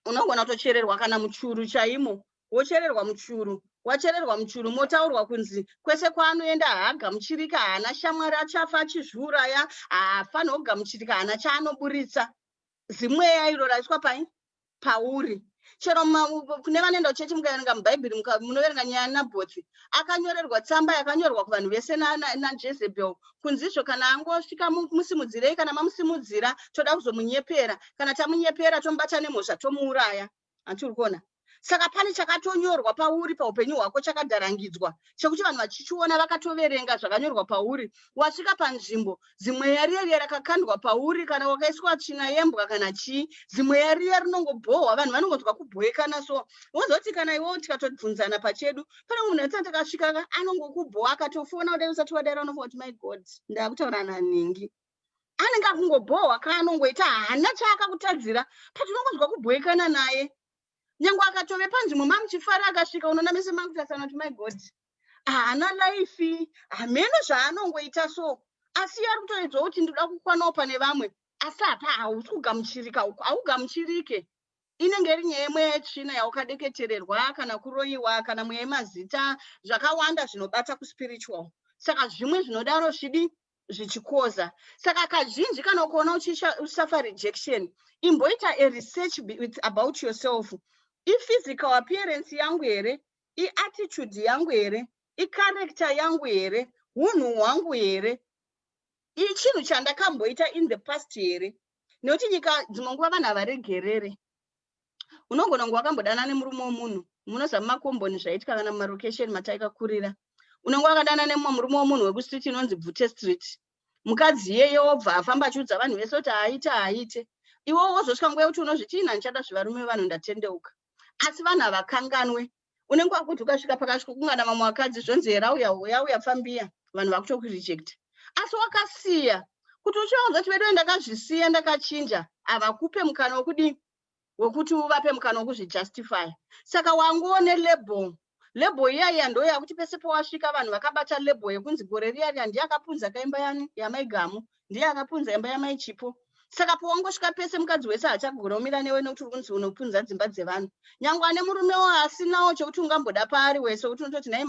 unogona kutochererwa kana muchuru chaimo, wochererwa muchuru. Wachererwa muchuru, motaurwa kunzi kwese kwaanoenda haagamuchirika, haana shamwari, achafa achizviuraya, haafaniri kugamuchirika, haana chaanoburitsa. Zimweya iro raiswa pai pauri. Chero kune vanoenda kuchechi, mukaverenga muBhaibheri, munoverenga nyaya yaNabhoti. Akanyorerwa tsamba yakanyorwa kuvanhu vese naJezebel kunzi izvo kana angosvika, musimudzirei, kana mamusimudzira, toda kuzomunyepera, kana tamunyepera, tomubata nemhosva, tomuuraya. Handiti uri kuona? Saka pane chakatonyorwa pauri, paupenyu hwako, chakadharangidzwa, chekuti vanhu vachichiona vakatoverenga zvakanyorwa pauri. Wasvika panzvimbo, zimweya riya riya rakakandwa pauri, kana wakaiswa tsvina yembwa kana chii, zimweya riya rinongobhohwa, vanhu vanongonzwa kubhoekana. So wozoti kana iwewo tikatobvunzana pachedu, pane munhu atisati takasvika, anongokubhowa, akatofona kudai usati wadaira, unofunga kuti, "My God, ndakutaura naningi." Anenge akungobhohwa kaanongoita, haana chaakakutadzira, patinongonzwa kubhoekana naye. Nyange akatove panzvimbo mamuchifara, akasvika, unoona mese makutarisana kuti, "My God, haana life, hameno zvaanongoita." So asi ari kutoedzwa kuti ndoda kukwanawo pane vamwe, asi hapa hausi kugamuchirika uku, haugamuchirike. Inenge iri nyaya yemweya yetsvina yaukadeketererwa, kana kuroyiwa, kana mweya yemazita, zvakawanda zvinobata kuspiritual. Saka zvimwe zvinodaro zvidi zvichikoza. Saka kazhinji kana ukaona uchisuffer rejection, imboita a research about yourself. Iphysical appearance yangu here? Iattitude yangu here? Icharacter yangu here? Unhu hwangu here? Ichinhu chandakamboita in the past here? Nekuti nyika dzimwe nguva vanhu havaregerere. Unogona kunge wakambodana nemurume womunhu. Munoziva mumakomboni zvaitika kana mumarokesheni mataikakurira. Unenge wakadana nemumwe murume womunhu wekustreet inonzi Bvute Street. Mukadzi iyeye wobva afamba achiudza vanhu vese kuti haaite, haaite. Iwewo wozosvika nguva yekuti unozviti, "Ina ndichada zvevarume vevanhu, ndatendeuka." Asi vanhu havakanganwe. Unenge wakuti ukasvika pakasvika kungana vamwe vakadzi, zvonzi yerauya yauya pfambiya, vanhu vakutokurejecta. Asi wakasiya kuti uchivaudza kuti, "Vedu, ndakazvisiya, ndakachinja," havakupe mukana wekudii, wekuti uvape mukana wekuzvijustify. Saka wanguwo nelabel. Label iya iya ndo yakuti pese pawasvika, vanhu vakabata label yekunzi gore riya riya ndiye akapunza kaimba yani yamaigamu, ndiye akapunza imba yamaichipo. Saka pawangosvika pese, mukadzi wese haachagona kumira newe nekuti uri kunzi unopunza dzimba dzevanhu. Nyange ane murumewo asinawo chekuti ungamboda paari wese, wekuti unototi, "Nhai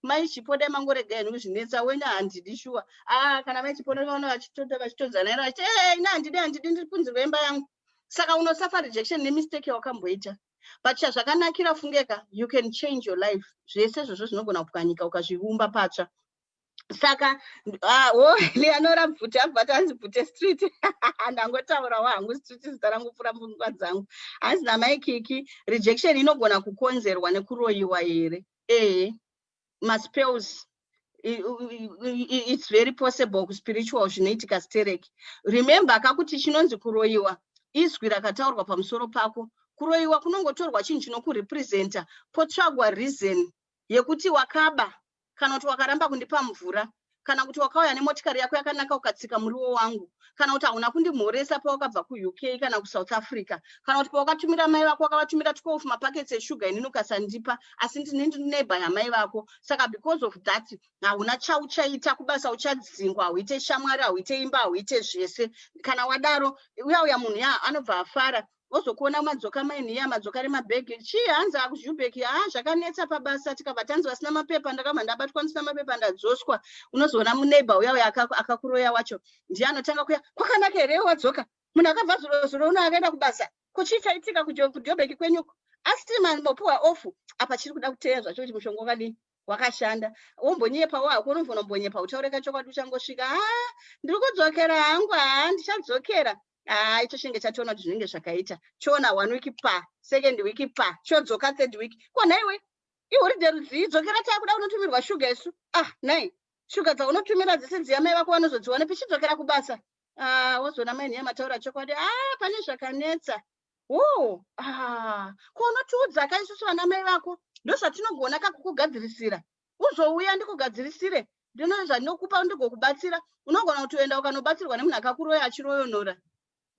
mai Chipo, dai mangorega henyu kuzvinetsa wena, handidi shuwa." Ah, kana mai Chipo vaona vachitodzana vachiti, "E, ina handidi, handidi, ndipunzirwe imba yangu." Saka unosuffer rejection nemistake yawakamboita. But chazvakanakira, fungeka, you can change your life. Zvese izvozvo zvinogona kupwanyika ukazviumba patsva. Saka o Leonora Bvute abva tanzi Bvute Street. Ndangotaurawo hangu street, zita rangu pfuura pfungwa dzangu. Hanzi naMaikiki, rejection inogona kukonzerwa nekuroyiwa here? Ehe, maspells, it's very possible. Kuspiritual zvinoitika stereki. Remember kakuti chinonzi kuroyiwa izwi rakataurwa pamusoro pako. Kuroyiwa kunongotorwa chinhu chinokurepresenta, potsvagwa reason yekuti wakaba, kana kuti wakaramba kundipa mvura, kana kuti wakauya nemotikari yako yakanaka ukatsika muriwo wangu, kana kuti hauna kundimhoresa pawakabva kuUK kana kuSouth Africa, kana kuti pawakatumira mai vako, wakavatumira 12 mapakets eshuga, inini ukasandipa, asi ndine neighbor yamai vako. Saka because of that hauna chauchaita kubasa, uchadzingwa, hauite shamwari, hauite imba, hauite zvese. Kana wadaro, uya uya munhu ya anobva afara ozokuona madzoka mainiya, madzoka remabhegi. Chii? Hanzi akuJubek, ha, zvakanetsa pabasa, tikabva tanzi vasina mapepa, ndakabva ndabatwa ndisina mapepa, ndadzoswa. Unozoona muneighbor uya uya akakuroya wacho ndiye anotanga kuya, "Kwakanaka here? Wadzoka?" Munhu akabva zuro zuro uno akaenda kubasa. Kuchii chaitika kuJobek kwenyuko? Asi mambopiwa off apa, chiri kuda kuteya zvacho kuti mushonga wakadii, wakashanda. Wombonyepa wako, unombona mbonyepa, utaureka chokwadi. Uchangosvika, "Ha, ndiri kudzokera hangu, ha, ndichadzokera." Ha, icho chinenge chatoona kuti zvinenge zvakaita. Chiona one week pa second week pa chodzoka third week. Ko nhaiwe, iholiday rudzii? Dzokera, taakuda kunotumirwa shuga isu. Ah, nhai, shuga dzaunotumira dzese dziya mai vako vanozodziwana pichidzokera kubasa. Ah, wozoona mai nhiya mataura chokwadi. Ah, pane zvakanetsa. O, ah, ko unotiudza ka isusu vana mai vako, ndozvatinogona kakukugadzirisira. Uzouya ndikugadzirisire, ndino zvandinokupa, ndigokubatsira. Unogona kutoenda ukanobatsirwa nemunhu akakuroya achiroyonora.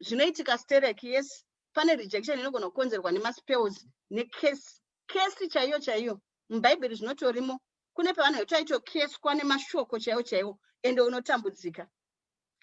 Zvinoitika sterek. Yes, pane rejection inogona kukonzerwa nemaspells necurse, curse chaiyo chaiyo. Mubhaibheri zvinotorimo, kune pavanhu vetoaitokeswa nemashoko chaiwo chaiwo, ende unotambudzika.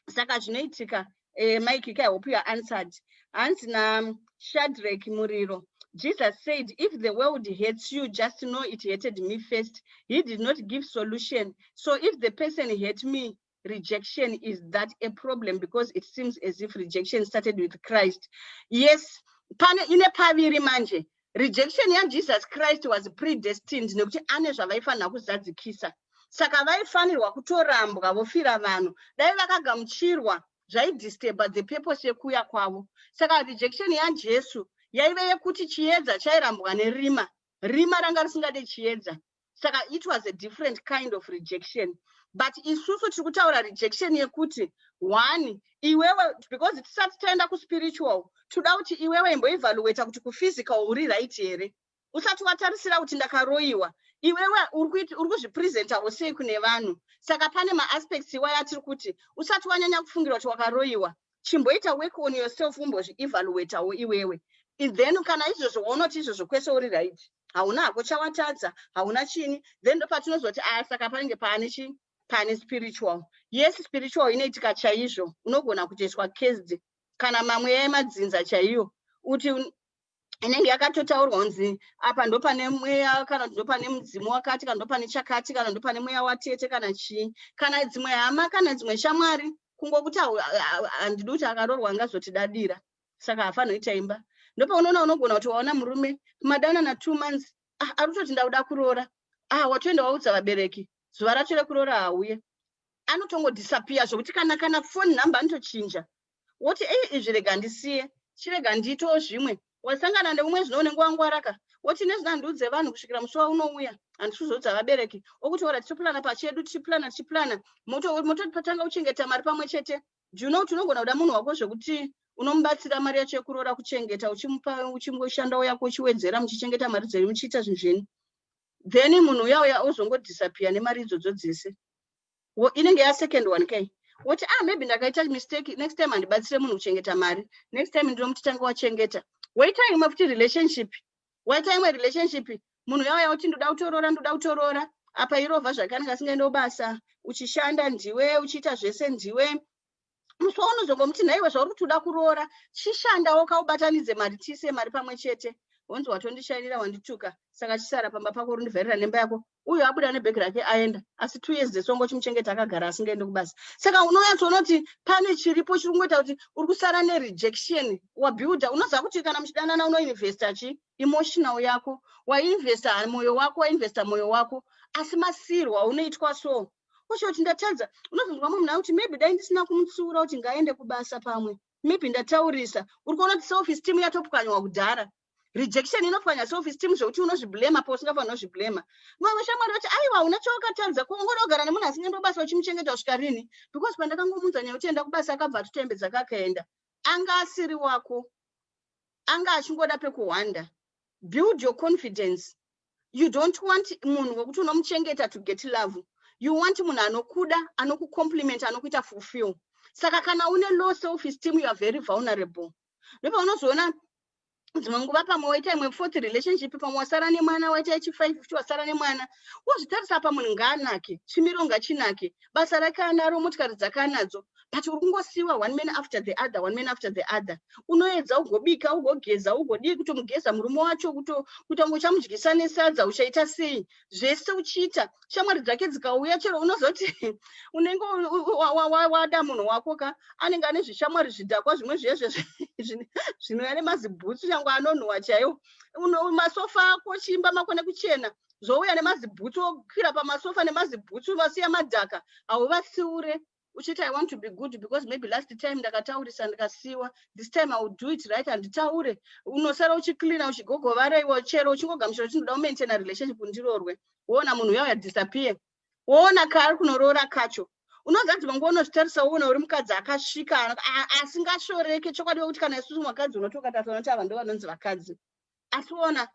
Saka zvinoitika. Mike, I hope you are answered. Hanzi naShadrek Muriro, "Jesus said, 'If the world hates you, just know it hated me first.' He did not give solution. So if the person hate me, rejection, is that a problem? Because it seems as if rejection started with Christ." Yes, pane ine paviri manje. Rejection yaJesus Christ was predestined, nekuti ane zvavaifanira kuzadzikisa. Saka vaifanirwa kutorambwa vofira vanhu. Dai vakagamuchirwa, zvaidisturba the purpose yekuuya kwavo. Saka rejection yaJesu yaive yekuti chiedza chairambwa nerima. Rima ranga risingade chiedza. Saka it was a different kind of rejection. But isusu tiri kutaura rejection yekuti one, iwewe, because tisati taenda kuspiritual, toda kuti iwewe imboevaluata kuti kuphysical uri right here. Usati watarisira kuti ndakaroyiwa, iwewe uri kuzvipresentawo sei kune vanhu? Saka pane maaspects iwaya atiri kuti usati wanyanya kufungira kuti wakaroyiwa, chimboita work on yourself, umbozvievaluatawo iwewe. Then kana izvozvo waunoti izvozvo kwese uri right, hauna hako chawatadza, hauna chini, then ndopatinozoti, a, saka panenge paane chi pane spiritual. Yes, spiritual inoitika chaizvo. Unogona kutoiswa cursed, kana mamweya emadzinza chaiyo, kuti inenge yakatotaurwa kunzi apa ndopane mweya, kana kuti ndopane mudzimu wakati, kana ndopane chakati, kana ndopane mweya watete, kana chii, kana dzimwe hama, kana dzimwe shamwari. Kungokuti handidi kuti akaroorwa angazotidadira, saka haafaniri kuita imba. Ndopaunoona unogona kuti waona murume madanana 2 months, ah, ari kutoti, "Ndakuda kuroora." Ah, watoenda waudza vabereki. Zuva racho rekuroora hauye, anotongodisappear zvokuti kana phone number anotochinja. Woti, "Ei, izvi rega ndisiye, chirega ndiitewo zvimwe." Wasangana neumwe zvino unenge wangwaraka, woti, "Nezvino handiudze vanhu kusvikira musi waunouya, handisi kuzoudza vabereki." Okuti, "Ora, tichiplana pachedu, tichiplana, tichiplana." Mototanga kuchengeta mari pamwe chete. Do you know kuti unogona kuda munhu wako zvekuti unomubatsira mari yacho yekuroora kuchengeta, uchimupa, uchingoshandawo yako, uchiwedzera, muchichengeta mari dzenyu, muchiita zvinhu zvenyu? Then munhu uya uya ozongodisappear nemari idzodzo dzese. Inenge yasecond one kai. Woti, "Ah, maybe ndakaita mistake. Next time handibatsire munhu kuchengeta mari. Next time ndinomuti tanga wachengeta." Woita imwe futi relationship, waita imwe relationship, munhu uya uya uti, "Ndoda kutorora, ndoda kutorora." Apa irovha zvakanaka, asingaendewo basa, uchishanda ndiwe, uchiita zvese ndiwe. Musi waunozongomuti, "Nhaiwe, zvauri kuti uda kuroora, chishandawo kaubatanidze mari, tiise mari pamwe chete," wonzi, "Watondishainira, wandituka, saka chisara pamba pako, urindivharira nemba yako." Uyo abuda nebhegi rake aenda, asi 2 years dzese wanga uchimuchengeta akagara asingaendi kubasa. Saka unonyatsoona kuti pane chiripo chiri kungoita kuti uri kusara nerejection. Wabuilda, unoziva kuti kana muchidanana unoinvesta chi emotional yako, wainvesta mwoyo wako, wainvesta mwoyo wako, asi masirwa unoitwa so kuti ndatadza. Unozonzwa munhu akuti, "Maybe dai ndisina kumutsiura kuti ngaende kubasa, pamwe maybe ndataurisa." Uri kuona kuti self esteem yatopwanywa kudhara. Rejection inopwanya self esteem zvekuti unozviblema pausingafanira kuzviblema. Vamwe shamwari vati, "Aiwa, una chawakatadza, kuongoda kugara nemunhu asingaendi kubasa uchimuchengeta kusvika rini?" "Because pandakangomunza nyaya kuti enda kubasa, akabva atotembedza kakaenda. Anga asiri wako, anga achingoda pekuhwanda." Build your confidence. You don't want munhu wekuti unomuchengeta to get love. You want munhu anokuda, anokucompliment, anokuita fulfill. Saka kana une low self esteem, you are very vulnerable. Ndopaunozoona dzimwe nguva pamwe waita imwe fourth relationship, pamwe wasara nemwana, waita yechifive futi, wasara nemwana. Wozvitarisa pa, munhu ngaanake, chimiro ngachinake, basa rake anaro, motikari dzake anadzo, but uri kungosiyiwa one man after the other, one man after the other. Unoedza ugobika, ugogeza, ugodii, kutomugeza murume wacho, kuita kunge uchamudyisa nesadza, uchaita sei, zvese uchiita. Shamwari dzake dzikauya, chero unozoti unenge wada munhu wako ka, anenge ane zvishamwari zvidhakwa zvimwe zvezve zvinouya nemazibhutsu, nyange anonhuhwa chaiwo. Masofa ako, chiimba mako nekuchena, zvouya nemazibhutsu, okwira pamasofa nemazibhutsu, vasiya madhaka. Hauvatsiure, uchiti, "I want to be good because maybe last time ndakataurisa ndikasiyiwa. This time I will do it right, handitaure." Unosara uchicleana, uchigogovaraiwa, chero uchingogamuchira kuti ndoda kumaintaina relationship, ndirorwe. Woona munhu uya uyadisappear, woona kaari kunoroora kacho. Unoziva, dzimwe nguva unozvitarisa, woona uri mukadzi akasvika, asingashoreke chokwadi, wekuti kana isusu makadzi unotokatarisa unoti, "Ava ndo vanonzi vakadzi." Asi woona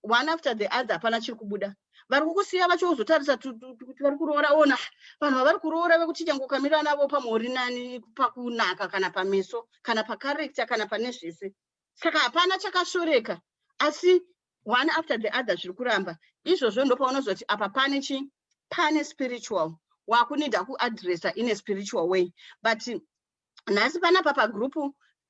one after the other, hapana chiri kubuda. Vari kukusiya vacho, uzotarisa kuti vari kuroora, ona vanhu vavari kuroora vekuti nyange ukamira navo pamwe uri nani pakunaka, kana pameso, kana pacharacter, kana pane zvese. Saka hapana chakashoreka, asi one after the other zviri kuramba. Izvozvo ndopaunozoti apa pane chi pane spiritual wakuneeda kuaddressa in a spiritual way. But nhasi panapa pagroup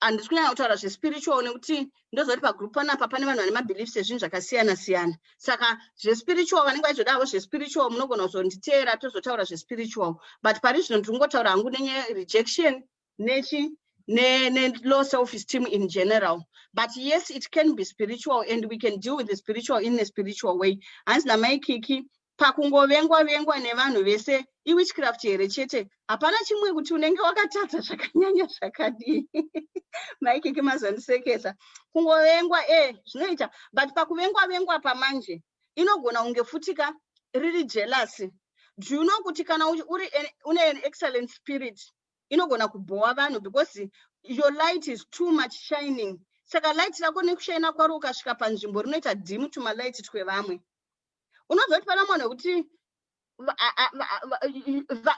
handisi kunyanya kutaura zvespiritual, nekuti ndozoti pagroup panapa pane vanhu vane mabeliefs ezvinhu zvakasiyana siyana. Saka zvespiritual, vanenge vachizodavo zvespiritual, munogona kuzonditeera tozotaura zvespiritual. But pari zvino ndiri kungotaura hangu nenyaya rejection nechi ne-low self esteem in general. But yes, it can be spiritual and we can deal with the spiritual in a spiritual way. Hanzi namaikiki, "Pakungovengwa vengwa nevanhu vese, iwitchcraft here chete? Hapana chimwe kuti unenge wakatadza zvakanyanya zvakadii?" Maikiki mazondisekesa. Kungovengwa, e, zvinoita, but pakuvengwa vengwa pamanje inogona kunge futika riri jealousy. Do you know kuti kana uri une an excellent spirit, inogona kubhowa vanhu because your light is too much shining? Saka light rako nekushaina kwaro, ukasvika panzvimbo rinoita dim tumalight twevamwe. Unozoti pana munhu wekuti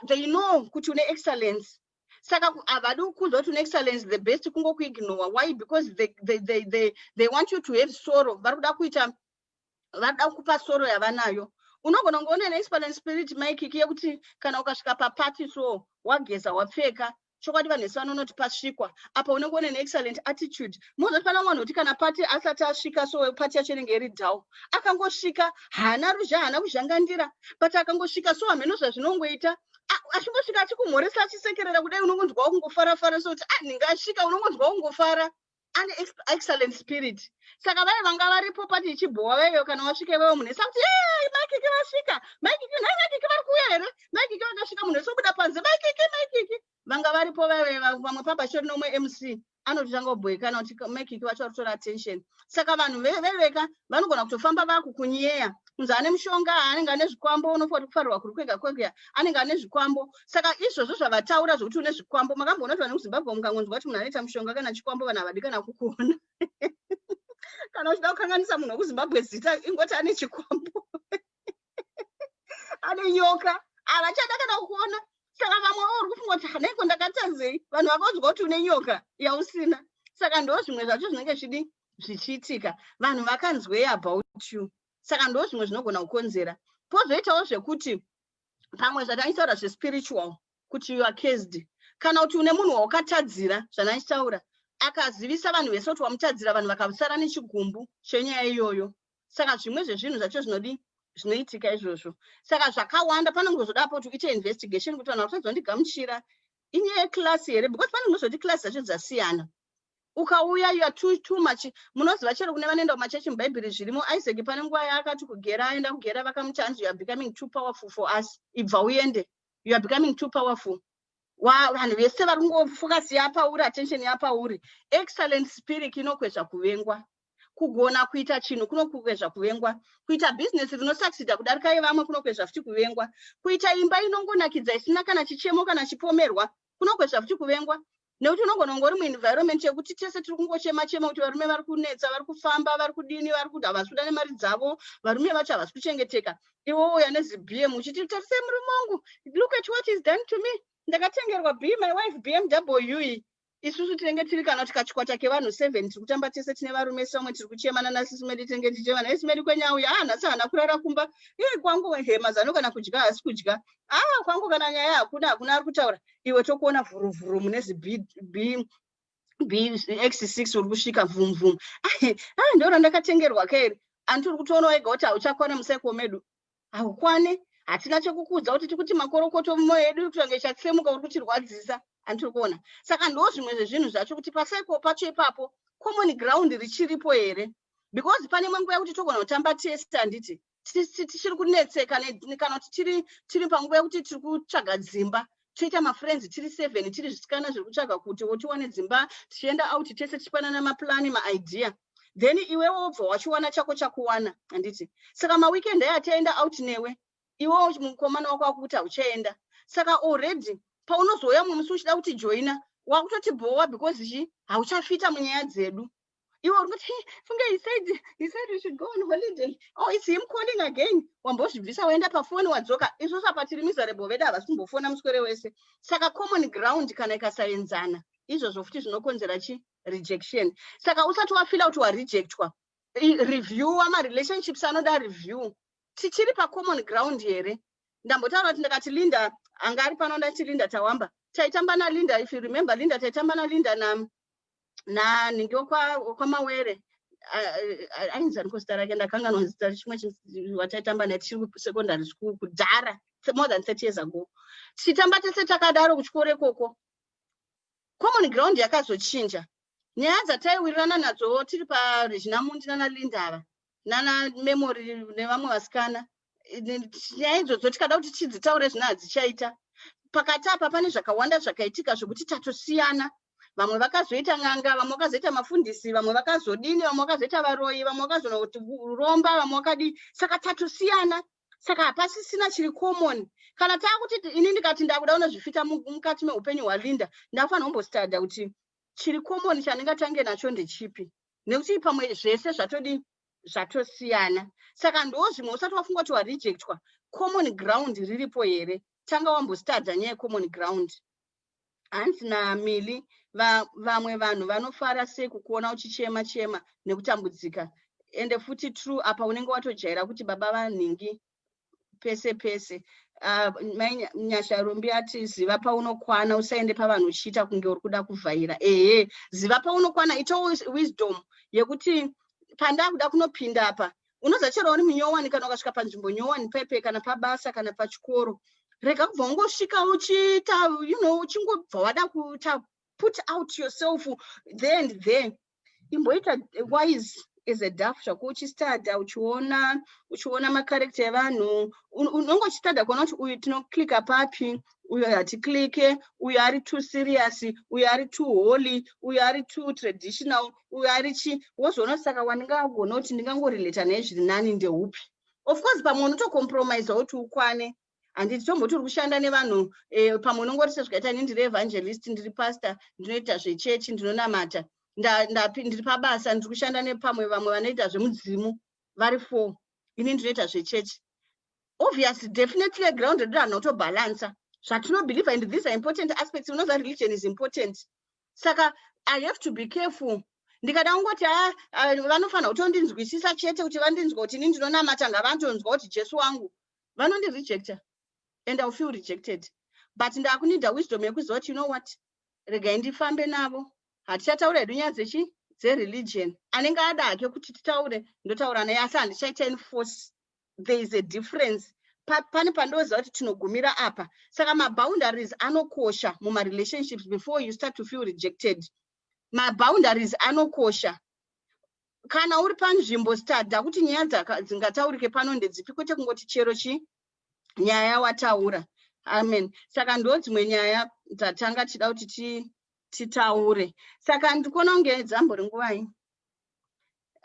they know kuti une excellence, saka havadi kukunzwa kuti une excellence. The best kungokuignore. Why? Because they want you to have sorrow. Vari kuda kuita, varida kukupa sorrow yavanayo. Unogona kunge une excellent spirit, maikiki, yekuti kana ukasvika papati so, wageza, wapfeka, chokwadi vanhu vese vanonoti pasvikwa apa. Unenge une neexcellent attitude. Mozoti pana munhu kuti kana pati asati asvika so, pati yacho inenge iri dull. Akangosvika, haana ruzha, haana kuzhangandira, but akangosvika so, hameno zvazvinongoita, achingosvika achikumhoresa, achisekerera kudai, unongonzwawo kungofarafara so kuti, "Ah, ndingasvika." Unongonzwawo kungofara. Ane excellent spirit. Saka vai vanga varipo pati ichibhowa vaive kana wasvika iwewe, munhu ese akuti, "Ei, Maikiki vasvika, Maikiki, nhai Maikiki vari kuuya here? Maikiki vakasvika." Munhu ese obuda panze, "Maikiki, Maikiki." Vanga varipo vaive vamwe pabashori nomwe MC anototanga kubhoekana kuti Maikiki vacho vari kutora attention. Saka vanhu veveka vanogona kutofamba vakukunyeya kunzi ane mushonga, anenge ane zvikwambo. Unofa kuti kufarirwa kuri kwega kwega, anenge ane zvikwambo. Saka izvozvo zvavataura zvokuti une zvikwambo, makamboona kuti vanhu kuZimbabwe mukangonzwa kuti munhu anoita mushonga kana chikwambo, vanhu havadi kana kukuona. Kana uchida kukanganisa munhu wekuZimbabwe zita, ingoti ane chikwambo, ane nyoka, havachada kana kukuona. Saka vamwe vo uri kufunga kuti, "Hanaiko, ndakatadzei?" Vanhu vakanzwa kuti une nyoka yausina. Saka ndo zvimwe zvacho zvinenge zvidi zvichiitika, vanhu vakanzwei about you. Saka ndo zvimwe zvinogona kukonzera. Pozoitawo zvekuti pamwe zvatanichitaura zvespiritual, kuti you are cursed, kana kuti une munhu wawakatadzira. Zvanachitaura, akazivisa vanhu vese kuti wamutadzira, vanhu vakasara nechigumbu chenyaya iyoyo. Saka zvimwe zvezvinhu zvacho zvinodi zvinoitika izvozvo. Saka zvakawanda, panongozodapo kuti uite investigation kuti vanhu vakutadzondigamuchira inyaya yeclass here, because panongozoti class dzacho dzasiyana. Ukauya, you are too much. Munoziva, chero kune vanoenda kumachechi, muBhaibheri zvirimo. Isaac pane nguva yaakati kugera, aenda kugera, vakamuti hanzi, "You are becoming too powerful for us, ibva uende, you are becoming too powerful." Vanhu vese vari kungofocus yapauri, attention yapauri. Excellent spirit inokwezva kuvengwa. Kugona kuita chinhu kunokwezva kuvengwa. Kuita bhizinesi rinosucceeda kudarika yevamwe kunokwezva futi kuvengwa. Kuita imba inongonakidza isina kana chichemo kana chipomerwa kunokwezva futi kuvengwa, nekuti unogona kunge uri muenvironment yekuti tese tiri kungochema chema kuti varume vari kunetsa, vari kufamba, vari kudini, vari kuti havasi kuda nemari dzavo, varume vacho havasi kuchengeteka. Iwe uya neziBM uchiti, "Tarisai murume wangu, look at what is done to me, ndakatengerwa b my wife BMW." Isusu tinenge tiri kana kuti kachikwata kevanhu seven tiri kutamba tese, tine varume samwe, tiri kuchemana nasisi medu, tinenge tichemana isi medu kwenyauya, "Ah, nhasi haana kurara kumba ii, kwangu hema zano, kana kudya haasi kudya. Ah, kwangu kana nyaya hakuna, hakuna ari kutaura." Iwe tokuona vhuruvhuru mune zi B X6, uri kusvika vhumvum, "Ah, ndo randakatengerwa kairi." Anti uri kutoona wega kuti hauchakwana musaiko medu, haukwane, hatina chekukuudza kuti tikuti makorokoto, mumwoyo yedu kutange chatsemuka, uri kutirwadzisa. Andiri kuona. Saka ndo zvimwe zvezvinhu zvacho kuti pasaiko pacho ipapo common ground richiripo here, because pane imwe nguva yekuti togona kutamba tese, handiti tichiri kunetseka kana kuti tiri panguva yekuti tiri kutsvaga dzimba, toita mafriends tiri seven, tiri zvisikana zviri kutsvaga kuti tiwane dzimba, tichienda out tese, tichipanana maplani, maidea. Then iwewe wobva wachiwana chako chakuwana, handiti? Saka maweekend aya taenda out newe, iwewo mukomana wako akuti hauchaenda. Saka already paunozouya mumwe musi uchida kuti joina, wakutotibhowa because chi hauchafita munyaya dzedu. Iwe uri kuti, "Funge he said we should go on holiday. Oh, it's him calling again." Wambozvibvisa, waenda pafoni, wadzoka. Isusu apa tiri miserable, vedu havasi kumbofona muswere wese. Saka common ground kana ikasaenzana, izvozvo futi zvinokonzera chi rejection. Saka usati wafeela kuti warejectwa, reviewa marelationships. Anoda review. Tichiri pacommon ground here? Ndambotaura kuti ndakati Linda anga ari pano, ndati Linda Tawamba, taitamba naLinda, if you remember Linda, taitamba naLinda nanhingi wekwaMawere, ainzaniko zita rake? Ndakanganwa zita. Chimwe wataitamba naye tichiri kusecondary school kudhara, more than 30 years ago, tichitamba tese takadaro kuchikoro ikoko. Common ground yakazochinja. Nyaya dzataiwirirana nadzo tiri paRegina Mundi nanaLinda ava, nana Memory nevamwe vasikana, nyaya idzodzo tikada kuti tidzitaure zvino hadzichaita. Pakati apa pane zvakawanda zvakaitika zvokuti tatosiyana. Vamwe vakazoita n'anga, vamwe vakazoita mafundisi, vamwe vakazodini, vamwe vakazoita varoyi, vamwe vakazonoromba, vamwe vakadii. Saka tatosiyana. Saka hapasisina chiri common. Kana taakuti ini ndikati ndakuda unozvifita mukati meupenyu hwaLinda, ndakufanira kumbostudya kuti chiri common chandingatange nacho ndechipi, nekuti pamwe zvese zvatodi zvatosiyana. Saka ndo zvimwe, usati wafunga kuti warejectwa, common ground riripo here? Tanga wambostudya nyaya yecommon ground. Hanzi naMili, vamwe vanhu vanofara sei kukuona uchichema chema nekutambudzika. Ende futi true, apa unenge watojaira kuti baba vanhingi pese pese. Mai Nyasha Rumbi ati, "Ziva paunokwana, usaende pavanhu uchiita kunge uri kuda kuvhaira." Ehe, ziva paunokwana. Itawo wisdom yekuti pandakuda kunopinda apa. Unoziva, chero uri munyowani, kana ukasvika panzvimbo nyowani pepe, kana pabasa kana pachikoro, rega kubva ungosvika uchiita uchingobva wada kuita put out yourself there and there. Imboita wise as a dove zvako, uchistudya, uchiona macharacter evanhu. Unonge uchistudya kuona kuti uyu tinoclicka papi, uyu haticlicke, uyu ari too serious, uyu ari too holy, uyu ari too traditional, uyu ari chi. Wozoona, saka wandingagona kuti ndingangorelata naye zviri nani ndeupi? Of course, pamwe unotocompromisa kuti ukwane, handiti? Tomboti uri kushanda nevanhu, pamwe unongoti, sezvikaita ini, ndiri evangelist, ndiri pastor, ndinoita zvechechi, ndinonamata, ndiri pabasa, ndiri kushanda nepamwe vamwe vanoita zvemudzimu vari four, ini ndinoita zvechechi. Obviously, definitely ground redu harina kutobhalansa zvatinobelieve, and these are important aspects. Unoziva, religion is important, saka I have to be careful. Ndikada kungoti a vanofanira kutondinzwisisa chete, kuti vandinzwa kuti ini ndinonamata, ngavantonzwa kuti Jesu wangu, vanondirejecta and I feel rejected. But ndakuneeda wisdom yekuziva kuti, you know what, regai ndifambe navo. Hatichataura hedu nyaya dzechi dzereligion. Anenge ada hake kuti titaure, ndotaura naye, asi handichaita enforce. There is a difference. Pane pandoziva kuti tinogumira apa. Saka maboundaries anokosha mumarelationships. Before you start to feel rejected, maboundaries anokosha. Kana uri panzvimbo, studya kuti nyaya dzingataurike pano ndedzipi, kwete kungoti chero chi nyaya wataura. Amen. Saka ndo dzimwe nyaya dzatanga tida kuti titaure. Saka ndikuona kunge dzambori nguvai?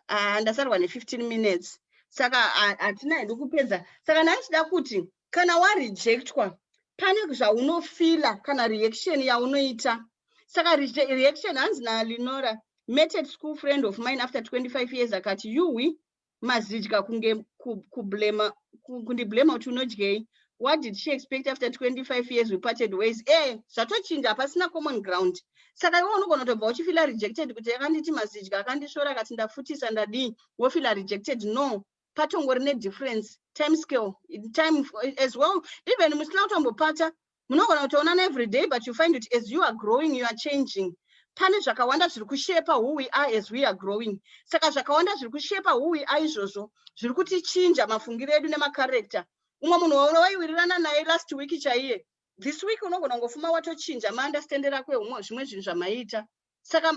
Ah, ndasarwa ne15 minutes, saka hatina hedu kupedza. Saka ndandichida kuti kana warejectwa, pane zvaunofeela kana reaction yaunoita. Saka reaction, hanzi naLinora, met a school friend of mine after 25 years, akati, "Yuwi, mazidya," kunge kublema, kundiblema kuti unodyei. What did she expect after 25 years we parted ways? Zvatochinja, hapasina common ground. Saka iwe unogona kutobva uchifeela rejected kuti akanditi mazidya, akandisvora, akati ndafutisa, ndadii, wofeela rejected. No, patongori nedifference, time scale, time as well. Even musina kutombopata, munogona kutoonana every day, but you find it as you are growing, you are changing. Pane zvakawanda zviri kushape who we are as we are growing. Saka zvakawanda zviri kushape who we are izvozvo zviri kutichinja mafungiro edu nemacharacter. Umwe munhu waiwirirana naye last week chaiye, this week unogona kungofuma watochinja maunderstandero ako eumwe zvimwe zvinhu zvamaiita. Saka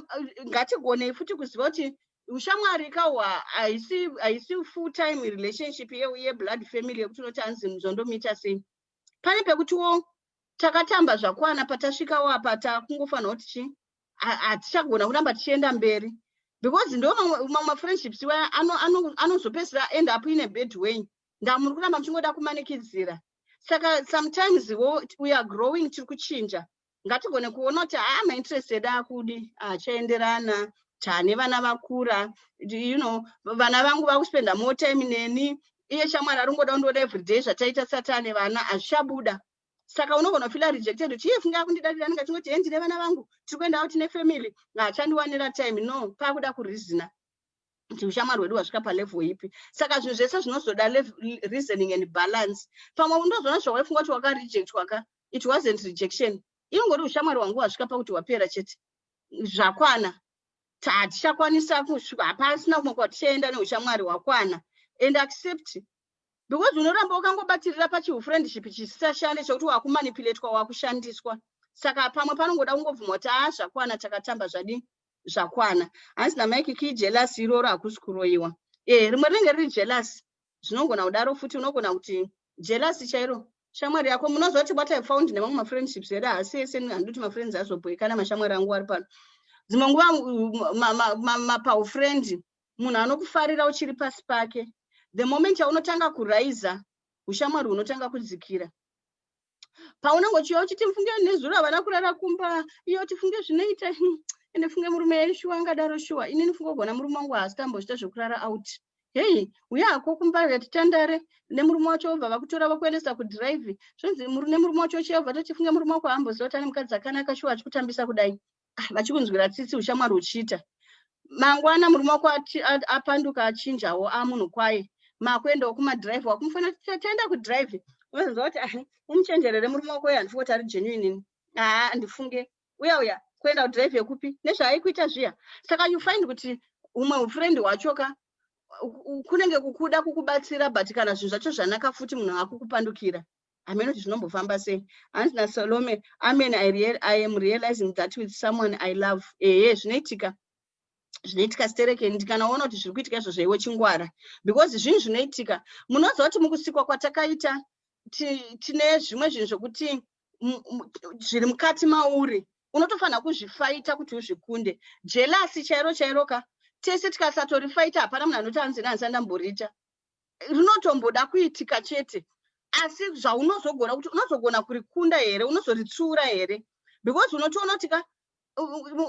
ngatigonei futi kuziva kuti ushamwari kahwa haisi full time relationship yeblood family yekuti unoti hanzi zvondomuita sei. Pane pekutiwo takatamba zvakwana, patasvikawo apa takungofanira kuti chi hatichagona kuramba tichienda mberi, because ndo mamwe mafriendships iwaya anozopedzisira end up in a bad way, ndamuri kuramba muchingoda kumanikidzira. Saka sometimes wo we are growing, tiri kuchinja. Ngatigone kuona kuti haa, mainterest edu akudi achaenderana, taane vana vakura, vana vangu vakuspenda more time neni, iye shamwari ari kungoda kundoda everyday. Zvataita satane vana, hazvichabuda. Saka unogona kufeela rejected kuti iye funga akundidadira, ndinge chingoti he, ndine vana vangu, tiri kuendawo, tine family, haachandiwanira time. No, paakuda kureasona kuti ushamwari hwedu hwasvika palevel ipi. Saka zvinhu zvese zvinozoda reasoning and balance. Pamwe undozoona zvawaifunga kuti wakarejectwa ka, it wasn't rejection, ingori ushamwari hwangu hwasvika pakuti hwapera chete, zvakwana, hatichakwanisa kusvika, hapasina kumwe kwatichaenda neushamwari, hwakwana, and accept, because unoramba wakangobatirira pachiufriendship chisisashande, chekuti wakumanipulatwa, wakushandiswa. Saka pamwe panongoda kungobvuma kuti aa, zvakwana, takatamba, zvadi zvakwana. Hanzi naMike ki, jealous iroro hakusi kuroyiwa. Rimwe rinenge riri jealous, zvinogona kudaro futi. Unogona kuti jealous chairo shamwari yako. Munoziva kuti what I found nemamwe mafriendships edu, haasi ese, handiti mafriends azobhoikana, mashamwari angu ari pano, dzimwe nguva mapaufriend, munhu anokufarira uchiri pasi pake. The moment yaunotanga kuraisa, ushamwari hunotanga kudzikira. Paunenge uchiuya uchiti, "Mufunge nezuro havana kurara kumba," iyo tifunge zvinoita, ende funge murume shuwa angadaro shuwa, inini funge ugona murume wangu haasi tambochita zvekurara out. Hei, uya hako kumba, titandare nemurume wacho, obva vakutora vakuendesa kudrive. Zvonzi nemurume wacho uchiyobva tochifunge murume wako haamboziva kuti ane mukadzi akanaka shuwa achikutambisa kudai. Ah, vachikunzwira tsitsi, ushamwari huchiita. Mangwana murume wako apanduka, achinjawo, amunhu kwaye, makuendawo kumadrive, wakumufanira kuti taenda kudrive, unozwa kuti, "Ah, umuchenjerere murume wako uyo, handifunge kuti ari genuine. Haa, ndifunge uya uya kuenda kudrive yekupi nezvaaikuita zviya." Saka you find kuti humwe ufriend hwachoka kunenge kukuda kukubatsira, but kana zvinhu zvacho zvanaka futi, munhu akukupandukira. Hameno kuti zvinombofamba sei. Hanzi naSalome, "Amen. I am realizing that with someone I love." Ehe, zvinoitika. Zvinoitika stereke. Ndikanaona kuti zviri kuitika izvozvo, iwe chingwara, because zvinhu zvinoitika. Munoziva kuti mukusikwa kwatakaita tine zvimwe zvinhu zvokuti zviri mukati mauri, unotofanira kuzvifighta kuti uzvikunde. Jealousy chairo chairo ka, tese tikasatorifighta, hapana munhu anoti anzi nanzi andamboriita. Rinotomboda kuitika chete, asi zvaunozogona kuti unozogona kurikunda here, unozoritsiura here? Because unotoona kuti ka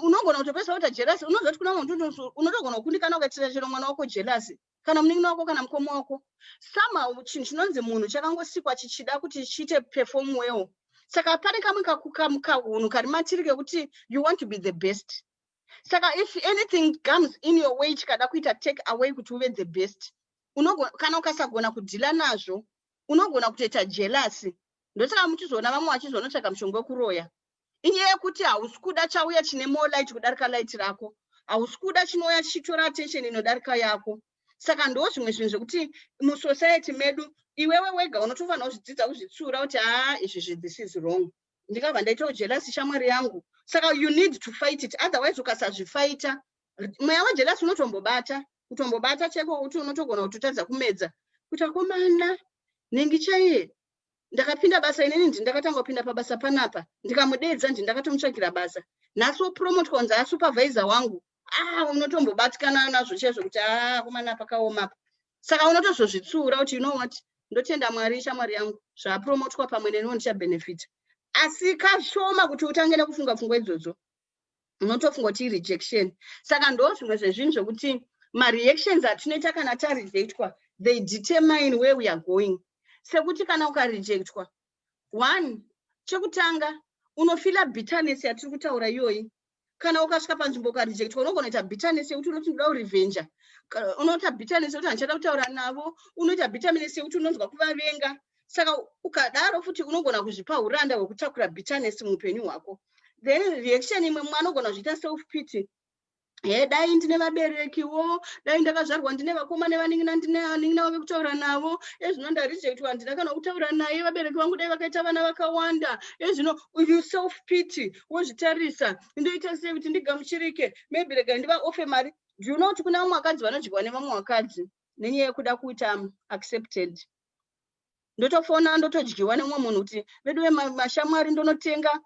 unogona kutopedzisa kuita jealousy. Unoziva kuti kuna munhu unotogona kukundikana ukaitira chero mwana wako jealousy, kana munin'ina wako, kana mukoma wako. Somehow chinhu chinonzi munhu chakangosikwa chichida kuti chiite perform well. Saka pane kamwe kahunhu kari matiri kekuti you want to be the best. Saka if anything comes in your way chikada kuita take away kuti uve the best, kana ukasagona kudeala nazvo, unogona kutoita jealousy. Ndosaka muchizoona vamwe vachizonotsvaka mushonga wekuroya. Inyaya yekuti hausi kuda chauya chine more light kudarika light rako, hausi kuda chinouya chichitora attention inodarika yako. Saka ndo zvimwe zvinhu zvekuti musociety medu iwewe wega unotofanira kuzvidzidza kuzvitsiura kuti, "Haa, izvizvi, this is wrong. Ndikabva ndaitawo jealousy shamwari yangu." Saka you need to fight it, otherwise ukasazvifighta, mweya wejealousy unotombobata, kutombobata chaiko kuti unotogona kutotadza kumedza kuti, "Akomana, nhingi chaiye, ndakapinda basa inini, ndi ndakatanga kupinda pabasa panapa, ndikamudedza, ndi ndakatomutsvagira basa, nhasi wopromotwa kunzi asupervisor wangu." Ah, unotombobatikana nazvo chaizvo kuti, "Ah, akomana, pakaomapa." Saka unotozozvitsiura kuti, "You know what, ndotenda Mwari, shamwari yangu zvapromotwa, pamwe neniwo ndichabhenefita." Asi kashoma kuti utange nekufunga pfungwa idzodzo, unotofunga kuti irejection. Saka ndo zvimwe zvezvinhu zvokuti mareactions atinoita kana tarejectwa, they determine where we are going. Sekuti kana ukarejectwa, one, chekutanga unofeela bitterness yatiri kutaura iyoyi. Kana ukasvika panzvimbo ukarejectwa, unogona kuita bitterness yekuti unoti, "Ndoda kurevenja." Unoita bitterness yekuti, "Handichada kutaura navo." Unoita bitterness yekuti unonzwa kuvavenga. Saka ukadaro futi unogona kuzvipa uranda hwekutakura bitterness muupenyu hwako. Then reaction imwe, mumwe anogona kuzviita self pity. "He, dai ndine vaberekiwo, dai ndakazvarwa ndine vakoma nevanin'ina, ndine vanin'ina vave kutaura navo. Ezvino ndarejectwa, handina kana kutaura naye. Vabereki vangu dai vakaita vana vakawanda." Ezvino you self pity, wozvitarisa, "Ndoita sei kuti ndigamuchirike? Maybe rega ndivaoffer mari." Do you know kuti kuna vamwe vakadzi vanodyiwa nevamwe vakadzi nenyaya yekuda kuita accepted? Ndotofona, ndotodyiwa nemumwe munhu kuti, "Veduwe, mashamwari, ndonotenga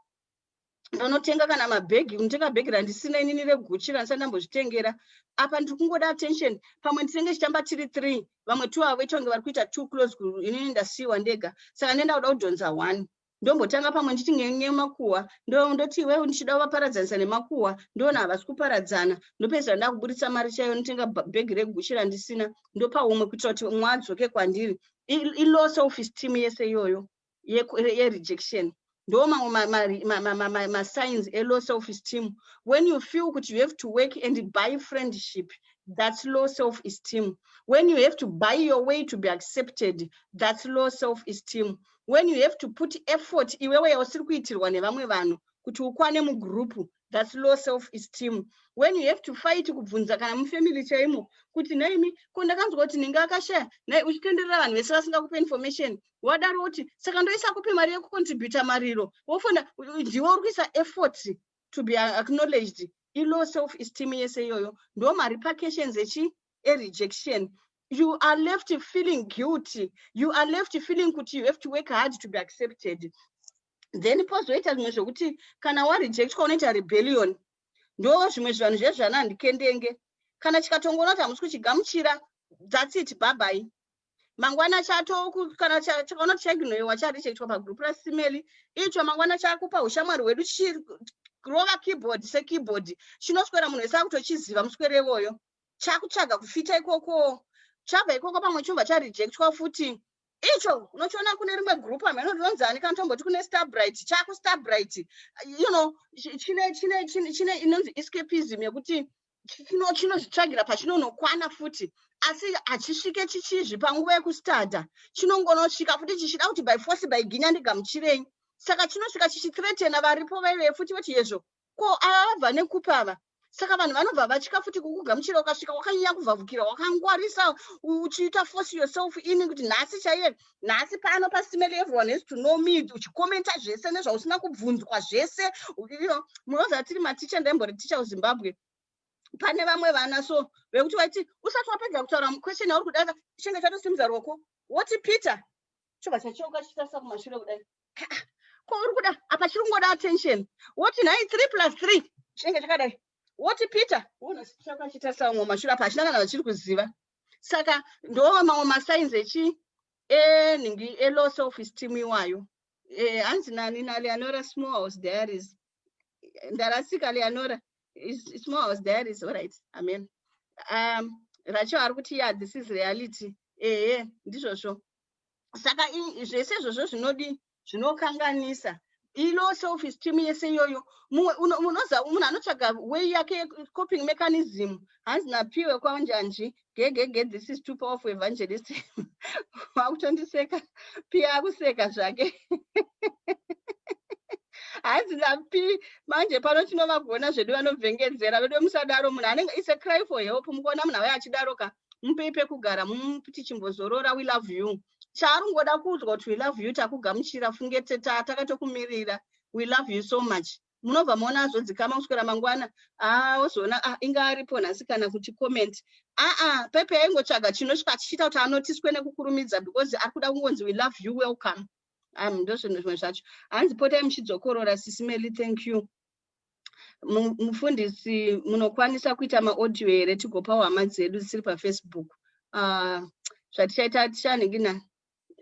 kana mabhegi, unotenga bhegi randisina inini reGucci, randisati ndambozvitengera. Apa ndiri kungoda attention. Pamwe ndinenge chitamba tiri three, vamwe two avo voita kunge vari kuita too close, inini ndasiyiwa ndega. Saka ndenda kuda kudhonza one. Ndombotanga pamwe ndichiti ngenye makuhwa, ndoti iwewe, ndichida kuvaparadzanisa nemakuhwa, ndoona havasi kuparadzana. Ndopedzisira ndakuburitsa mari chaiyo, notenga bhegi reGucci randisina, ndopa umwe kuitira kuti umwe adzoke kwandiri." Ilow self esteem yese iyoyo yerejection. Ndo mamwe masigns elow self esteem. When you feel kuti you have to work and buy friendship, that's low self esteem. When you have to buy your way to be accepted, that's low self esteem. When you have to put effort iwewe yausiri kuitirwa nevamwe vanhu kuti ukwane mugroup, that's low self esteem. When you have to fight kubvunza kana mufamily chaimo kuti, "Naimi, ko ndakanzwa kuti ninge akashaya nai?" Uchitenderera vanhu vese vasingakupe information. Wadaro kuti, "Saka ndoisa kupi mari yekucontributa mariro?" Wofona, ndiwe uri kuisa effort to be acknowledged. Ilow self esteem yese iyoyo. Ndo marepercussions echi erejection. You are left feeling guilty, you are left feeling kuti you have to work hard to be accepted. Then pozoita zvimwe zvokuti kana warejectwa, unoita rebellion. Ndo zvimwe zvanhu zvezvana handikendenge. Kana chikatongoona kuti hamusi kuchigamuchira, that's it, bye bye. Mangwana chato, kana chakaona kuti chaignorewa, charejectwa pagroup rasimeli icho, mangwana chakupa ushamwari hwedu chichirova keyboard sekeyboard, chinoswera munhu wese akutochiziva. Muswere iwoyo chakutsvaga kufita ikoko, chabva ikoko pamwe chobva charejectwa futi. Icho unochiona kune rimwe group, hameno rinonzani, kana tomboti kune Starbright, chakuStarbright, chine inonzi escapism yekuti chinozvitsvagira pachinonokwana futi, asi hachisvike chichizvi panguva yekustarta. Chinongonosvika futi chichida kuti by force, by ginya, ndigamuchirei. Saka chinosvika chichithreatena varipo vaive futi, voti, "Yezvo, ko ava vabva nekupi ava?" Saka vanhu vanobva vatya futi kukugamuchira. Ukasvika wakanyanya kuvhavhukira, wakangwarisa, uchiita force yourself in kuti, "Nhasi chaiye, nhasi pano pasimeli, everyone has to know me," uchicommenta zvese nezvausina kubvunzwa zvese. Munoziva tiri maticha, ndaimbori ticha kuZimbabwe. Pane vamwe vana so vekuti vaiti usati wapedza kutaura question yauri kuda, chinge chatosimudza ruoko, woti Peter, chobva chacheuka chichitarisa kumashure kudai. Ko uri kuda apa? Chiri kungoda attention. Woti nhai, 3 plus 3, chinenge chakadai. Woti Peter, wona chaka chitarisa umwe mashure apa, hachina kana vachiri kuziva. Saka ndo mamwe masigns echi enhingi, elow self esteem iwayo. Hanzi nani naLeonora, Small House Diaries. Ndarasika, Leonora. Small House Diaries, alright, amen. Racho ari kuti, "Yeah, this is reality." Ehe, ndizvozvo. Saka zvese izvozvo zvinodi zvinokanganisa ilow self esteem yese iyoyo. Unoza munhu anotsvaga way yake, coping mechanism. Hanzi napiwe kwanjanji gegege, "This is too powerful, evangelist." Wakutondiseka, Piye akuseka zvake. Hanzi napi manje pano tinovagona zvedu vanobvengedzera vedu, musadaro. Munhu anenge is a cry for help. Mukuona munhu auya achidaroka, mupei pekugara, mumuti chimbozorora. We love you. Chaari kungoda kuudzwa kuti we love you, takugamuchira, funge takatokumirira, we love you so much. Munobva maona azodzikama kuswera mangwana, ozoona inga aripo nhasi kana kuti comment. Aa, pepe aingotsvaga chinosvika achichiita kuti anotiswe nekukurumidza because ari kuda kungonzi we love you, welcome. Ndo zvinhu zvimwe zvacho. Hanzi potai muchidzokorora, Sisi Meli. Thank you. Mufundisi, munokwanisa kuita maaudio here, tigopawo hama dzedu dzisiri paFacebook? Zvatichaita tichanhingina.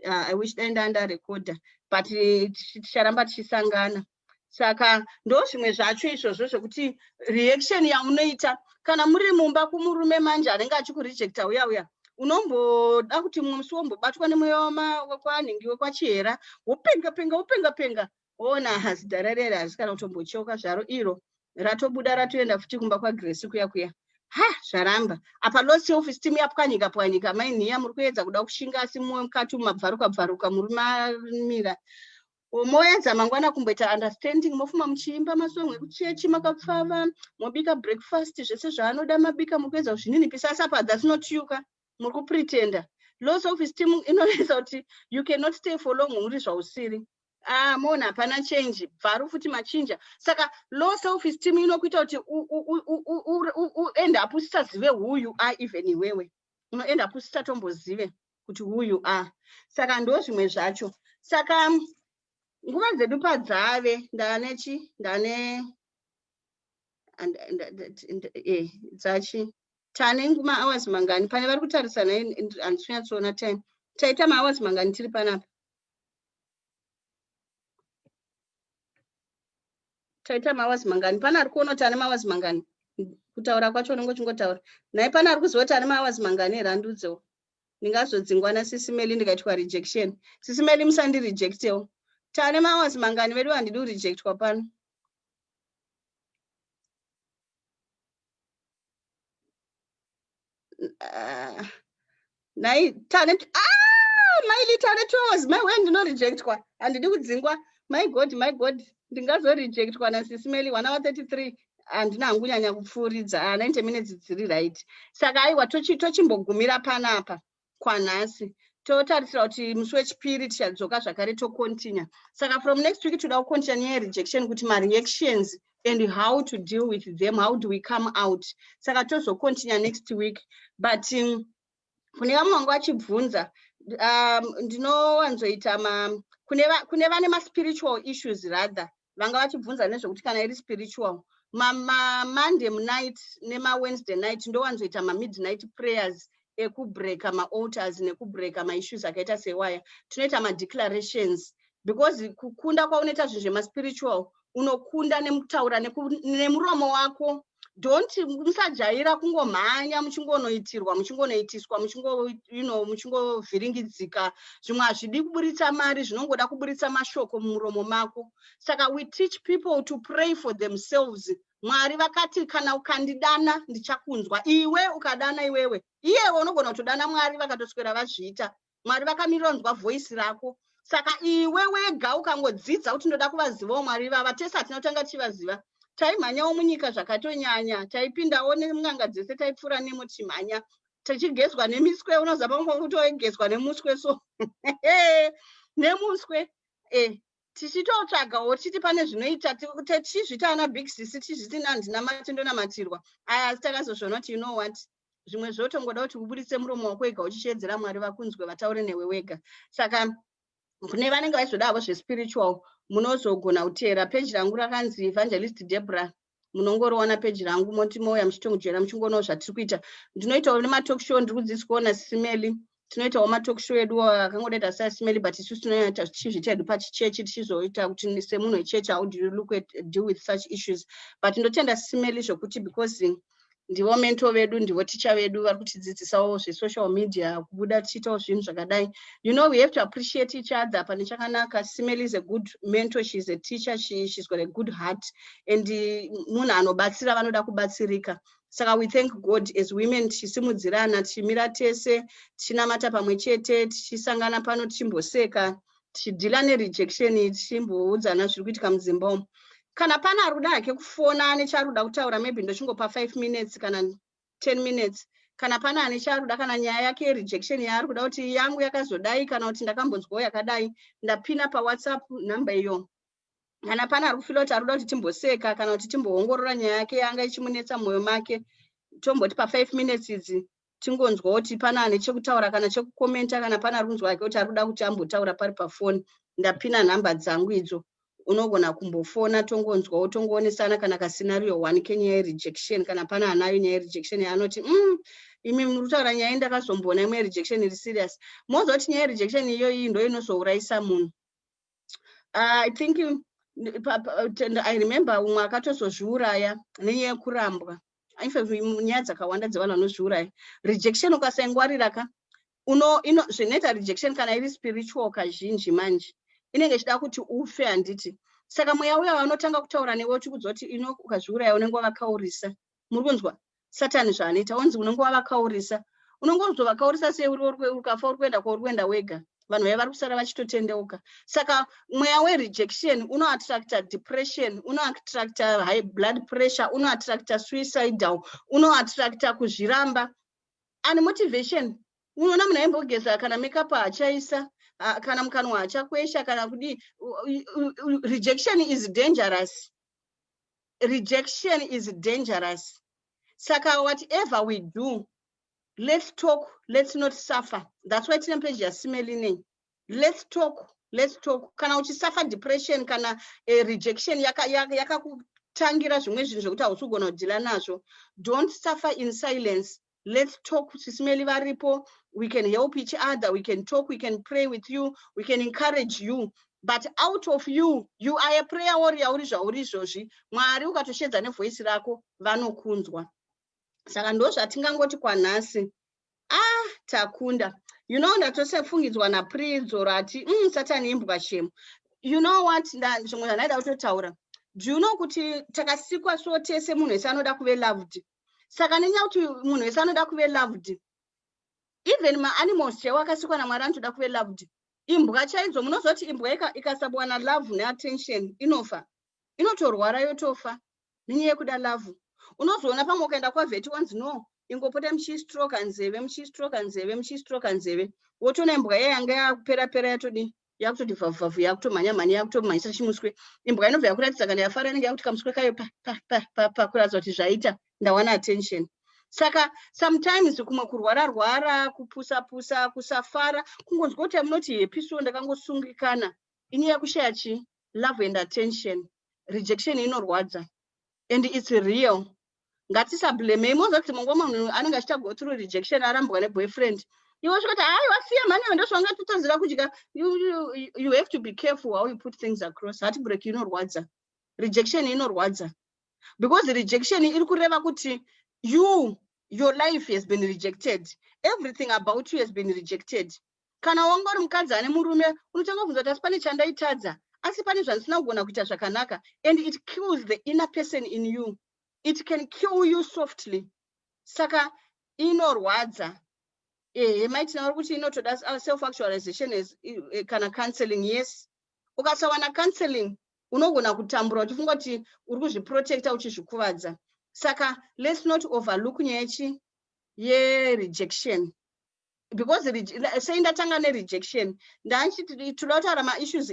I wish dai ndandarekodha, but ticharamba tichisangana. Saka ndo zvimwe zvacho izvozvo zvekuti reaction yaunoita kana muri mumba kumurume manje anenge achikurejecta uya uya, unomboda kuti mumwe musi wombobatwa nemweya wekwanhingi, wekwaChihera, wopenga penga, wopenga penga, woona hazidhara rere hazisi kana kutombocheuka zvaro, iro ratobuda ratoenda futi kumba kwaGrace kuya kuya. Ha, zvaramba apa. Low self esteem yapwanyika pwanyika. Mainhiya, muri kuedza kuda kushinga, asi mumwe mukati mabvaruka bvaruka, muri mamira. Moedza mangwana kumboita understanding, mofuma muchiimba masong ekuchechi makapfava, mobika breakfast, zvese zvaanoda mabika, muri kuedza kuzvininipisa, asi apa that's not you ka, muri kupretenda. Low self esteem inoita kuti you cannot stay for long uri zvausiri. Ah, mona hapana change, bvaru futi machinja. Saka low self esteem inokuita kuti uend up usisazive who you are. Even iwewe unoend up usisatombozive kuti who you are. Saka ndo zvimwe zvacho. Saka nguva dzedu padzave ndanechi ndane dzachi tane mahours mangani? Pane vari kutarisa nai, handisi kunyatsoona time. Taita mahours mangani tiri panapa? Taita mahours mangani? Pane ari kuona kuti ane mahours mangani? Kutaura kwacho unenge uchingotaura nai. Pane ari kuziva kuti ane mahours mangani here? Andudzewo, ndingazodzingwa naSisi Meli ndikaitwa rejection. Sisi Meli, musandirejectewo. Tane mahours mangani vedu? Handidi kurejectwa pano. Nai tane, ah, maili tane 2 hours. My we, ndinorejectwa, handidi kudzingwa. My God, my God, ndingazorejectwa naSisi Meli. 1 hour 33, handina hangu kunyanya kupfuuridza. 90 minutes dziri right. Saka aiwa, tochimbogumira panapa kwanhasi, totarisira kuti musi wechipiri tichadzoka zvakare tocontinue. Saka from next week toda kucontinue nyaya yerejection, kuti mareactions and how to deal with them, how do we come out. Saka tozocontinue next week. But kune vamwe vanga vachibvunza, ndinowanzoita kune vane maspiritual issues, rather vanga vachibvunza nezvekuti kana iri spiritual, maMonday night nemaWednesday night ndowanzoita mamidnight prayers ekubreka maaltars nekubreka maissues akaita sewaya. Tinoita madeclarations because kukunda kwaunoita zvinhu zvemaspiritual, unokunda nemutaura nemuromo wako. Don't, musajaira kungomhanya muchingonoitirwa, muchingonoitiswa, muchingo you know muchingovhiringidzika. Zvimwe hazvidi kuburitsa mari, zvinongoda kuburitsa mashoko mumuromo mako. Saka we teach people to pray for themselves. Mwari vakati, "Kana ukandidana, ndichakunzwa." Iwe ukadana iwewe, iyewe unogona kutodana Mwari vakatoswera vazviita. Mwari vakamironzwa voice rako. Saka iwe wega ukangodzidza kuti ndoda kuvazivawo Mwari ivava. Tese hatina kutanga tichivaziva, taimhanyawo munyika zvakatonyanya, taipindawo nemunganga dzese, taipfuura nemo tichimhanya, tichigezwa nemiswe. Unoziva pamwe kutoegezwa nemuswe, so nemuswe. Tichitotsvagawo tichiti pane zvinoita, tichizviti ana big sisi, tichizviti nandinamati, ndonamatirwa aya. Asi takazozviona kuti, you know what, zvimwe zvotongoda kuti ubudise muromo wako wega uchichiedzera Mwari vakunzwe, vataure newe wega. Saka kune vanenge vachizoda havo zvespiritual, munozogona kuteera peji rangu rakanzi Evangelist Debra. Munongoriwana peji rangu, moti mouya muchitongojoina, muchingonawo zvatiri kuita. Ndinoitawo nematalk show, ndiri kudzidziswawo naSimeli. Tinoitawo matalk show edu akangodaita saSimeli, but isusu tinoita tichizviita hedu pachichechi, tichizoita kuti semunhu wechechi, how do you look at, deal with such issues? But ndotenda Simeli zvokuti, because ndivo mentor vedu, ndivo ticha vedu vari kutidzidzisawo zvesocial media, kubuda tichiitawo zvinhu zvakadai. We have to appreciate each other pane chakanaka. Simeli is a good mentor, she is a teacher, she's got a good heart and munhu anobatsira vanoda kubatsirika. Saka we thank God as women tichisimudzirana, tichimira tese, tichinamata pamwe chete, tichisangana pano, tichimboseka, tichideala nerejection, tichimboudzana zviri kuitika mudzimba umu. Kana pane ari kuda hake kufona, ane chaari kuda kutaura, maybe ndochingopa 5 minutes kana 10 minutes. Kana pane ane chaari kuda, kana nyaya yake yerejection yaari kuda kuti yangu yakazodai, kana kuti ndakambonzwawo yakadai, ndapina paWhatsApp nhamba iyo. Kana pane ari kufeela kuti ari kuda kuti timboseka, kana kuti timboongorora nyaya yake yanga ichimunetsa mumwoyo make, tomboti pa5 minutes idzi tingonzwa kuti pane ane chekutaura kana chekucommenta. Kana pane ari kunzwa hake kuti ari kuda kuti ambotaura pari pafoni, ndapina nhamba dzangu idzo, unogona kumbofona, tongonzwawo, tongoonesana kana kascenario one kenyaya yerejection. Kana pane anayo nyaya yerejection yaanoti, imi muri kutaura nyaya, ndakazomboona imwe yerejection iri serious." Moziva kuti nyaya yerejection iyoyi ndo inozourayisa munhu. I think I remember umwe akatozozviuraya nenyaya yekurambwa. In fact, nyaya dzakawanda dzevanhu vanozviuraya, rejection ukasaingwarira ka, zvinoita rejection kana iri spiritual kazhinji manje inenge ichida kuti ufe, handiti? Saka mweya uya vanotanga kutaura newe uchikudza kuti ino ukazviuraya unenge wavakaurisa. Muri kunzwa Satani zvaanoita? Onzi unenge wavakaurisa. Unenge uzovakaurisa sei? Ukafa uri kuenda kwauri kuenda wega, vanhu vaya vari kusara vachitotendeuka. Saka mweya werejection unoattracta depression, unoattracta high blood pressure, unoattracta suicidal, unoattracta kuzviramba, unmotivation. Unoona munhu aimbogeza, kana makeup haachaisa, kana mukanwa hachakwesha, kana kudii. Rejection is dangerous, rejection is dangerous. Saka whatever we do, let's talk, let's not suffer. That's why tine page yaSimelinei. Let's talk, let's talk. Kana uchisuffer depression, kana rejection yakakutangira zvimwe zvinhu zvekuti hausi kugona kudeala nazvo, don't suffer in silence. Let's talk. Sisimeli varipo, we can help each other, we can talk, we can pray with you, we can encourage you. But out of you, you are a prayer warrior. Uri zvauri izvozvi, Mwari ukatoshedza nevoice rako vanokunzwa. Saka ndo zvatingangoti kwanhasi. Ah, takunda. Ndatosefungidzwa naPridzo rati, Satani imbwa shemu." You know what, zvimwe zvandaida kutotaura, do you know kuti takasikwa so tese, munhu wese anoda kuve loved? Saka nenyaya kuti munhu wese anoda kuve loved, even maanimals chaiwo akasikwa naMwari anotoda kuve loved. Imbwa chaidzo, munozoti imbwa ikasawana love neattention inofa, inotorwara yotofa nenyaya yekuda love. Unozoona pamwe ukaenda kwavet, wanzi, "No, ingopota muchistroka nzeve, muchistroka nzeve, muchistroka nzeve." Wotoona imbwa iya yanga yakupera pera yatodi, yakutoti vhavhuvhavhu, yakutomhanya mhanya, yakutomhanyisa chimuswe. Imbwa inobva yakuratidza kana yafara, inenge yakuti kamuswe kayo pa pa pa pa pa, kuratidza kuti zvaita, ndawana attention. Saka sometimes kumwe kurwara rwara, kupusa pusa, kusafara, kungonzwa kuti amunoti happy, so ndakangosungikana, inyaya yekushaya chi love and attention. Rejection inorwadza and it's real. Ngatisablamei. Moziva kuti munguva munhu anenge achiita go through rejection, arambwa neboyfriend, iwe svika kuti, "Hai, wasiya mhani, ndozvanga totazira kudya." You have to be careful how you put things across. Heartbreak inorwadza, rejection inorwadza, because rejection iri kureva kuti you, your life has been rejected, everything about you has been rejected. Kana wanga uri mukadzi ane murume, unotanga kubvunza kuti, "Asi pane chandaitadza? Asi pane zvandisina kugona kuita zvakanaka?" And it kills the inner person in you. It can kill you softly. Saka inorwadza. Ehe, maitina uri kuti inotoda self actualization kana counseling. Yes, ukasawana counseling unogona kutambura uchifunga kuti uri kuzviprotecta, uchizvikuvadza. Saka let's not overlook nyaya yechi yerejection, because sei ndatanga nerejection? Ndanchiti toda kutaura maissues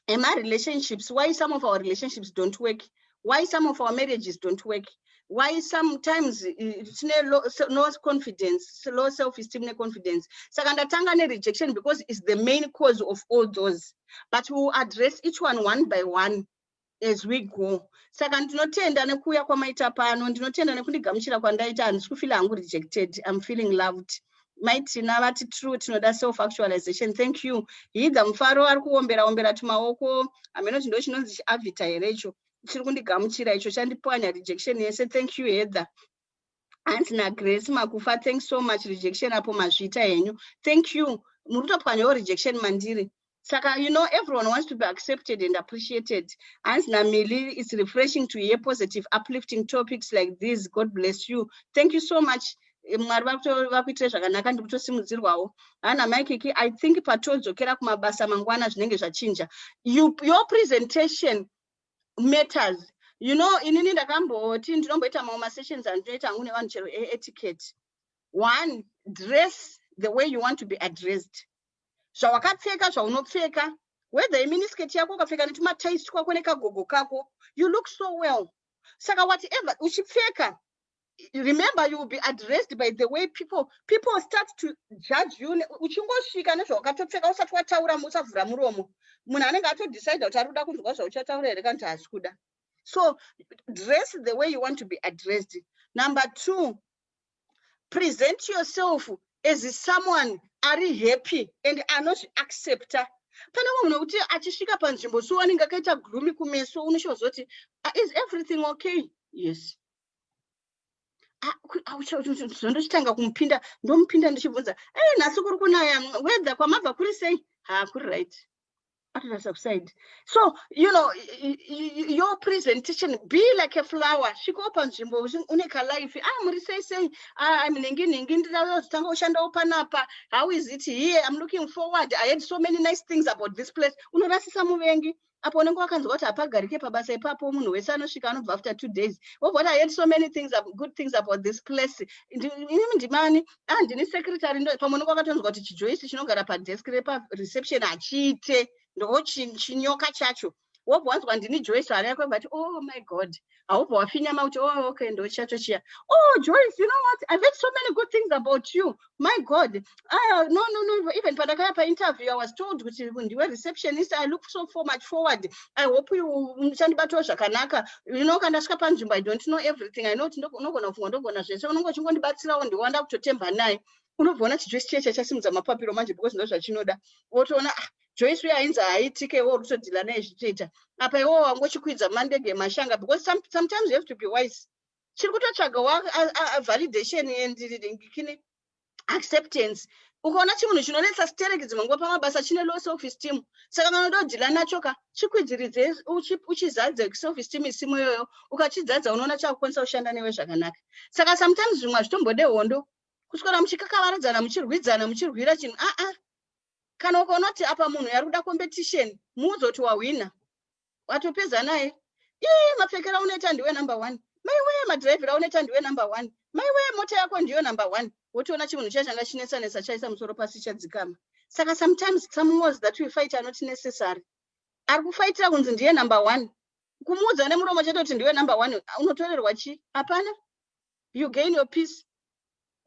Ema-relationships, why some of our relationships don't work, why some of our marriages don't work, why sometimes tine no confidence, low self-esteem ne-confidence. Saka ndatanga ne-rejection because it's the main cause of all those, but we will address each one one by one as we go. Saka ndinotenda nekuuya kwamaita pano, ndinotenda nekundigamuchira kwandaita. Handisi kufeela hangu rejected, I'm feeling loved. Maitina vati true, tinoda self actualization. Thank you. Hidha Mufaro ari kuombera ombera tumaoko, hameno ndo chinonzi chiavhita here icho chiri kundigamuchira icho chandipwanya rejection yese. Thank you, Heather. Hanzi naGrace Makufa, thanks so much. Rejection apo mazviita henyu. Thank you, muri kutopwanyawo rejection mandiri. Saka everyone wants to be accepted and appreciated. Hanzi naMili, it's refreshing to hear positive, uplifting topics like this. God bless you. Thank you so much. Mwari vakuitire zvakanaka, ndiri kutosimudzirwawo. Hana Maikiki, I think patodzokera kumabasa mangwana zvinenge zvachinja. Your presentation matters. Inini ndakamboti ndinomboita mamwe masessions andinoita hangu nevanhu chero eetiquette. One, dress the way you want to be addressed. Zvawakapfeka, zvaunopfeka, whether iminiskirt yako ukapfeka netumatights twako nekagogo kako, you look so well. Saka whatever uchipfeka, remember you will be addressed by the way people start to judge you. Uchingosvika nezvawakatopfeka, usati wataura, usavhura muromo, munhu anenge atodecida kuti ari kuda kunzwa zvauchataura here kana kuti haasi kuda. So dress the way you want to be addressed. Number two, present yourself as someone ari happy and anozviaccepta. Pane mumwe munhu wekuti achisvika panzvimbo so anenge akaita gloomy kumeso, unoshozoti, "Ah, is everything okay?" "Yes." Ah, zvondochitanga kumupinda, ndomupinda ndichibvunza, "Ei, nhasi kuri kunaya, weather kwamabva kuri sei?" "Ha, kuri right." Atotarisa kuside. So your presentation, be like a flower. Svikawo panzvimbo une kalife. "Ah, muri sei sei? Ah, nhingi nhingi, ndinazotanga kushandawo panapa. How is it here? I'm looking forward. I had so many nice things about this place." Unorasisa muvengi. Apo unenge wakanzwa kuti hapagarike pabasa ipapo, munhu wese anosvika anobva after 2 days, wobva kuti, "I had so many things, good things about this place. Inini ndimani? Ah, ndini secretary." Pamwe unenge wakatonzwa kuti chiJoyce chinogara padesk repareception hachiite, ndo chinyoka chacho. Wobva wanzwa, "Ndini Joyce." Hana yako yobva ti, "Oh my God." Haubva wafinyama kuti, "Oh, okay, ndo chacho chiya. Oh Joyce, you know what? I've heard so many good things about you. My God." "Ah, no, even pandakaya painterview, I was told kuti ndiwe receptionist. I look so for much forward. I hope you uchandibatawo zvakanaka. Kana ndasvika panzvimbo, I don't know everything. I know kuti unogona kufunga ndogona zvese, unonge uchingondibatsirawo. Ndiwanda kutotemba naye." Unobva chiJoyce chiye chachasimudza mapapiro manje, because ndo zvachinoda. Wotoona, "Ah, Joyce uyo ainzi haaitike, iwo uri kutodeala naye zvichitoita. Apa iwowo wangochikwidza mandege emashanga." Because sometimes you have to be wise. Chiri kutotsvaga validation and kini acceptance. Ukaona chimunhu chinonetsa stereki dzimwe nguva pamabasa, chine low self esteem. Saka kana unodeala nacho ka, chikwidziridze, uchizadze self esteem isimo iyoyo. Ukachidzadza, unoona chakukwanisa kushanda newe zvakanaka. Saka sometimes zvimwe hazvitombode hondo, kuswera muchikakavaradzana, muchirwidzana, muchirwira chinhu. Aa, kana ukaona kuti apa munhu yari kuda competition, muudze kuti wahwina, watopedza naye. "Ii, mapfekero aunoita ndiwe number one. Maiwe, madhiraivhiro aunoita ndiwe number one. Maiwe, mota yako ndiyo number one." Wotoona chimunhu chiya changa chinetsa-netsa chaisa musoro pasi, chadzikama. Saka sometimes some wars that we fight are not necessary. Ari kufaitira kunzi ndiye number one, kumuudza nemuromo chete kuti ndiwe number one, unotorerwa chi? Hapana. You gain your peace.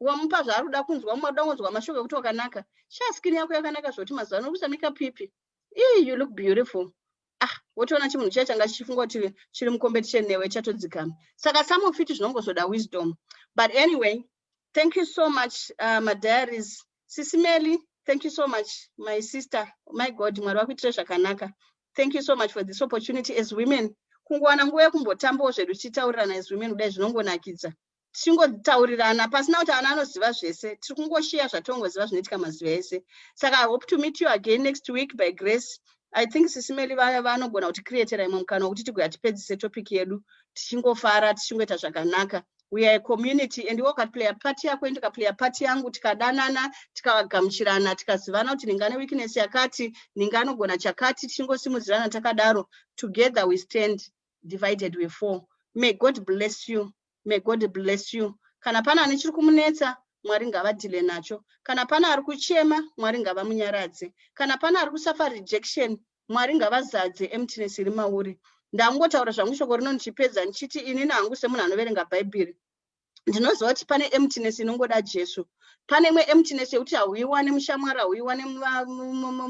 Wamupa zvaari kuda kunzwa. Mumwe kuda kunzwa mashoko ekuti wakanaka. "Sha, skin yako yakanaka zvoti mazuva ano kuisa makeup ipi? Ii, you look beautiful." Ah, wotoona chimunhu chiya changa chichifunga kuti chiri mucompetition newe chatodzikama. Saka some of it zvinongozoda wisdom. But anyway, thank you so much, madiaries. Sisimeli, thank you so much, my sister. My God, Mwari vakuitire zvakanaka. Thank you so much for this opportunity as women kungowana nguva yekumbotambawo zvedu tichitaurirana as women. Kudai zvinongonakidza tichingotaurirana pasina kuti ana anoziva zvese. Tiri kungoshiya zvatongoziva zvinoitika mazuva ese. Saka I hope to meet you again next week by grace. I think Sisimeli vanogona kuticreatera imwe mukana wekuti tigoya tipedzise topic yedu tichingofara, tichingoita zvakanaka. We are a community, and iwe ukaplaya part yako, ini ndikaplaya part yangu, tikadanana, tikagamuchirana, tikazivana kuti ninga neweakness yakati, ninga anogona chakati, tichingosimudzirana takadaro. Together we stand, divided we fall. May God bless you. May God bless you. Kana pane ane chiri kumunetsa, Mwari ngavadeale nacho. Kana pane ari kuchema, Mwari ngavamunyaradze. Kana pane ari kusuffer rejection, Mwari ngavazadze emptiness iri mauri. Ndangotaura zvangu shoko rino ndichipedza ndichiti inini hangu semunhu anoverenga Bhaibheri, ndinoziva kuti pane emptiness inongoda Jesu. Pane imwe emptiness yekuti hauiwane mushamwari, hauiwane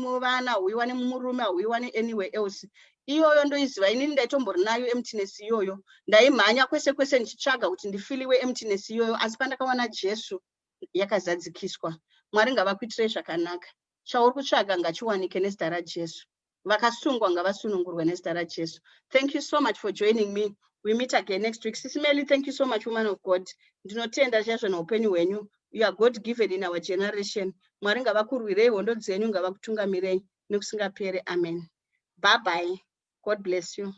muvana, hauiwane mumurume, hauiwane anywhere else. Iyoyo ndoiziva inini, ndaitombori nayo emptiness iyoyo. Ndaimhanya kwese kwese ndichitsvaga kuti ndifiliwe emptiness iyoyo, asi pandakawana Jesu yakazadzikiswa. Mwari ngavakuitirei zvakanaka. Chauri kutsvaga ngachiwanike nezita raJesu. Vakasungwa ngavasunungurwe nezita raJesu. Thank you so much for joining me. We meet again next week. Sis Melly, thank you so much, woman of God. Ndinotenda chaizvo neupenyu hwenyu. You are God given in our generation. Mwari ngavakurwirei hondo dzenyu, ngavakutungamirei nekusingaperi. Amen. Bye bye. God bless you.